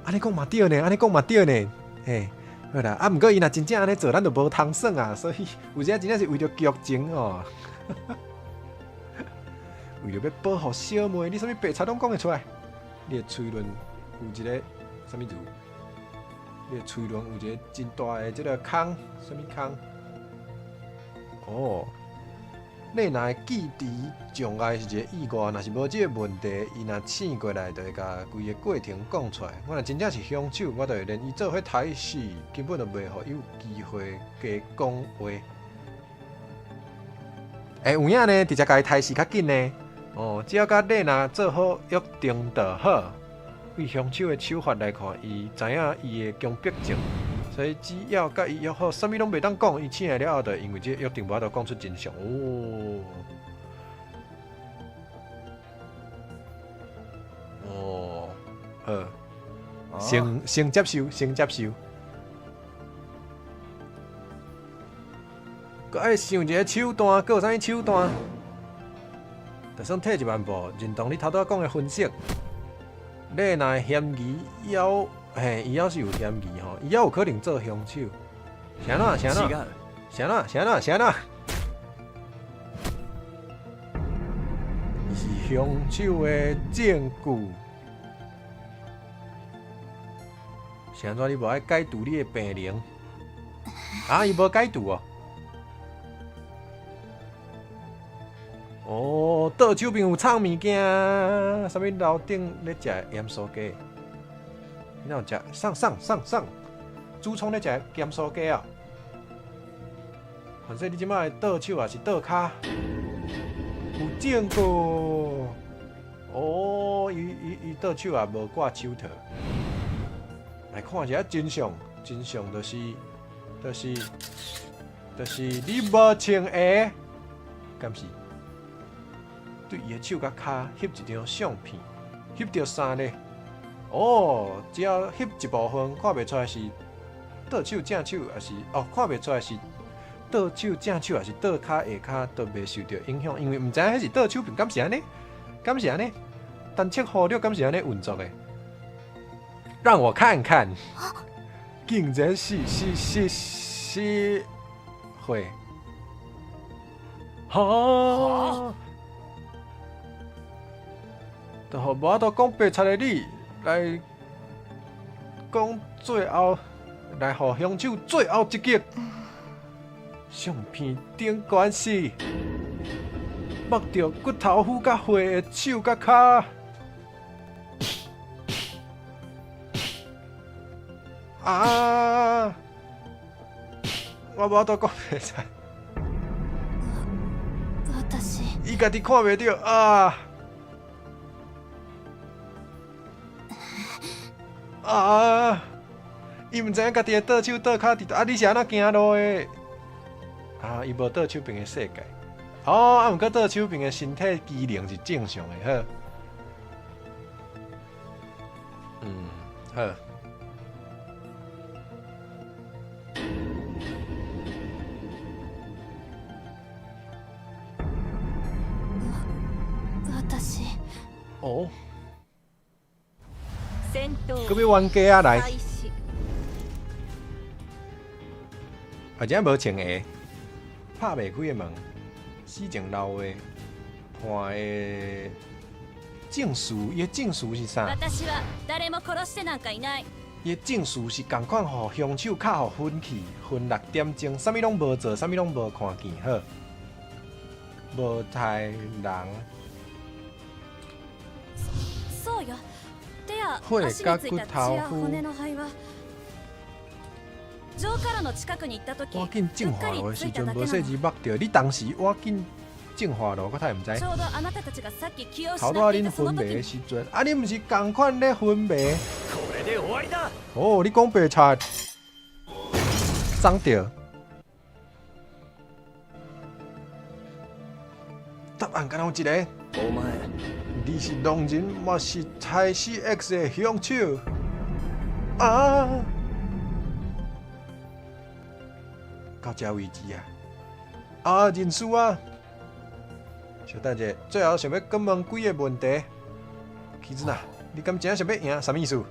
[SPEAKER 1] 按呢講嘛對呢，按呢講嘛對呢。嘿，好啦，啊，毋過伊若真正按呢做，咱就無通耍啊。所以有時真正是為著劇情哦。為著欲保護小妹，你啥物白賊攏講會出來？你的喙輪有一个啥物字？你的喙輪有一個真大的這个空，啥物空？哦，你若會記佇障礙是一個意外，若是無這個問題，伊若醒過來，就會共規個過程講出來。我若真正是兇手，我就會連伊做伙刣死，根本就袂予伊有機會加講話。欸，有影呢，直接共伊刣死較緊呢。哦，只要佮麗娜做好約定就好。對兇手的手法來看，伊知影伊的強迫症，所以只要佮伊約好，啥物攏袂當講，伊醒來了後，就因為這個約定無法度講出真相。哦，哦，好，先先接受，先接受。閣愛想一个手段，閣有啥物手段？就算退一萬步，認同你頭拄仔講的分析，麗娜的嫌疑猶嘿，伊猶是有嫌疑吼，伊猶有可能做兇手。是按怎？是按怎？是按怎？是按怎？是按怎？凶手的证據。是按怎你無愛解除你的病靈？啊，伊無解除哦。哦，倒手邊有藏物件，啥物樓頂咧食鹽酥雞？你若有食？上上上上，主創咧食鹹酥雞啊！反正你這擺的倒手抑是倒跤，有證據。哦，伊伊伊倒手也無掛手套。來看一下真相，真相就是就是就是你無穿鞋，敢是？對伊的手佮跤翕一張相片，翕著啥呢？哦，只要翕一部分，看袂出來是倒手正手，抑是哦，看袂出來是倒手正手，抑是倒跤下跤都袂受著影響，因為毋知影彼是倒手邊，敢是按呢？敢是按呢？單測忽略敢是按呢運作的？讓我看看，竟然是是是是會，哈！就予無法度講白賊的你來講最後，來予凶手最後一擊。相片頂懸是目著骨頭斧佮血的手佮跤。啊！我無法度講白賊。伊家己看袂著啊！啊！伊毋知影家己的倒手倒跤佇佗，啊！你是按怎行路的？啊！伊無倒手邊的世界。哦，啊，毋過倒手邊的身體機能是正常的，好。嗯，好。哦。閣欲冤家啊來！而且無穿鞋，拍袂開的門，死前留的看的證詞，伊的證詞是啥？伊的證詞是仝款，予凶手敲予昏去，昏六點鐘，啥物攏無做，啥物攏無看見，好，無殺人。血佮骨頭斧。我緊淨化爐的時陣無細膩目著，你當時我緊淨化爐，我太毋知。頭拄仔恁昏迷的時陣，啊，恁毋是仝款咧昏迷？哦，你講白賊，髒著。答案敢若有一个？你是狼人，嘛是差死 X 的凶手？啊！到這為止啊！啊，認輸啊！小等者，最後想欲閣問幾个問題。其實啊，你敢真正想欲贏？啥物意思？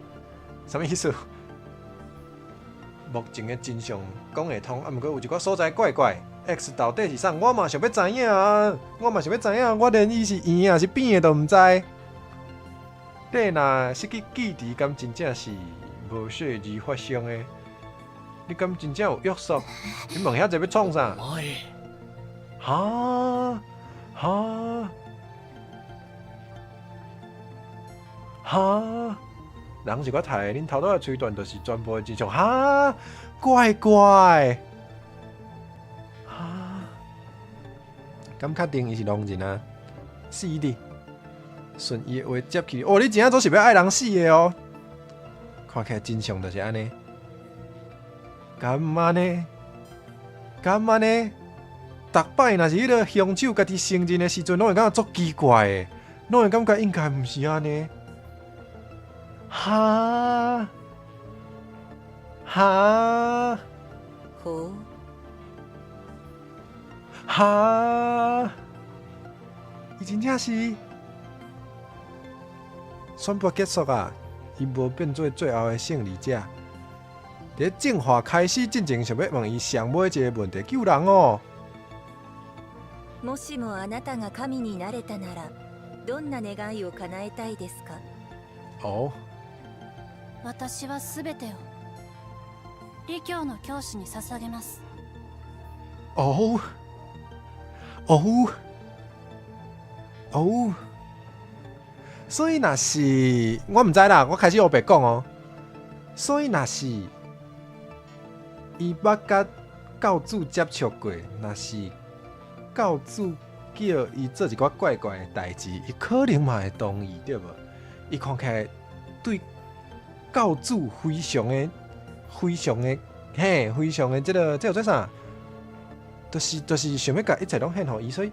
[SPEAKER 1] 啥物意思？目前的真相講會通，啊，毋過有一寡所在怪怪。X 到底是啥？我嘛想欲知影啊！我嘛想欲知影，我連伊是圓的抑是扁的都毋知。你若失去記憶，敢真正是無細膩發生的？你敢真正有約束？你問遐濟欲創啥？哈哈哈！人是我刣的，恁頭拄仔推斷就是全部的真相。哈，怪怪。哈，敢確定伊是狼人啊？死的，順伊的話接去。哦，你真正總是欲愛人死的哦。看起來真相就是按呢。敢按呢？敢按呢？逐擺若是彼个凶手家己承認的時陣，攏會感覺足奇怪的，攏會感覺應該毋是按呢。哈哈
[SPEAKER 2] 好
[SPEAKER 1] 哈，伊真正是宣布結束啊！伊無變做最後的勝利者。佇淨化開始進前，想欲問伊上尾一个問題：救人哦。
[SPEAKER 2] もしもあなたが神になれたなら、
[SPEAKER 4] どんな願いを叶えたいですか？
[SPEAKER 1] 哦。
[SPEAKER 5] 私は全てを李教の教師に捧げます。
[SPEAKER 1] 哦哦哦，所以若是我毋知啦，我開始烏白講哦。所以若是伊捌佮教主接觸過，若是教主叫伊做一寡怪怪的代誌，伊可能嘛會同意，對無？伊看起來對教主非常的、非常的嘿，非常的這個這叫做啥？就是想欲共一切攏獻予伊，所以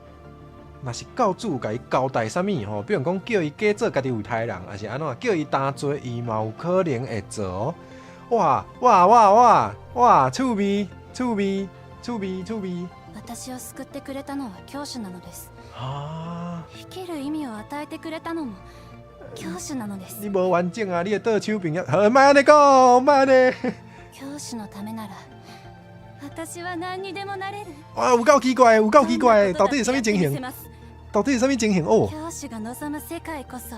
[SPEAKER 1] 若是教主共伊交代啥物吼，比如講叫伊假做家己有刣人，抑是按怎，叫伊擔罪，伊嘛有可能會做哦。哇哇哇哇哇！趣味趣味趣味趣味！
[SPEAKER 5] 私を救ってくれたのは教主なのです。
[SPEAKER 1] 啊！
[SPEAKER 5] 生きる意味を与えてくれたのも教主なのです。
[SPEAKER 1] 你無完整啊！你的倒手朋友，好，莫按呢講，莫按呢。
[SPEAKER 5] 教主のためなら私は何にでもなれる。
[SPEAKER 1] 哇，有夠奇怪，有夠奇怪，到底是啥物情形？到底是啥物情形？哦。
[SPEAKER 5] 教主が望む世界こそ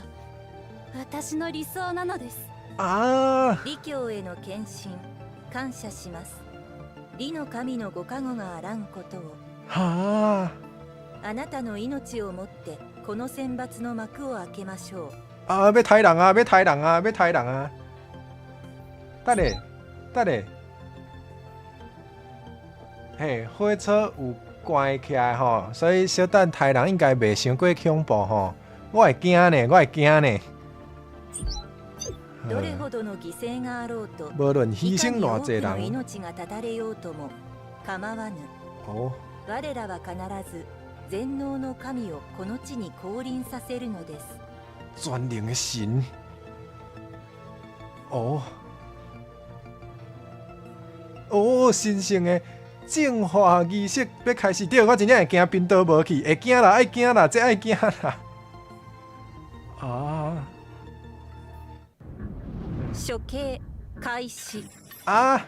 [SPEAKER 5] 私の理想なのです。
[SPEAKER 1] 啊！
[SPEAKER 4] 李教への献身感謝します。李の神のご加護があらんことを。
[SPEAKER 1] はあ。
[SPEAKER 4] あなたの命をもってこの選抜の幕を開けましょう。
[SPEAKER 1] 啊！欲刣人啊！欲刣人啊！欲刣人啊！等下，等下，嘿，火車有關起來吼，所以小等刣人應該袂傷過恐怖吼。我會驚呢，我會驚呢。
[SPEAKER 4] どれほどの犠牲があろうと、
[SPEAKER 1] 無論犧牲偌濟人、
[SPEAKER 4] 命が絶たれようとも構わぬ。
[SPEAKER 1] 哦。
[SPEAKER 4] 我らは必ず全能の神をこの地に降臨させるのです。
[SPEAKER 1] 全能的神。哦。哦，神聖的淨化儀式欲開始，對，我真正會驚貧道無去，會驚啦，愛驚啦，這愛驚啦。啊！
[SPEAKER 4] 処刑開始。
[SPEAKER 1] 啊！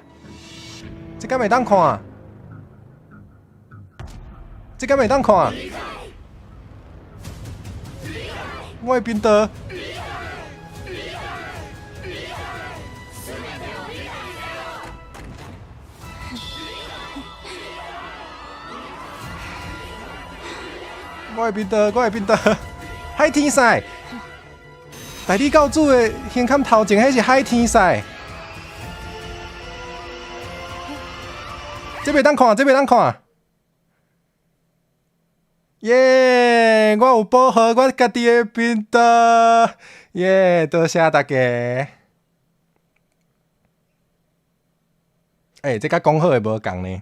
[SPEAKER 1] 這敢會當看？這敢會當看？我的貧道。我的貧道，我的貧道，海天賽，大理教主的胸坎頭前，彼是海天賽。這袂當看，這袂當看。耶！我有保護我家己的頻道。耶！多謝大家。欸，這佮講好的無仝呢。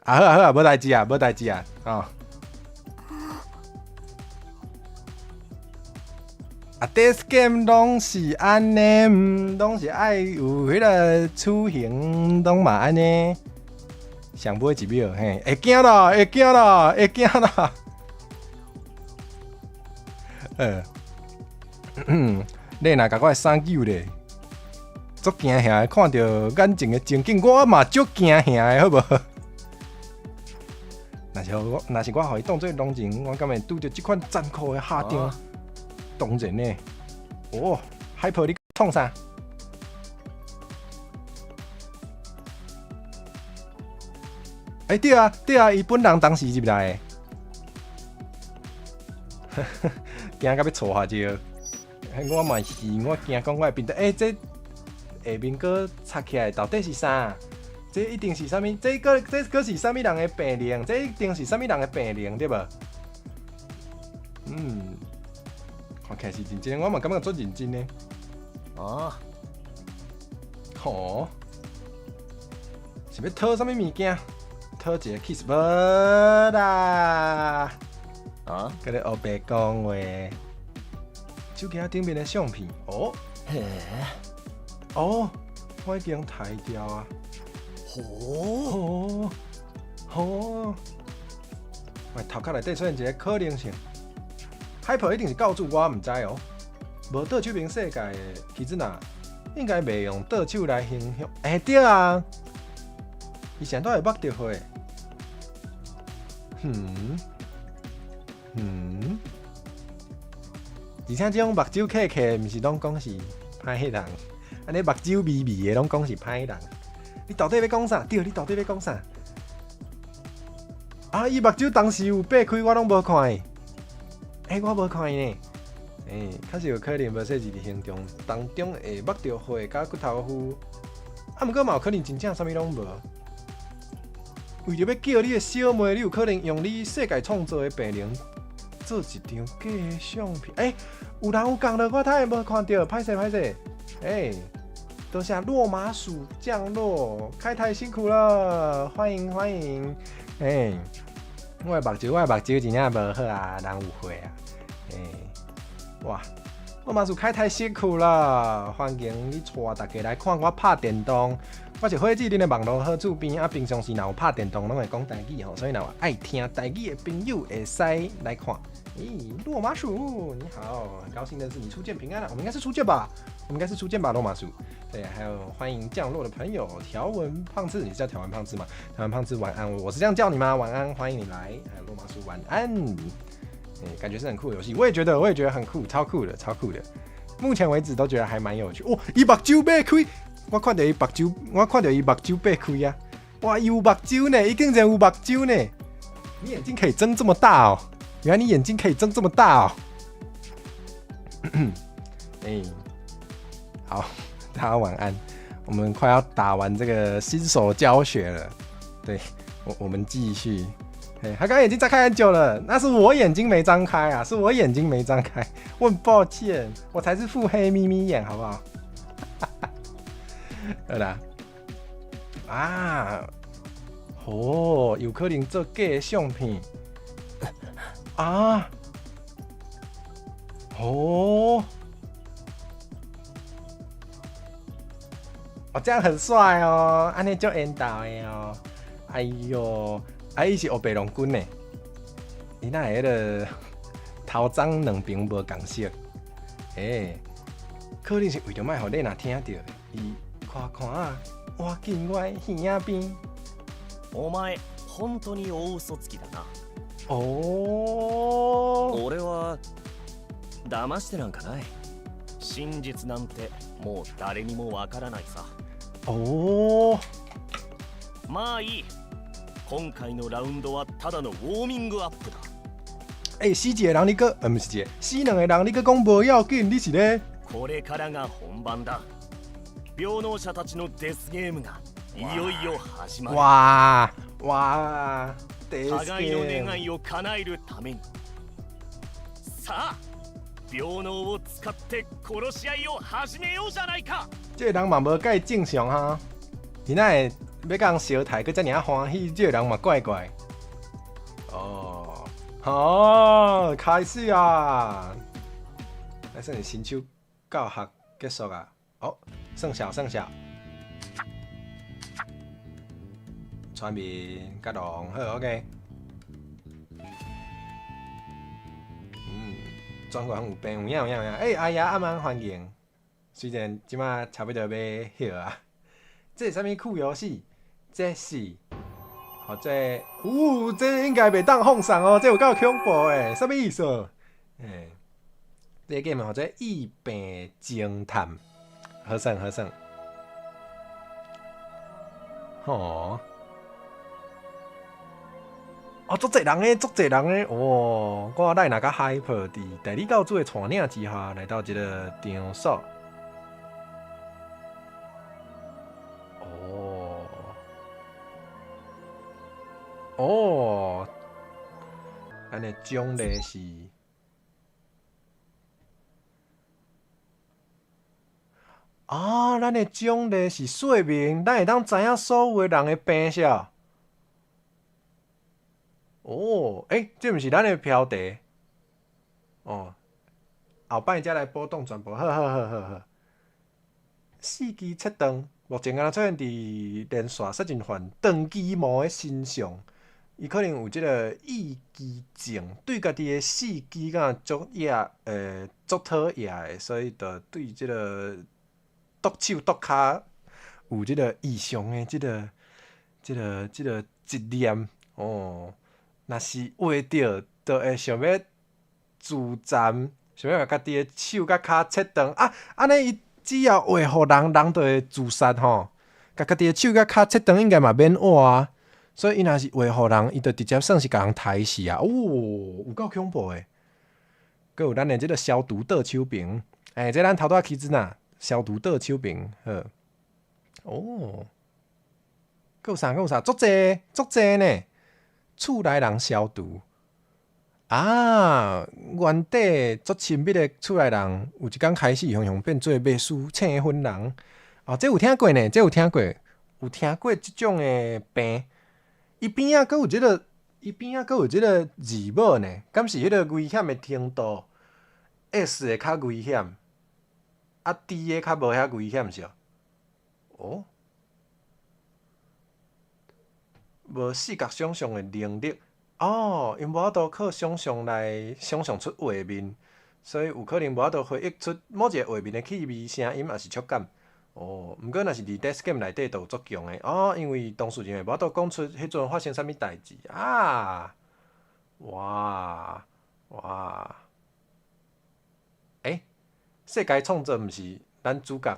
[SPEAKER 1] 啊好啊好啊，無代誌啊，無代誌啊，哦。啊，death game 攏是按呢，攏是愛有彼個處刑，攏嘛按呢。上尾一秒，嘿，會驚啦，會驚啦，會驚啦。你若共我的衫救咧，足驚嚇的，看著眼前的情景，我嘛足驚嚇的，好無？若是我，予伊當做狼人，我敢會拄著這款殘酷的下場？當然呢。哦，海婆你創啥？欸，對啊，對啊，伊本人當時入來的，驚甲欲錯下招。我嘛是，我驚講我的頻道，欸，這下面閣插起來到底是啥？這一定是啥物？這閣這閣是啥物人的病例？這一定是啥物人的病例，對無？嗯，看起來是認真，我嘛感覺足認真的。
[SPEAKER 3] 啊？
[SPEAKER 1] 吼？是欲討啥物物件？討一個 kiss 無啦？
[SPEAKER 3] 啊？
[SPEAKER 1] 閣咧烏白講話。手機仔頂面的相片，哦，
[SPEAKER 3] へ
[SPEAKER 1] 哦，我已經刣掉啊！
[SPEAKER 3] ほ
[SPEAKER 1] 哦，哦，喂，頭殼內底出現一個可能性，海婆一定是教主，我毋知哦。無倒手邊世界的其實若應該袂用倒手來形容。欸，對啊，伊是按怎會目著火？哼，嗯，而且這種目睭瞌瞌，毋是攏講是歹人，按呢目睭微微的攏講是歹人。你到底欲講啥？對，你到底欲講啥？啊！伊目睭當時有擘開，我攏無看伊。欸，我無看伊呢。欸，確實有可能無說是佇行動當中會目著血佮骨頭膚。啊，毋過嘛有可能真正啥物攏無。為著欲救你的小妹，你有可能用你世界創造的病靈做一張假的相片。欸，有人有共著，我頭無看著，歹勢歹勢。欸，多謝落馬鼠降落，開台辛苦了，歡迎歡迎。欸，我的目睭真正無好啊，人有歲啊。欸，哇，落馬鼠開台辛苦了，歡迎你帶大家來看我拍電動。我是火箭恁的網路好主編啊，平常時若有拍電動，攏會講台語吼，所以若有愛聽台語的朋友會使來看。咦，落馬鼠你好，很高興認識你，初見平安啊，我們應該是初見吧？我們應該是初見吧，落馬鼠。對，還有歡迎降落的朋友，條紋胖子，你是叫條紋胖子嗎？條紋胖子晚安，我是這樣叫你嗎？晚安，歡迎你來。還有落馬鼠晚安。欸，感覺是很酷的遊戲，我也覺得，我也覺得很酷，超酷的，超酷的。目前為止都覺得還蠻有趣。哦，伊目睭擘開，我看著伊目睭，我看著伊目睭擘開啊！哇，伊有目睭呢，伊竟然有目睭呢！你眼睛可以睜這麼大哦！原來你眼睛可以睜這麼大哦！欸，好，大家晚安。我們快要打完這個新手教學了，對，我們繼續。欸，他剛剛眼睛張開很久了，那是我眼睛沒張開啊，是我眼睛沒張開，我很抱歉，我才是腹黑眯眯眼，好不好？好啦，啊，哦，有可能做假的相片啊，哦，哦，這樣很帥哦，按呢足緣投的哦，哎喲。啊！伊是烏白龍軍呢，伊哪會彼个頭鬃兩邊無仝色？欸，可能是為著莫予麗娜聽著，伊看看啊，倚近我耳仔邊。
[SPEAKER 3] お前本当に大嘘つきだな。
[SPEAKER 1] 哦。
[SPEAKER 3] 俺は騙してなんかない。真実なんてもう誰にもわからないさ。
[SPEAKER 1] 哦。
[SPEAKER 3] まあいい。今回のラウンドはただのウォーミングアップだ。
[SPEAKER 1] 欸，死一个人你閣，毋是一個，死兩個人你閣講無要緊，你是咧？
[SPEAKER 3] これからが本番だ。病能者たちのデスゲームがいよいよ始まる。
[SPEAKER 1] 哇哇！
[SPEAKER 3] 互いの願いを叶えるために。さあ、病能を使って殺し合いを始めようじゃないか。
[SPEAKER 1] 這个人嘛無介正常哈，伊哪會欲共相刣，閣遮爾仔歡喜？這個人嘛怪怪。哦，好，開始啊！來算是新手教學結束啊。哦，算小算小。全面甲龍好 OK。嗯，全國有病有影有影有影。欸，阿爺阿媽歡迎。雖然這馬差不多欲歇啊。這是啥物酷遊戲？這是，好這，嗚，這應該袂當放送哦，這有夠恐怖的，啥物意思？欸，這個 game 號做疫病偵探，好耍好耍。吼，哦，足濟人的，足濟人的，哦，我來若佮 hyper 佇代理教主的帶領之下，來到這个場所。哦，哦，咱的獎勵是啊，咱的獎勵是說明，咱會當知影所有的人的病史。哦，欸，這毋是咱的標題。哦，後擺才來補檔全部，好好好好好。四肢切斷，目前敢若出現佇連續殺人犯長期毛的身上，伊可能有這个異肌症，對家己的四肢敢若足厭，足討厭的，所以就對這个毒手毒跤有這个異常的這个、這个、這个執念哦。若是畫著就會想欲自殘，想欲共家己的手佮跤切斷啊！按呢伊只要畫予人，人就會自殺吼。共家己的手佮跤切斷應該嘛免活啊。所以伊若是畫予人，伊就直接算是共人刣死啊！哦，有夠恐怖的。閣有咱的這个消毒倒手瓶，欸，這咱頭拄仔起陣啊，消毒倒手瓶，好。哦，閣有啥？閣有啥？足濟足濟呢！厝內人消毒啊，原底足親密的厝內人，有一工開始雄雄變做袂輸青粉人。哦，這有聽過呢，這有聽過，有聽過這種的病。伊邊仔閣有這个，伊邊仔閣有這个字母呢，敢是彼个危險的程度？S 的較危險，啊 D 的較無遐危險是？哦，無視覺想像的能力，哦，𪜶無法度靠想像來想像出畫面，所以有可能無法度回憶出某一個畫面的氣味、聲音，抑是觸感。哦，毋過若是佇 Death Game 內底就有足強的哦，因為當事人會無法度講出彼陣發生啥物代誌啊！哇哇！欸，世界創造毋是咱主角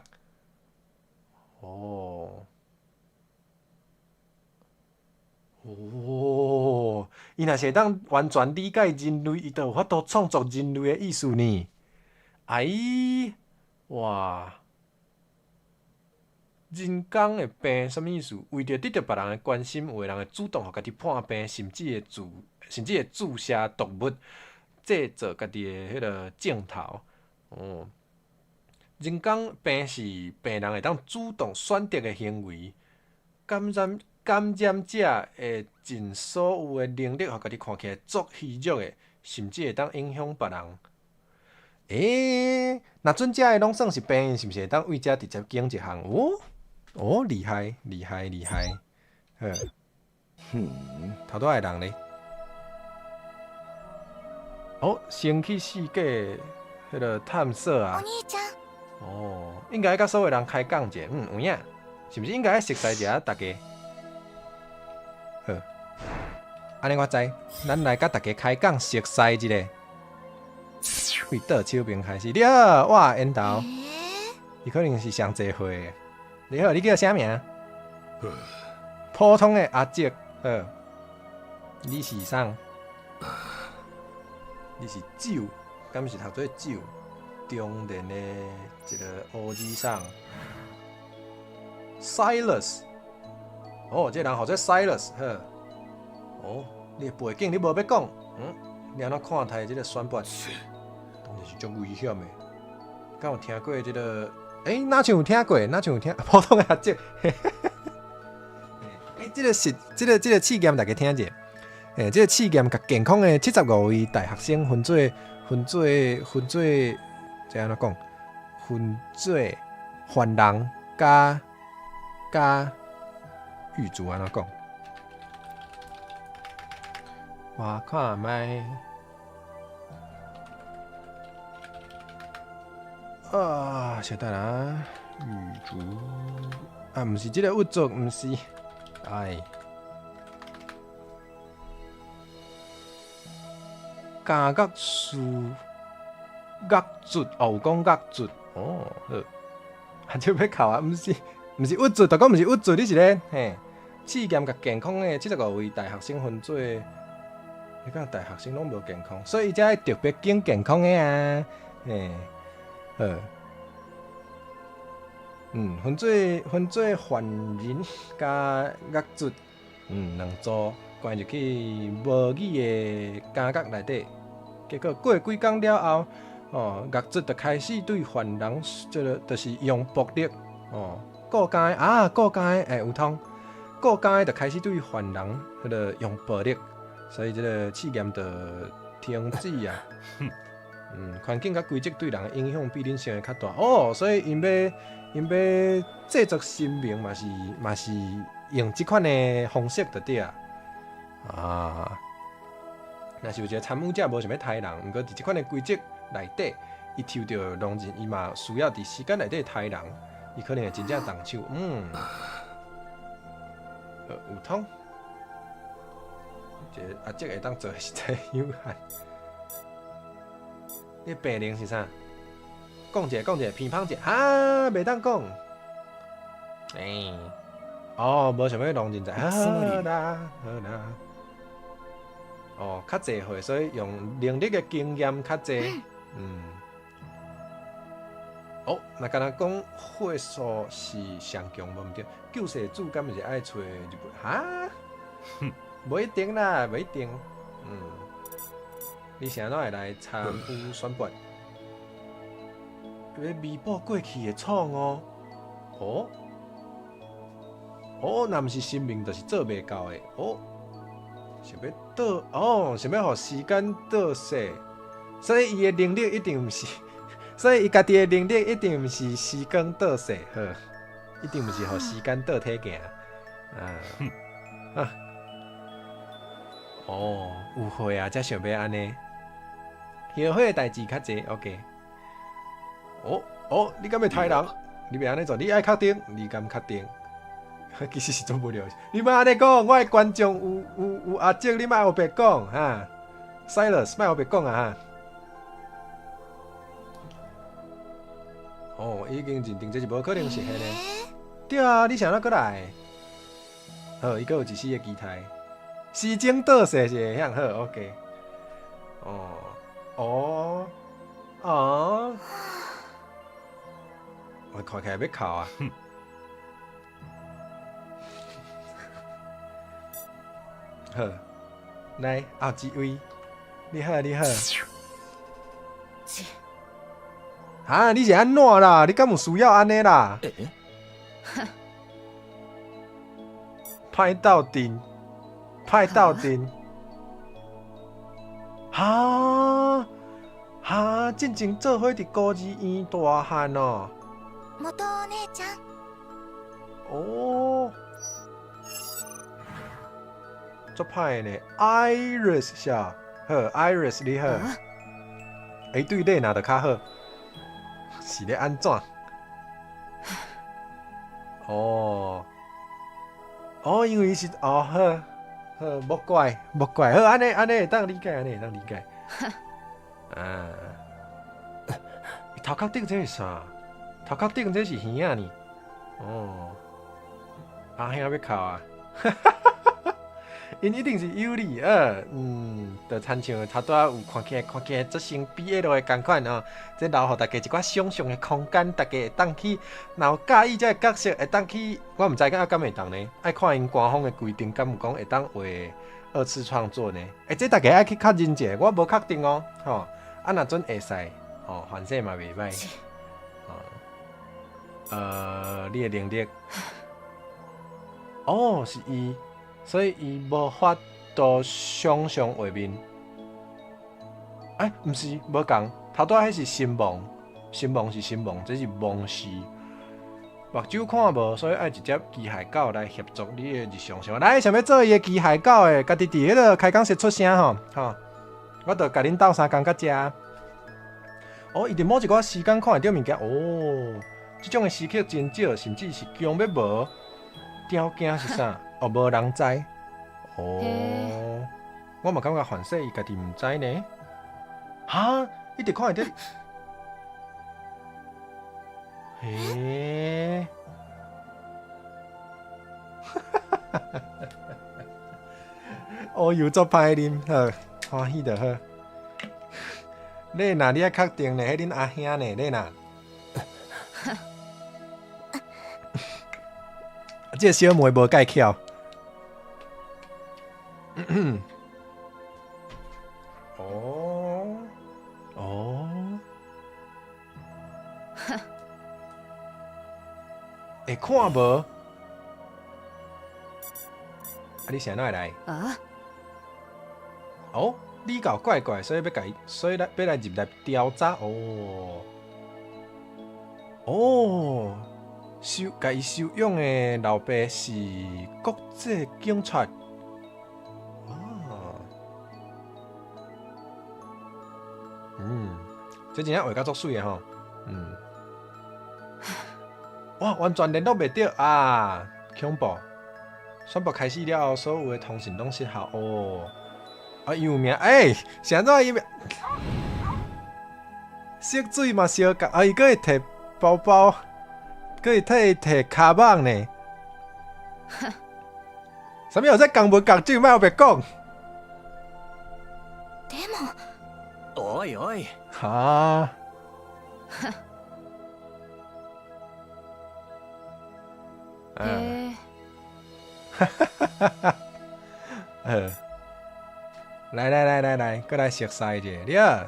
[SPEAKER 1] 哦。哦，伊若是會當完全理解人類，伊就有法度創作人類的意思呢。哎，哇！人工的病啥物意思？為著得著別人的關心，有的人會主動予家己破病，甚至會注射毒物，製造家己的彼个症頭。哦，人工病是病人會當主動選擇的行為，感染者會盡所有的能力，予家己看起來足虛弱的，甚至會當影響別人。欸，若準遮的攏算是病，是毋是會當為遮直接揀一項？哦，哦，厲害，厲害，厲害！好，頭拄仔的人咧？哦，先去世界彼个探索啊！
[SPEAKER 2] お兄ちゃん。
[SPEAKER 1] 哦，應該佮所有人開講者，嗯，有影，是毋是應該熟似一下逐家？好，按呢我知，咱來佮逐家開講熟似一下。為倒手邊開始，你好，我緣投，伊可能是上濟歲的。你好，你叫啥名？普通的阿叔，好。你是啥？你是酒，敢是讀做酒？中年的一个烏子桑。Silas，哦，這个人號做 Silas，好。哦，你的背景你無欲講，嗯？你按怎看待這个選拔？當然是足危險的。敢有聽過這个？欸，哪像有聽過？哪像有聽？普通的阿叔。欸，這个是，這个試驗，大家聽者。欸，這个試驗共健康的75位大學生分做，這按怎講？分做犯人佮獄卒按怎講？我看覓。啊，稍等啊，獄卒啊，毋是這个獄卒，毋是，哎，監獄師獄卒哦，有講獄卒哦，好，啊，這欲哭啊，毋是，毋是獄卒，就講毋是獄卒，你是咧，嘿，試驗共健康的75位大學生分做，你講大學生攏無健康，所以才愛特別揀健康的啊，嘿。好，嗯，分做犯人佮獄卒，嗯，兩組關入去模擬的監獄內底，結果過幾工了後，哦，獄卒就開始對犯人，這个就是用暴力，哦，顧家的啊，顧家的會有通，顧家的就開始對犯人彼个用暴力，所以這个試驗就停止啊。嗯，環境佮規則對人的影響比恁想的較大哦，所以𪜶欲製作神明嘛是用這款的方式就對啊。啊，若是有一個參與者無想欲刣人，毋過佇這款的規則內底，伊抽著狼人，伊嘛需要佇時間內底刣人，伊可能會真正動手。嗯，有通。一个阿叔會當做的實在有限。你的病名是啥？講者講者，偏旁者，哈，袂當講。欸，哦，無想欲弄人才，好啦好啦。哦，較濟歲，所以用能力的經驗較濟。嗯。哦，若敢若講血素是上強無毋對，救世主敢毋是愛揣日本？哈？無一定啦，無一定。嗯。你是按怎會來參與選拔？欲彌補過去的錯誤。哦？哦，若毋是生命，就是做袂到的。哦，想欲倒，哦，想欲予時間倒逝，所以伊的能力一定毋是，所以伊家己的能力一定毋是時光倒逝，好，一定毋是予時間倒退行。啊，啊，哦，誤會啊，才想欲按呢，後悔的代誌較濟，OK。哦哦，你敢欲刣人？你欲按呢做？你愛確定？你敢確定？其實是做無聊。你莫按呢講，我的觀眾有有有阿叔，你莫烏白講哈。Silas，莫烏白講啊哈。哦，已經認定這是無可能實現的。對啊，你是按怎閣來？好，伊閣有一絲的期待。時鐘倒逝是會曉好，OK。哦哦哦，我看起來欲哭啊！好，來後一位，你好，你好。哈，你是按怎啦？你敢有需要按呢啦？歹鬥陣，歹鬥陣。哈哈，進前做伙佇孤兒院大漢哦。
[SPEAKER 2] 元お姉ちゃん。
[SPEAKER 1] 哦，足歹呢，Iris 是啊，好，Iris 你好。欸，對你若就較好，是咧按怎？哦，哦，因為是哦，好，好，莫怪，莫怪，好，按呢按呢會當理解，按呢會當理解。啊，伊頭殼頂這是啥？頭殼頂這是耳仔呢？哦，阿兄欲哭啊！𪜶一定是有理，嗯，就親像頭拄仔有看起來看起來足像 BL 的仝款吼，這留予大家一寡想像的空間，大家會當去，若有佮意這个角色會當去，我毋知影敢會當呢，愛看𪜶官方的規定，敢有講會當畫二次創作呢？欸，這大家愛去確認一下，我無確定哦，吼，啊，若準會使，吼，反正嘛袂䆀，吼，你的能力，哦，是伊。所以伊無法度想像畫面。欸，毋是，無仝，頭拄仔彼是神亡，神亡是神亡，這是亡屍。目睭看無，所以愛直接機械狗來協助你的日常生活。來，想欲做伊的機械狗的，家己佇彼个開講室出聲吼，吼，我著共恁鬥相共到遮。哦，伊佇某一寡時間看會著物件，哦，這種的時刻真少，甚至是強欲無。條件是啥？哦，無人知。哦，我嘛感覺凡世伊家己毋知呢。哈，一直看會著。嘿，哈哈哈哈哈！哦，又作歹啉，好，歡喜就好。你若你愛確定呢？彼恁阿兄呢？你若。這個小妹無蓋巧。哦哦，會看無？啊，你是按怎會來？
[SPEAKER 2] 啊？
[SPEAKER 1] 哦，你搞怪怪，所以欲共伊，所以來欲來入來調查哦。哦，收共伊收養的老爸是國際警察。哦，嗯，這真正畫甲足媠的吼，嗯。哇，完全聯絡袂著啊！恐怖！宣布開始了後，所有的通訊攏失效哦。啊，伊有名，欸，是按怎伊名？色水嘛相仝，啊，伊閣會提包包，閣會替伊提跤蠓呢。啥物有這共文共種，莫烏白講。
[SPEAKER 2] でも
[SPEAKER 3] おいおい。
[SPEAKER 1] 哈？
[SPEAKER 5] へえ。
[SPEAKER 1] 好，來來來來來，閣來熟似一下，你好。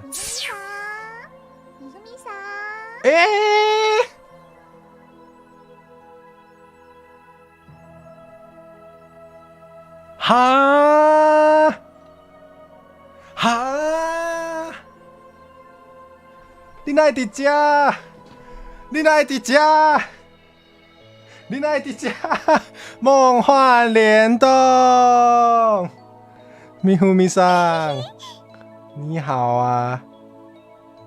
[SPEAKER 1] 欸！哈？哈？你哪會佇遮？你哪會佇遮？你哪會佇遮？夢幻聯動，咪呼咪桑，你好啊！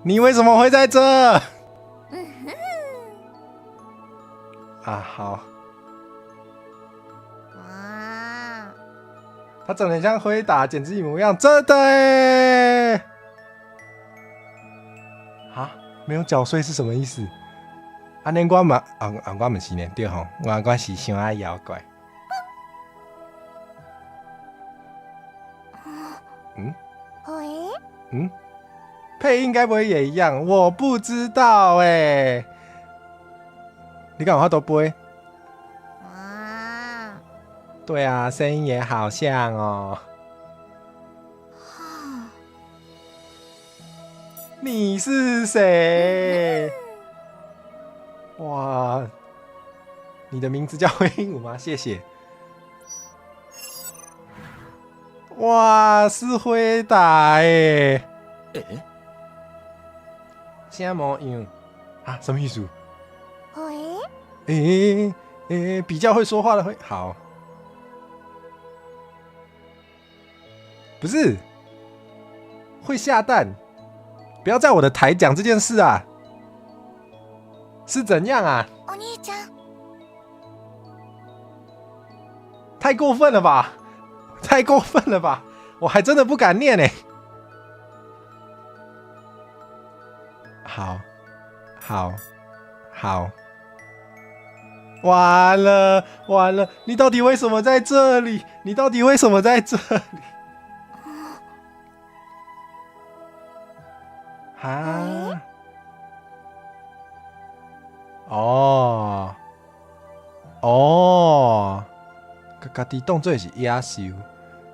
[SPEAKER 1] 你為什麼會在這？啊，好。
[SPEAKER 2] 哇！
[SPEAKER 1] 他長得像輝達，簡直一模一樣，真的欸！哈，沒有繳稅是什麼意思？按呢我嘛，啊啊，我毋是呢，對吼，我是傷愛妖怪。嗯？嗯？配音該不會也一樣？我不知道欸。你敢有法度背？對啊，聲音也好像哦。你是誰？哇，你的名字叫灰鸚鵡嗎？謝謝。哇，是輝達欸！
[SPEAKER 3] 欸？
[SPEAKER 1] 啥模樣啊？什麼意思？欸欸，比較會說話的會好，不是會下蛋，不要在我的台講這件事啊！是怎樣啊？
[SPEAKER 2] お兄ちゃん，
[SPEAKER 1] 太過分了吧！太過分了吧！我還真的不敢念欸。好，好，好，完了完了！你到底為什麼在這裡？你到底為什麼在這裡？哈？哦哦，共家己當做是野獸，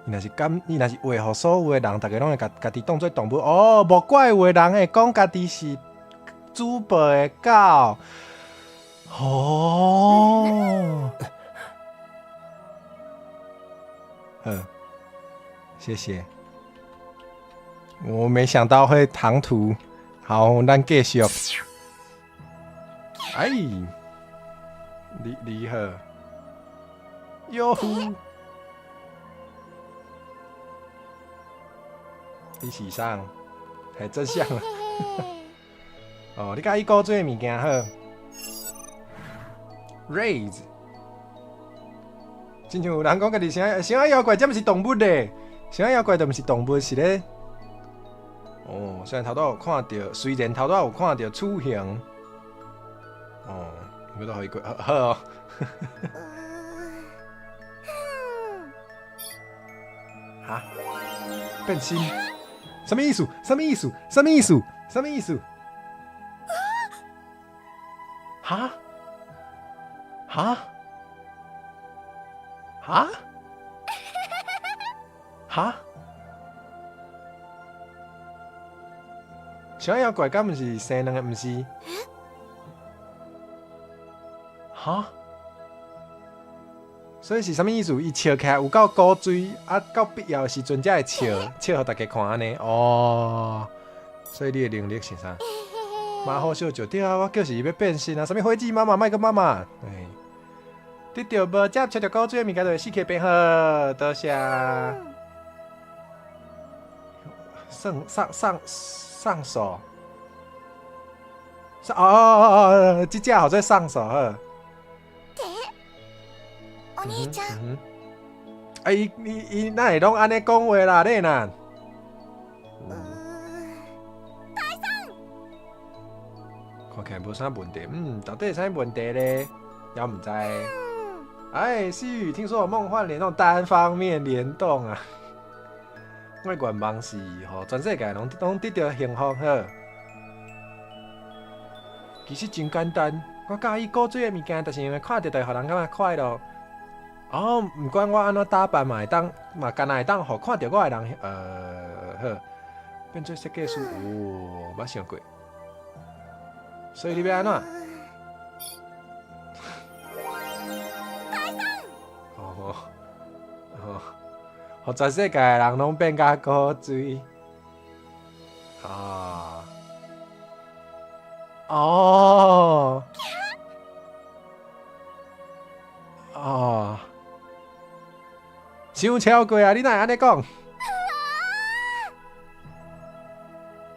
[SPEAKER 1] 伊若是敢，伊若是畫予所有的人，逐家攏會共家己當做動物。哦，無怪有的人會講家己是主播的狗。哦，好，謝謝。我沒想到會唐突。好，咱繼續。哎，你好，喲呼，你是啥？還真像啊！哦，你佮意古錐的物件好。Raise，親像有人講家己啥啥妖怪，這毋是動物咧，啥妖怪都毋是動物，是咧。哦，雖然頭拄有看著，雖然頭拄有看著雛形。哦，我都予伊過，好哦。哈？變身？啥物意思？啥物意思？啥物意思？啥物意思？哈？哈？哈？哈？小妖怪敢毋是生兩個？毋是？哈？所以是啥物意思？伊笑起來有夠古錐，啊，到必要的時陣才會笑，笑予大家看按呢。哦，所以你的能力是啥？馬好笑就對啊，我就是欲變身啊！啥物火雞媽媽、麥克媽媽，哎，得著無接觸著古錐的物件就會死去變好，多謝。上上上上手，上哦哦哦，這隻號做上手好。
[SPEAKER 2] お兄ちゃん。
[SPEAKER 1] 啊，伊伊伊哪會攏按呢講話啦？你若無啥問題。嗯，到底是啥問題咧？也毋知。哎，思雨，聽說有夢幻聯動單方面聯動啊！我的願望是，予全世界攏得著幸福好。其實真簡單，我佮意古錐的物件，就是因為看著就會予人感覺快樂。哦，毋管我按怎打扮嘛會當，嘛敢若會當予看著我的人，好，變做設計師。哦，捌想過。所以你欲按怎？哦，哦，予全世界的人攏變甲古錐。啊！哦！哦！傷超過啊！你哪會按呢講？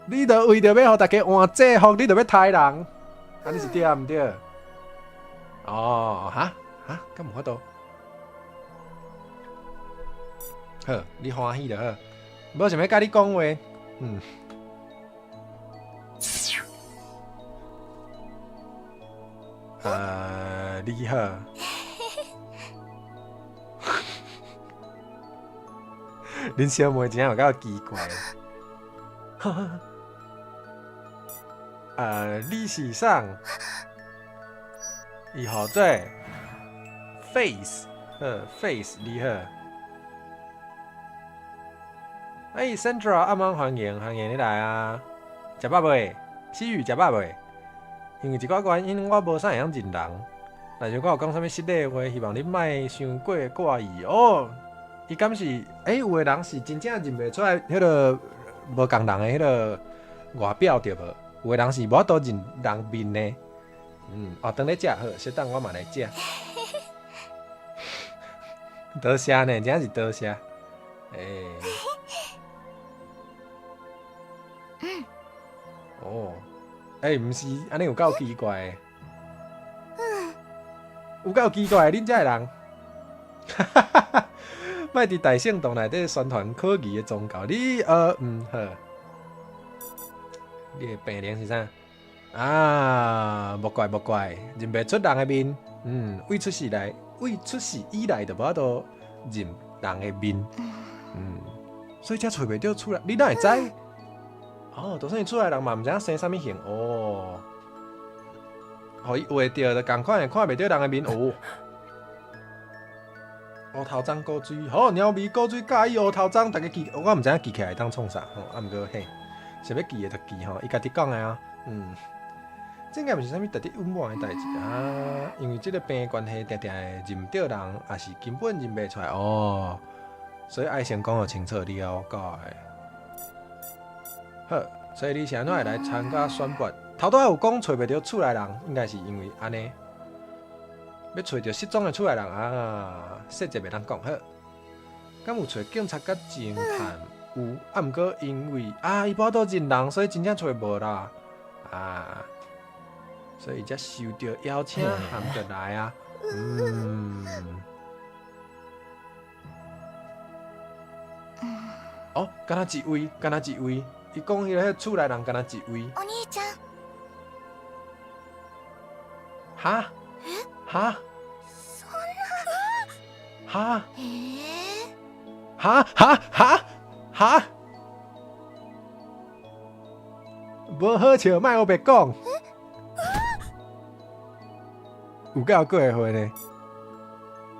[SPEAKER 1] 你著為著欲予逐家換制服，你著欲刣人？按呢是對抑毋對？哦，哈哈，敢有法度？好，你歡喜就好，無想欲佮你講話，嗯。你好。恁小妹真正有夠奇怪。你是啥？伊號做 Face，好 Face，你好。欸，Sandra，阿媽歡迎，歡迎你來啊！食飽未？思雨食飽未？因為一寡原因，我無啥會曉認人。若是我有講啥物失禮話，希望你莫傷過掛意哦。伊敢是？欸，有的人是真正認袂出來，彼个無仝人的彼个外表對無？有的人是無法度認人面的。哦，當咧食好，小等我嘛來食。多謝呢，真正是多謝。欸。哦，欸，毋是，按呢有夠奇怪的。有夠奇怪的，恁遮的人。哈哈哈哈！莫佇大聖堂內底宣傳可疑的宗教。你好。你的病名是啥？啊，莫怪莫怪，認袂出人的面。對出世來，對出世以來就無法度認人的面。所以才揣袂著厝內，你哪會知？哦，就算伊厝內人嘛，毋知影生啥物形哦。予伊畫著就仝款的，看袂著人的面哦。烏頭鬃古錐，好，鳥味古錐佮意烏頭鬃，逐家記，我毋知影記起來會當創啥吼，啊，毋過嘿，想欲記的就記吼，伊家己講的啊，這應該毋是啥物值得隱瞞的代誌啊，因為這个病關係，定定會認毋著人，抑是根本認袂出來哦，所以愛先講予清楚了解。好，所以你是按怎會來參加選拔？頭拄仔有講揣袂著厝內人，應該是因為按呢，欲揣著失蹤的厝內人啊，細節袂當講好。敢有揣警察佮偵探？有，啊，毋過因為啊，伊無法度認人，所以真正揣無啦。啊，所以才受著邀請函就來啊。哦，敢若一位，敢若一位，伊講彼个厝內人敢若一位。
[SPEAKER 2] お兄ちゃん。
[SPEAKER 1] 哈？哈？
[SPEAKER 2] そんな。
[SPEAKER 1] 哈？
[SPEAKER 2] ええ。
[SPEAKER 1] 哈哈哈哈！無好笑，莫烏白講。有夠過分的，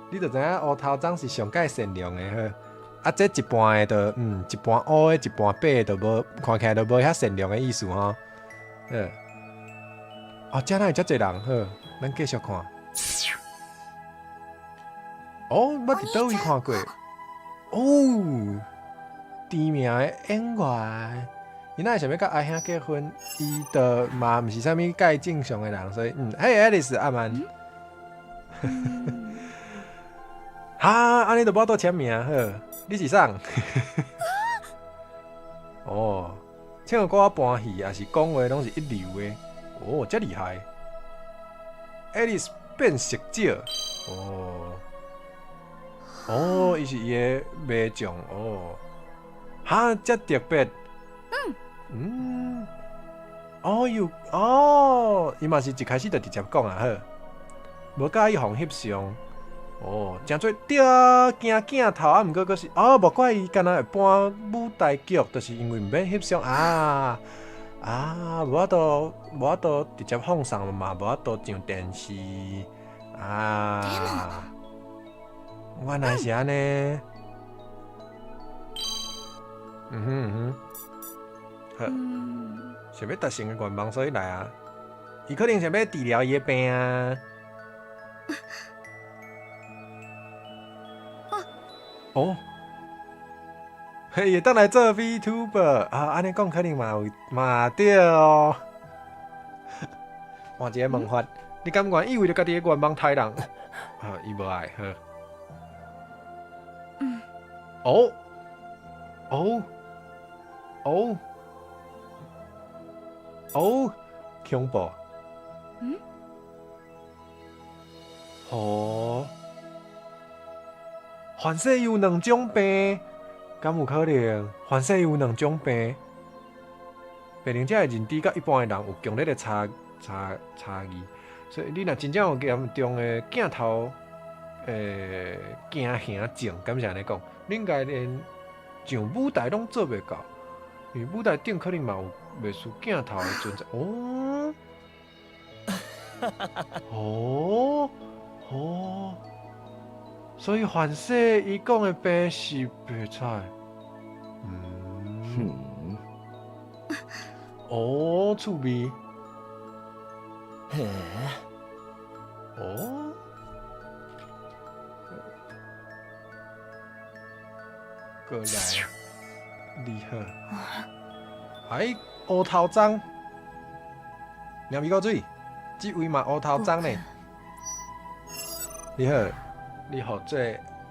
[SPEAKER 1] 你就知影烏頭鬃是上蓋善良的好。啊，這一半的就，一半烏的，一半白的，就無看起來就無遐善良的意思吼。好，哦，這哪會遮濟人？好，咱繼續看。哦，捌佇佗位看過。哦，知名的演員，伊哪會想欲佮阿兄結婚？伊就嘛毋是啥物蓋正常的人，所以，嘿，愛麗絲阿曼。哈，按呢就無法度簽名，好，你是啥？哦，唱歌搬戲抑是講話攏是一流的，哦，遮厲害。愛麗絲變色者，哦，哦，伊是伊的迷將，哦，哈，遮特別。哦有哦，伊嘛是一開始就直接講啊好，無佮意予翕相。哦，誠濟對啊，驚鏡頭啊，毋過閣是哦，無怪伊敢若會搬舞台劇，就是因為毋免翕相啊啊，無法度無法度直接放送嘛，無法度上電視啊。原來是按呢。嗯哼嗯哼，好，想欲達成的願望，所以來啊。伊可能想欲治療伊的病啊。哦，嘿，會當來做 VTuber 啊？按呢講可能嘛有嘛對哦。換一個問法，你甘願意為著家己的願望刣人？啊，伊無愛，好。哦，哦，哦，哦，恐怖。
[SPEAKER 5] 嗯？
[SPEAKER 1] 哦。凡世有兩種病，敢有可能？凡世有兩種病，病患者的認知佮一般的人有強烈的差差差異，所以你若真正有嚴重的鏡頭，驚嚇症，敢是按呢講？你應該連上舞台攏做袂到，因為舞台頂可能嘛有袂輸鏡頭的存在。哦，哦，哦。所以凡世伊講的病是白菜，嗯，哦，趣味，
[SPEAKER 3] 嘿，
[SPEAKER 1] 哦，過來，你好，哎，烏頭鬃，貓咪古水，這位嘛烏頭鬃呢，你好。你號做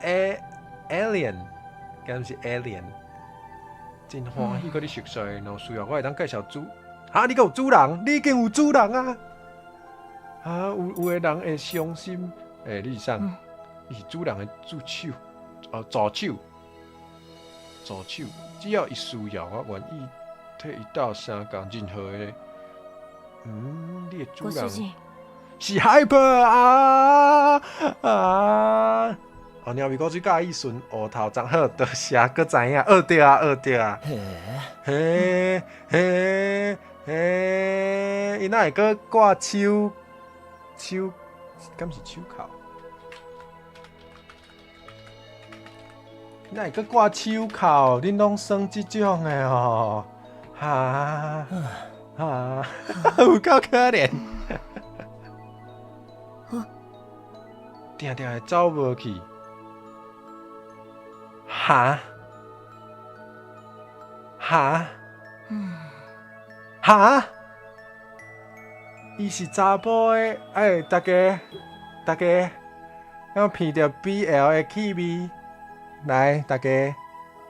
[SPEAKER 1] A Alien，敢是 Alien？真歡喜佮你熟似，若有需要我會當介紹主。哈，你閣有主人？你已經有主人啊！啊，有有的人會傷心。欸，你是啥？你是主人的助手，哦，助手，助手。只要伊需要，我願意替伊鬥相共任何的。嗯，你的主人。是 hyper 啊啊！哦，貓咪古最佮意順烏頭鬃，好，多謝，閣知影，學著啊，學著啊。嘿嘿嘿，伊哪會閣掛手手，敢是手銬？哪會閣掛手銬？恁攏耍這種的哦？哈哈，有夠可憐。定定會走無去，哈？哈？哈？伊是查埔的，欸，大家，大家，敢聞著 BL 的氣味？來，大家，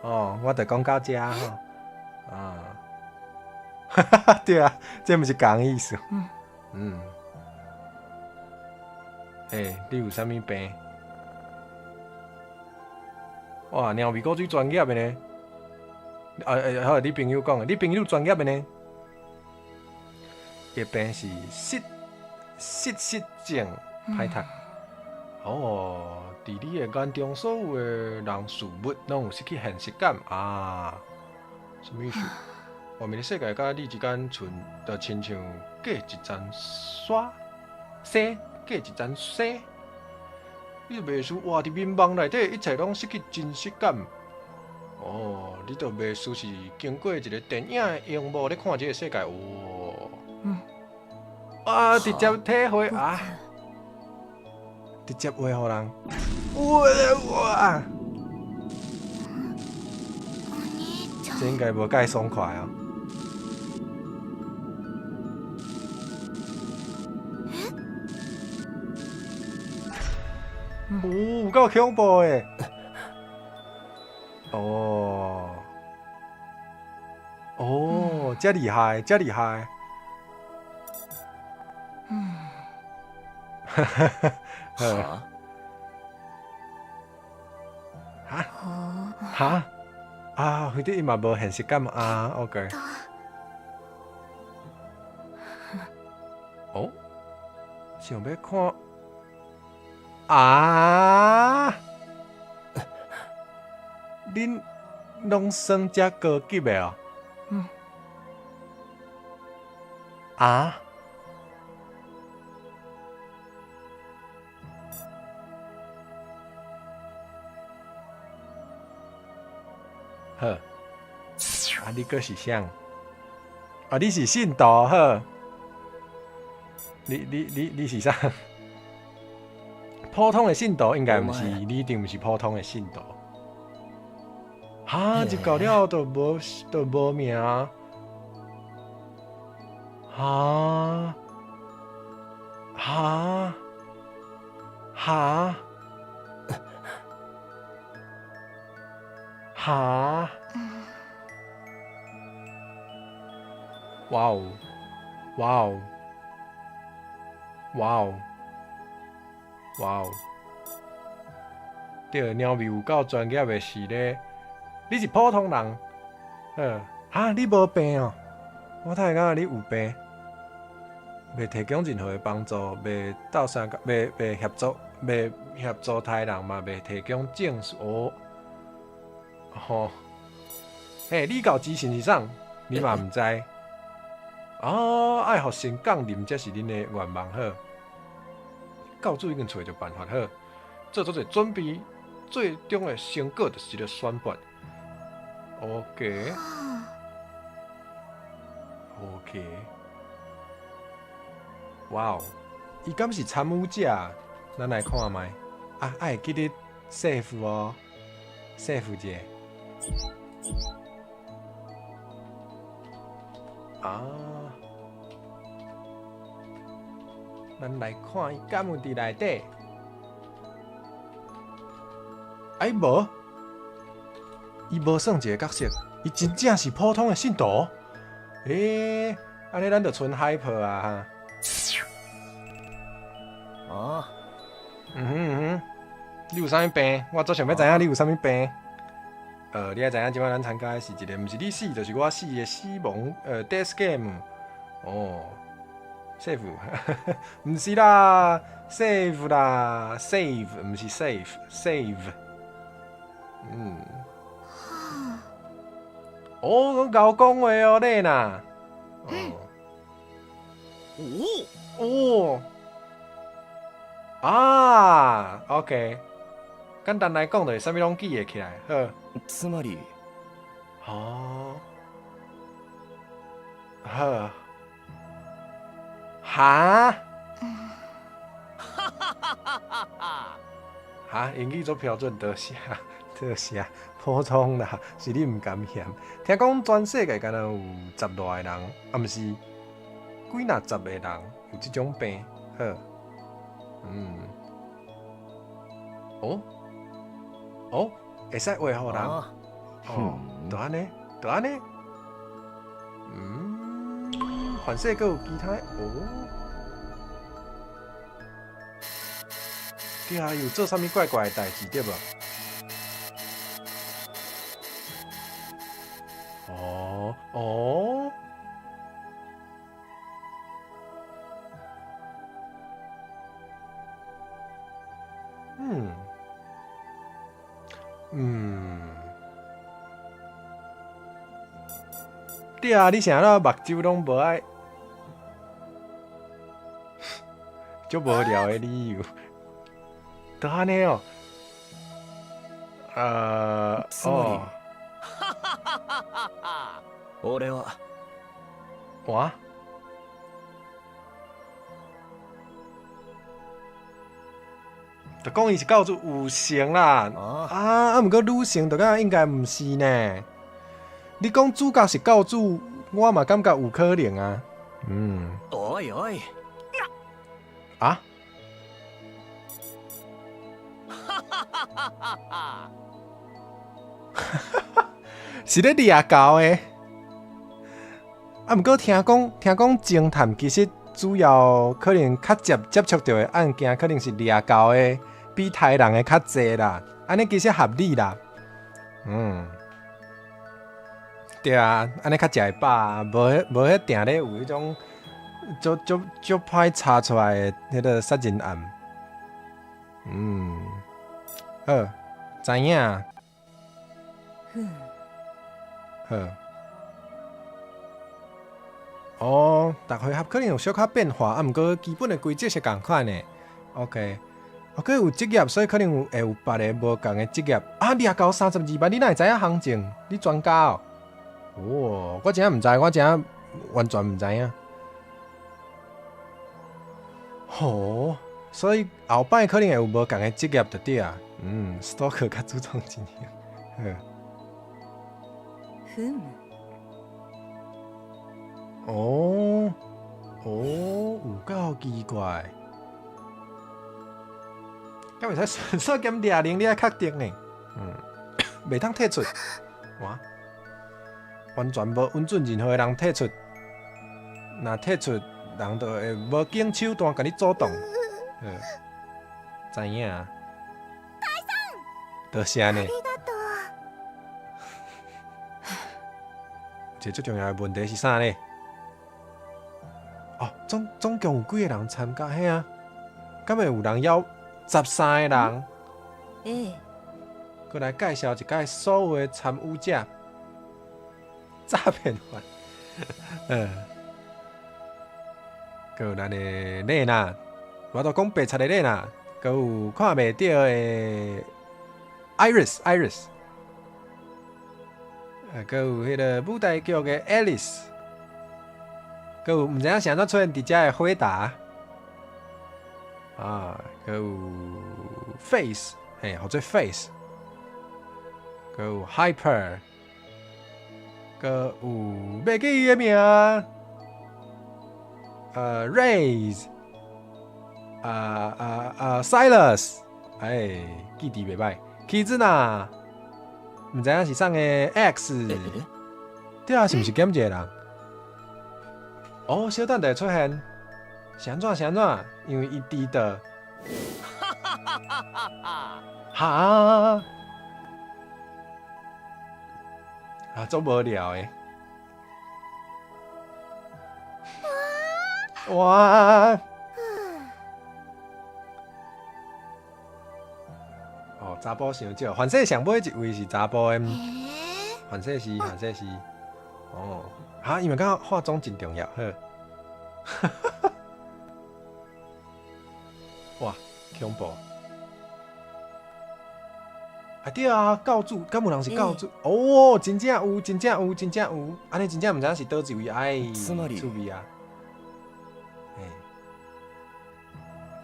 [SPEAKER 1] 哦，我就講到遮吼，啊，哈哈哈，對啊，這毋是仝意思，嗯。欸，你有啥物病？哇，貓咪古最專業的呢。啊，欸，好，你朋友講的，你朋友專業的呢？伊病是失失失症，歹讀。哦，佇你的眼中，所有的人事物攏有失去現實感啊？啥物意思？外面的世界佮你之間，賰就親像隔一層紗，紗。隔一層紗，你就袂輸活佇眠夢內底，一切攏失去真實感。哦，你就袂輸是經過一個電影的螢幕咧看這個世界。哦，啊，直接體會啊，直接畫予人。哇哇！這應該無介爽快哦。哦，有夠恐怖的！哦，哦，這厲害，這厲害！哈哈哈！哈？哈？啊，反正伊嘛無現實感啊，OK。想欲看啊！恁攏算遮高級的哦？嗯。啊？好。啊，你閣是啥？啊，你是信徒好。你是啥？普通的信徒應該毋是，你一定毋是普通的信徒。哈，入教了就無名。哈哈哈哈！哇哦哇哦哇哦哇哦！對，貓咪有夠專業的是咧，你是普通人，哈，你無病哦？我太感覺你有病，袂提供任何的幫助，袂鬥相共，袂協助，袂協助他人嘛，袂提供證據。哦，吼，嘿，你教之神是啥？你嘛毋知？哦，愛予神降臨，才是恁的願望好。教主已經揣著辦法好，做足濟準備，最終的成果就是一個選拔。OK。OK，哇哦，伊敢是參與者？咱來看覓啊！愛會記得 save 哦，save 者。啊，咱來看伊敢有佇內底？哎，無，伊無算一個角色，伊真正是普通的信徒。欸，按呢咱就賰 hyper 啊！
[SPEAKER 3] 啊，
[SPEAKER 1] 嗯哼嗯哼，你有啥物病？我足想欲知影你有啥物病。你愛知影，這擺咱參加的是一個，毋是你死就是我死的死亡death game。哦，save，毋是啦，save 啦，save，毋是 safe，save。嗯。哦，攏𠢕講話哦，你呐。哦。
[SPEAKER 3] 哦。
[SPEAKER 1] 哦。啊，OK。簡單來講，就是啥物攏記會起來，好。
[SPEAKER 3] つまり。
[SPEAKER 1] 哦。好。哈？哈，英語足標準，多謝，多謝。普通啦，是你毋甘嫌。聽講全世界敢若有十外個人，啊，毋是幾若十個人有這種病，好。嗯。哦？哦？會使畫予人？哦，就按呢，就按呢。嗯，凡世閣有其他？哦。對啊，有做啥物怪怪的代誌對無？哦哦。嗯。嗯。對啊，你啥了目睭攏無愛，足無聊的理由，就按呢哦。哦。
[SPEAKER 3] 俺は。
[SPEAKER 1] 哇？就講伊是教主有成啦，啊，毋過女性就感覺應該毋是呢。你講主角是教主，我嘛感覺有可能啊。嗯。
[SPEAKER 3] おいおい。
[SPEAKER 1] 啊？是咧掠猴的。啊，毋過聽講偵探其實主要可能較接觸著的案件，可能是掠猴的比刣人的較濟啦。按呢其實合理啦。嗯。對啊，按呢較食會飽，無彼定咧有彼種足足足歹查出來的彼个殺人案。好，知影。
[SPEAKER 4] ふむ。
[SPEAKER 1] 好。哦，逐回合可能有小可變化，啊，毋過基本的規則是仝款的。OK，哦，閣有職業，所以可能有會有別个無仝的職業。啊，掠到32萬，你哪會知影行情？你專家哦？哦，我真正毋知，我真正完全毋知影。吼，所以後擺可能會有無仝的職業就對啊。ストーカー較注重經驗。好。
[SPEAKER 4] ふむ。
[SPEAKER 1] 哦，哦，有夠奇怪。敢會使順手兼掠人，你愛確定呢？袂當退出。哇，完全無允准任何的人退出。若退出，人就會無經手段共你阻擋。知影。就是按呢。一个最重要的問題是啥呢？哦，總共有幾个人參加？嘿啊，敢會有人邀13个人？
[SPEAKER 4] ええ。
[SPEAKER 1] 閣來介紹一擺所有的參與者。詐騙犯。閣有咱的麗娜，我都講白賊的麗娜，閣有看袂著的 Iris，Iris，閣有彼个舞台劇的 Alice，閣有毋知影是按怎出現佇遮的輝達，啊，閣有 Face，嘿，號做 Face，閣有 Hyper，閣有袂記伊的名，Raze，Silas，哎，記憶袂歹，Kizuna，毋知影是啥个 X，對啊，是毋是減一个人？哦，小等就會出現，是按怎是按怎？因為伊知道，哈，啊，足無聊的。哇！哦，查埔傷少，凡勢上尾一位是查埔的，凡勢是，凡勢是，哦，哈，因為感覺化妝真重要，好。哇，恐怖！啊對啊，教主，敢有人是教主？哦，真正有，真正有，真正有，按呢真正毋知影是佗一位哎，趣味啊！欸，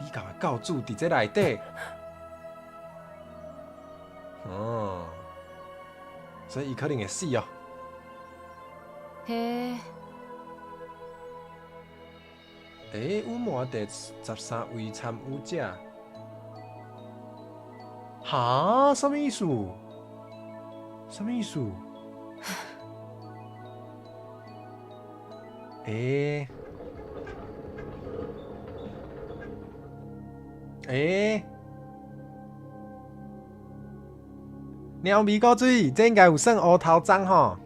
[SPEAKER 1] 你教的教主佇這內底，哦，所以伊可能會死哦。
[SPEAKER 5] へえ。
[SPEAKER 1] 欸，隱瞞第13位參與者，哈？啥物意思？啥物意思？欸？欸？鳥味古水，這應該有算烏頭鬃吼。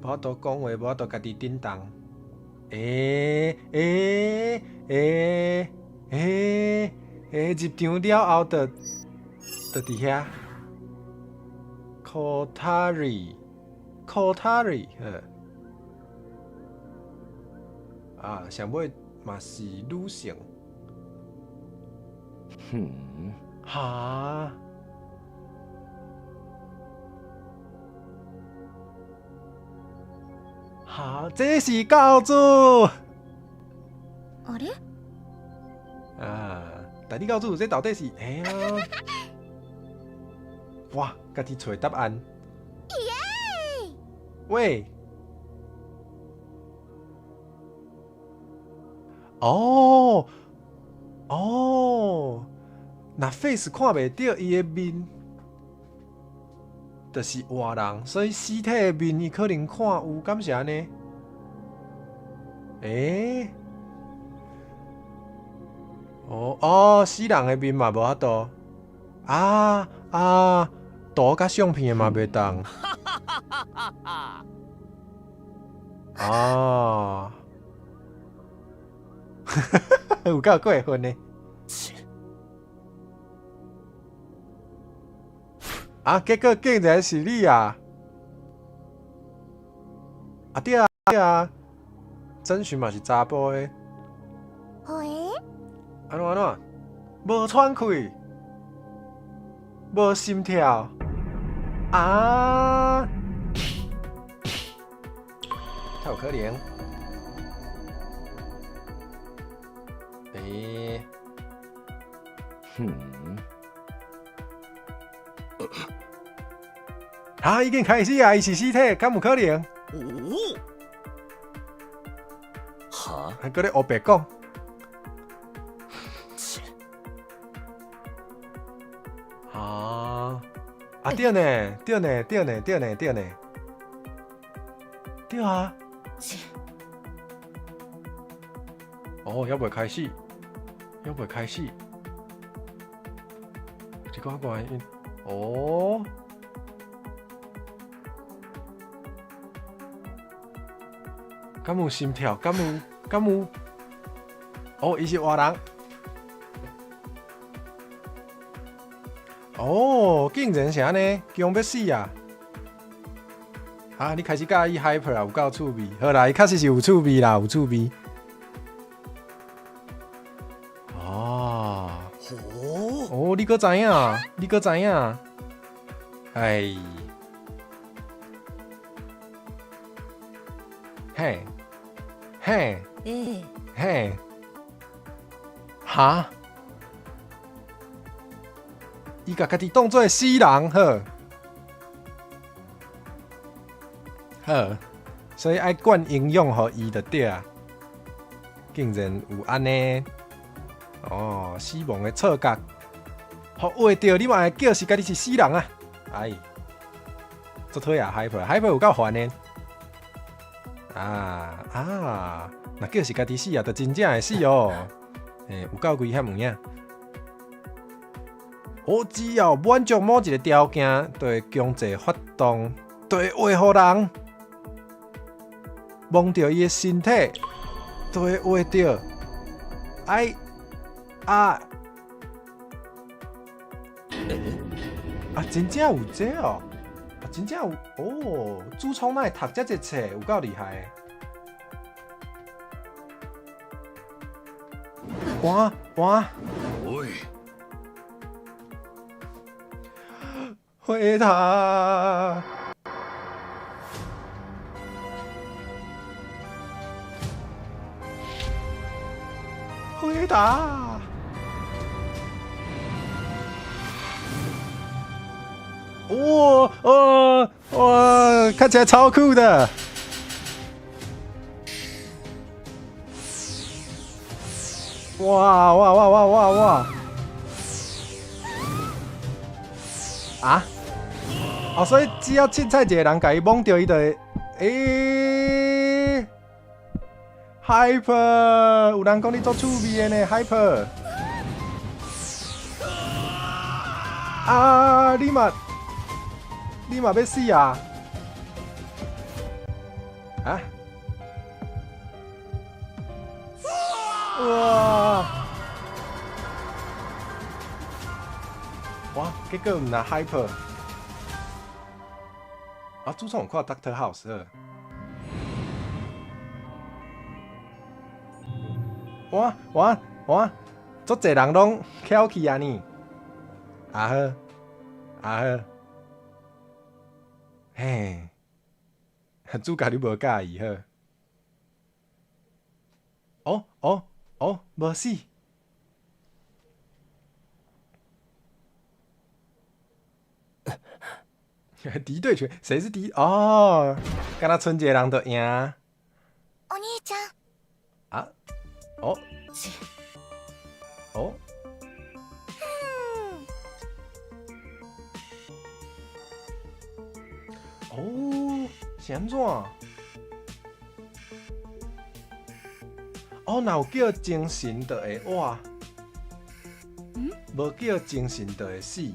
[SPEAKER 1] 無法度講話，無法度家己振動。欸欸欸欸欸！入場了後，就就佇遐。Kotari，Kotari，好。啊，上尾嘛是女性。哈？哈，這是教主。
[SPEAKER 2] あれ？
[SPEAKER 1] 啊，代理教主，這到底是？哎呀！哇，家己揣答案。喂。哦，哦，若 Face 看袂著伊的面，就是活人，所以屍體的面伊可能看有，敢是按呢？欸？哦哦，死人的面嘛無法度。啊啊，圖佮相片的嘛袂當。哦，有夠過分呢！
[SPEAKER 3] チ
[SPEAKER 1] 啊，結果竟然是你啊！啊對啊對啊，真尋嘛是查埔的。
[SPEAKER 6] ほえ
[SPEAKER 1] 按怎按怎？無喘氣，無心跳，啊！太有可能。欸，
[SPEAKER 3] ふん。
[SPEAKER 1] 啊，已經開始啊！伊是屍體，敢有可能？
[SPEAKER 3] おおは
[SPEAKER 1] 還閣咧烏白講。
[SPEAKER 3] チ
[SPEAKER 1] 啊！啊對呢，對呢，對呢，對呢，對呢，對啊！
[SPEAKER 4] チ
[SPEAKER 1] 哦，猶未開始，猶未開始。一寡原因，哦。敢有心跳？敢有？敢有？哦，伊是活人。哦，竟然是按呢，強欲死啊！啊，你開始佮意 hyper 啊，有夠趣味。好啦，伊確實是有趣味啦，有趣味。哦，
[SPEAKER 3] ほう
[SPEAKER 1] 哦，你閣知影？你閣知影？哎，嘿，嘿，
[SPEAKER 4] ええ
[SPEAKER 1] 嘿，哈？伊共家己當做死人好，好，所以愛灌營養予伊就對啊。竟然有按呢，哦，死亡的錯覺，予畫著你嘛會叫是家己是死人啊！哎，足討厭 hyper，hyper 有夠煩的。啊啊，若叫是家己死啊，就真正會死哦。欸，有夠危險有影。我只要滿足某一個條件，就會強制發動，就會畫予人，摸著伊的身體，就會畫著。哎啊啊！真正有這哦，啊，真正有哦！主創哪會讀遮濟冊，有夠厲害的。哇哇！
[SPEAKER 3] おい
[SPEAKER 1] 回答。回答。哇哇哇！看起來超酷的。哇哇哇哇哇哇！啊！哦，所以只要凊彩一個人共伊摸著，伊就會，欸，Hyper，有人講你足趣味的呢，Hyper。啊！你嘛，你嘛欲死啊！啊！哇！哇！結果毋若 Hyper。啊，主創有看 Doctor House。哇哇哇！足濟人攏翹起啊呢！啊好，啊好，嘿，主角你無佮意好。哦哦哦，無死。敵對拳，誰是敵？哦，敢若賰一個人就贏。
[SPEAKER 6] お兄ちゃん
[SPEAKER 1] 啊？哦？哦？哦，是按怎？哦，若有叫精神就會活，無叫精神就會死。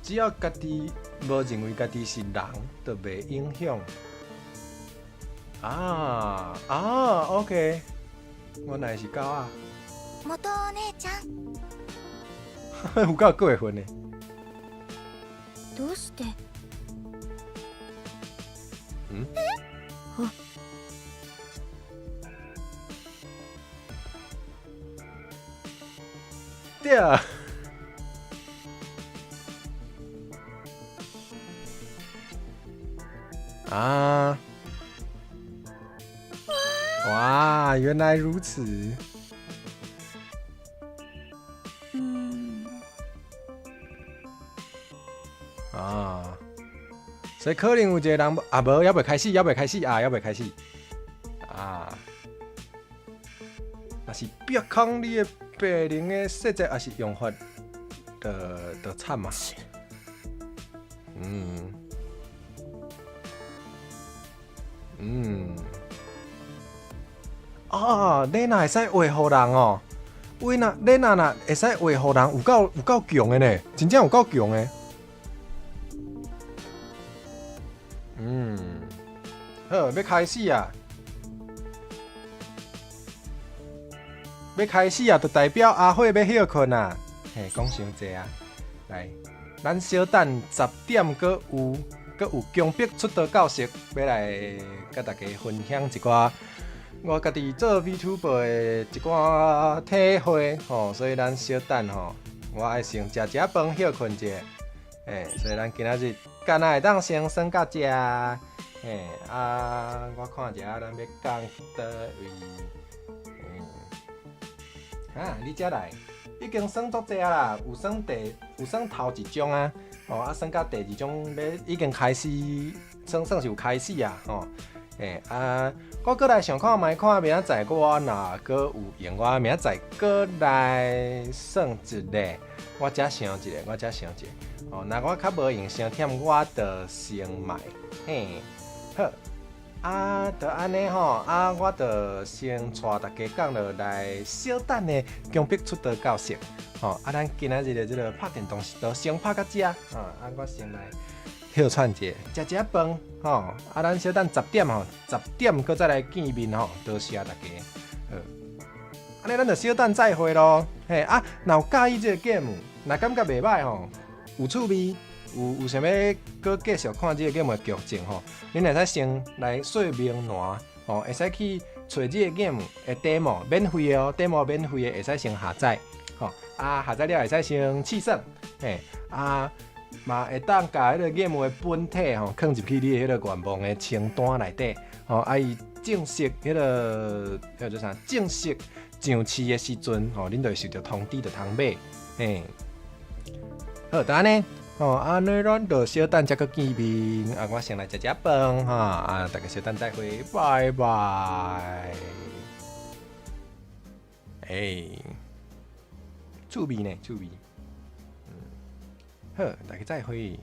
[SPEAKER 1] 只要家己無認為家己是人，就袂影響。啊啊，OK，原來是狗仔。
[SPEAKER 6] 元お姉ちゃん。
[SPEAKER 1] 有夠過分的。
[SPEAKER 2] どうして？
[SPEAKER 1] 嗯？
[SPEAKER 2] あ。
[SPEAKER 1] 對啊。啊！哇，原來如此。啊，所以可能有一個人啊，無，猶未開始，猶未開始啊，猶未開始啊。若是逼空你的病人的細節，抑是用法，就慘啊。嗯。嗯。啊，你若會使畫予人哦？你若你若若會使畫予人，有夠強的呢，真正有夠強的。嗯，好，欲開始啊！欲開始啊，就代表阿火欲歇睏啊。嘿，講傷濟啊！來，咱小等10點，閣有強迫出道教室，欲來佮大家分享一寡我家己做 VTuber 的一寡體會吼，所以咱小等吼，我愛先食食飯歇睏者，欸，所以咱今仔日敢若會當先耍到遮，嘿，啊，我看一下咱欲講去佗位，嗯，啊，你才來，已經耍足濟啊啦，有耍頭一章啊，哦，啊，耍到第二章欲已經開始，算算是有開始啊，吼。欸啊，我閣來想看覓，看明仔載我若閣有閒，我明仔載閣來耍一下。我才想一下，我才想一下。哦，若我較無閒，傷忝，我就先賣。嘿，好，啊，就按呢吼，啊，我就先帶大家講落來，小等的強迫出道教室。吼，啊，咱今仔日的這个拍電動就先拍到遮。啊，啊，我先來歇喘者，食食飯，吼，啊，咱小等十點吼，十點閣再來見面吼，多謝大家。好，按呢咱就小等再會囉。嘿，啊，若有佮意這个 game，若感覺袂䆀吼，有趣味，有想欲閣繼續看這個 game 的劇情吼，恁會使先來說明欄，吼，會使去揣這個 game 的 demo，免費的哦，demo 免費的，會使先下載，吼，啊，下載了會使先試耍，嘿，啊。嘛會當共彼個 game 的本體吼，囥入去你的彼個願望的清單內底，吼，啊伊正式彼個叫做啥？正式上市的時陣，吼，恁就會收著通知，就通買，嘿。好，就按呢，吼，按呢咱就小等才閣見面，啊，我先來食食飯，哈，啊，大家小等再會，拜拜。欸，趣味呢，趣味。好，大家再會。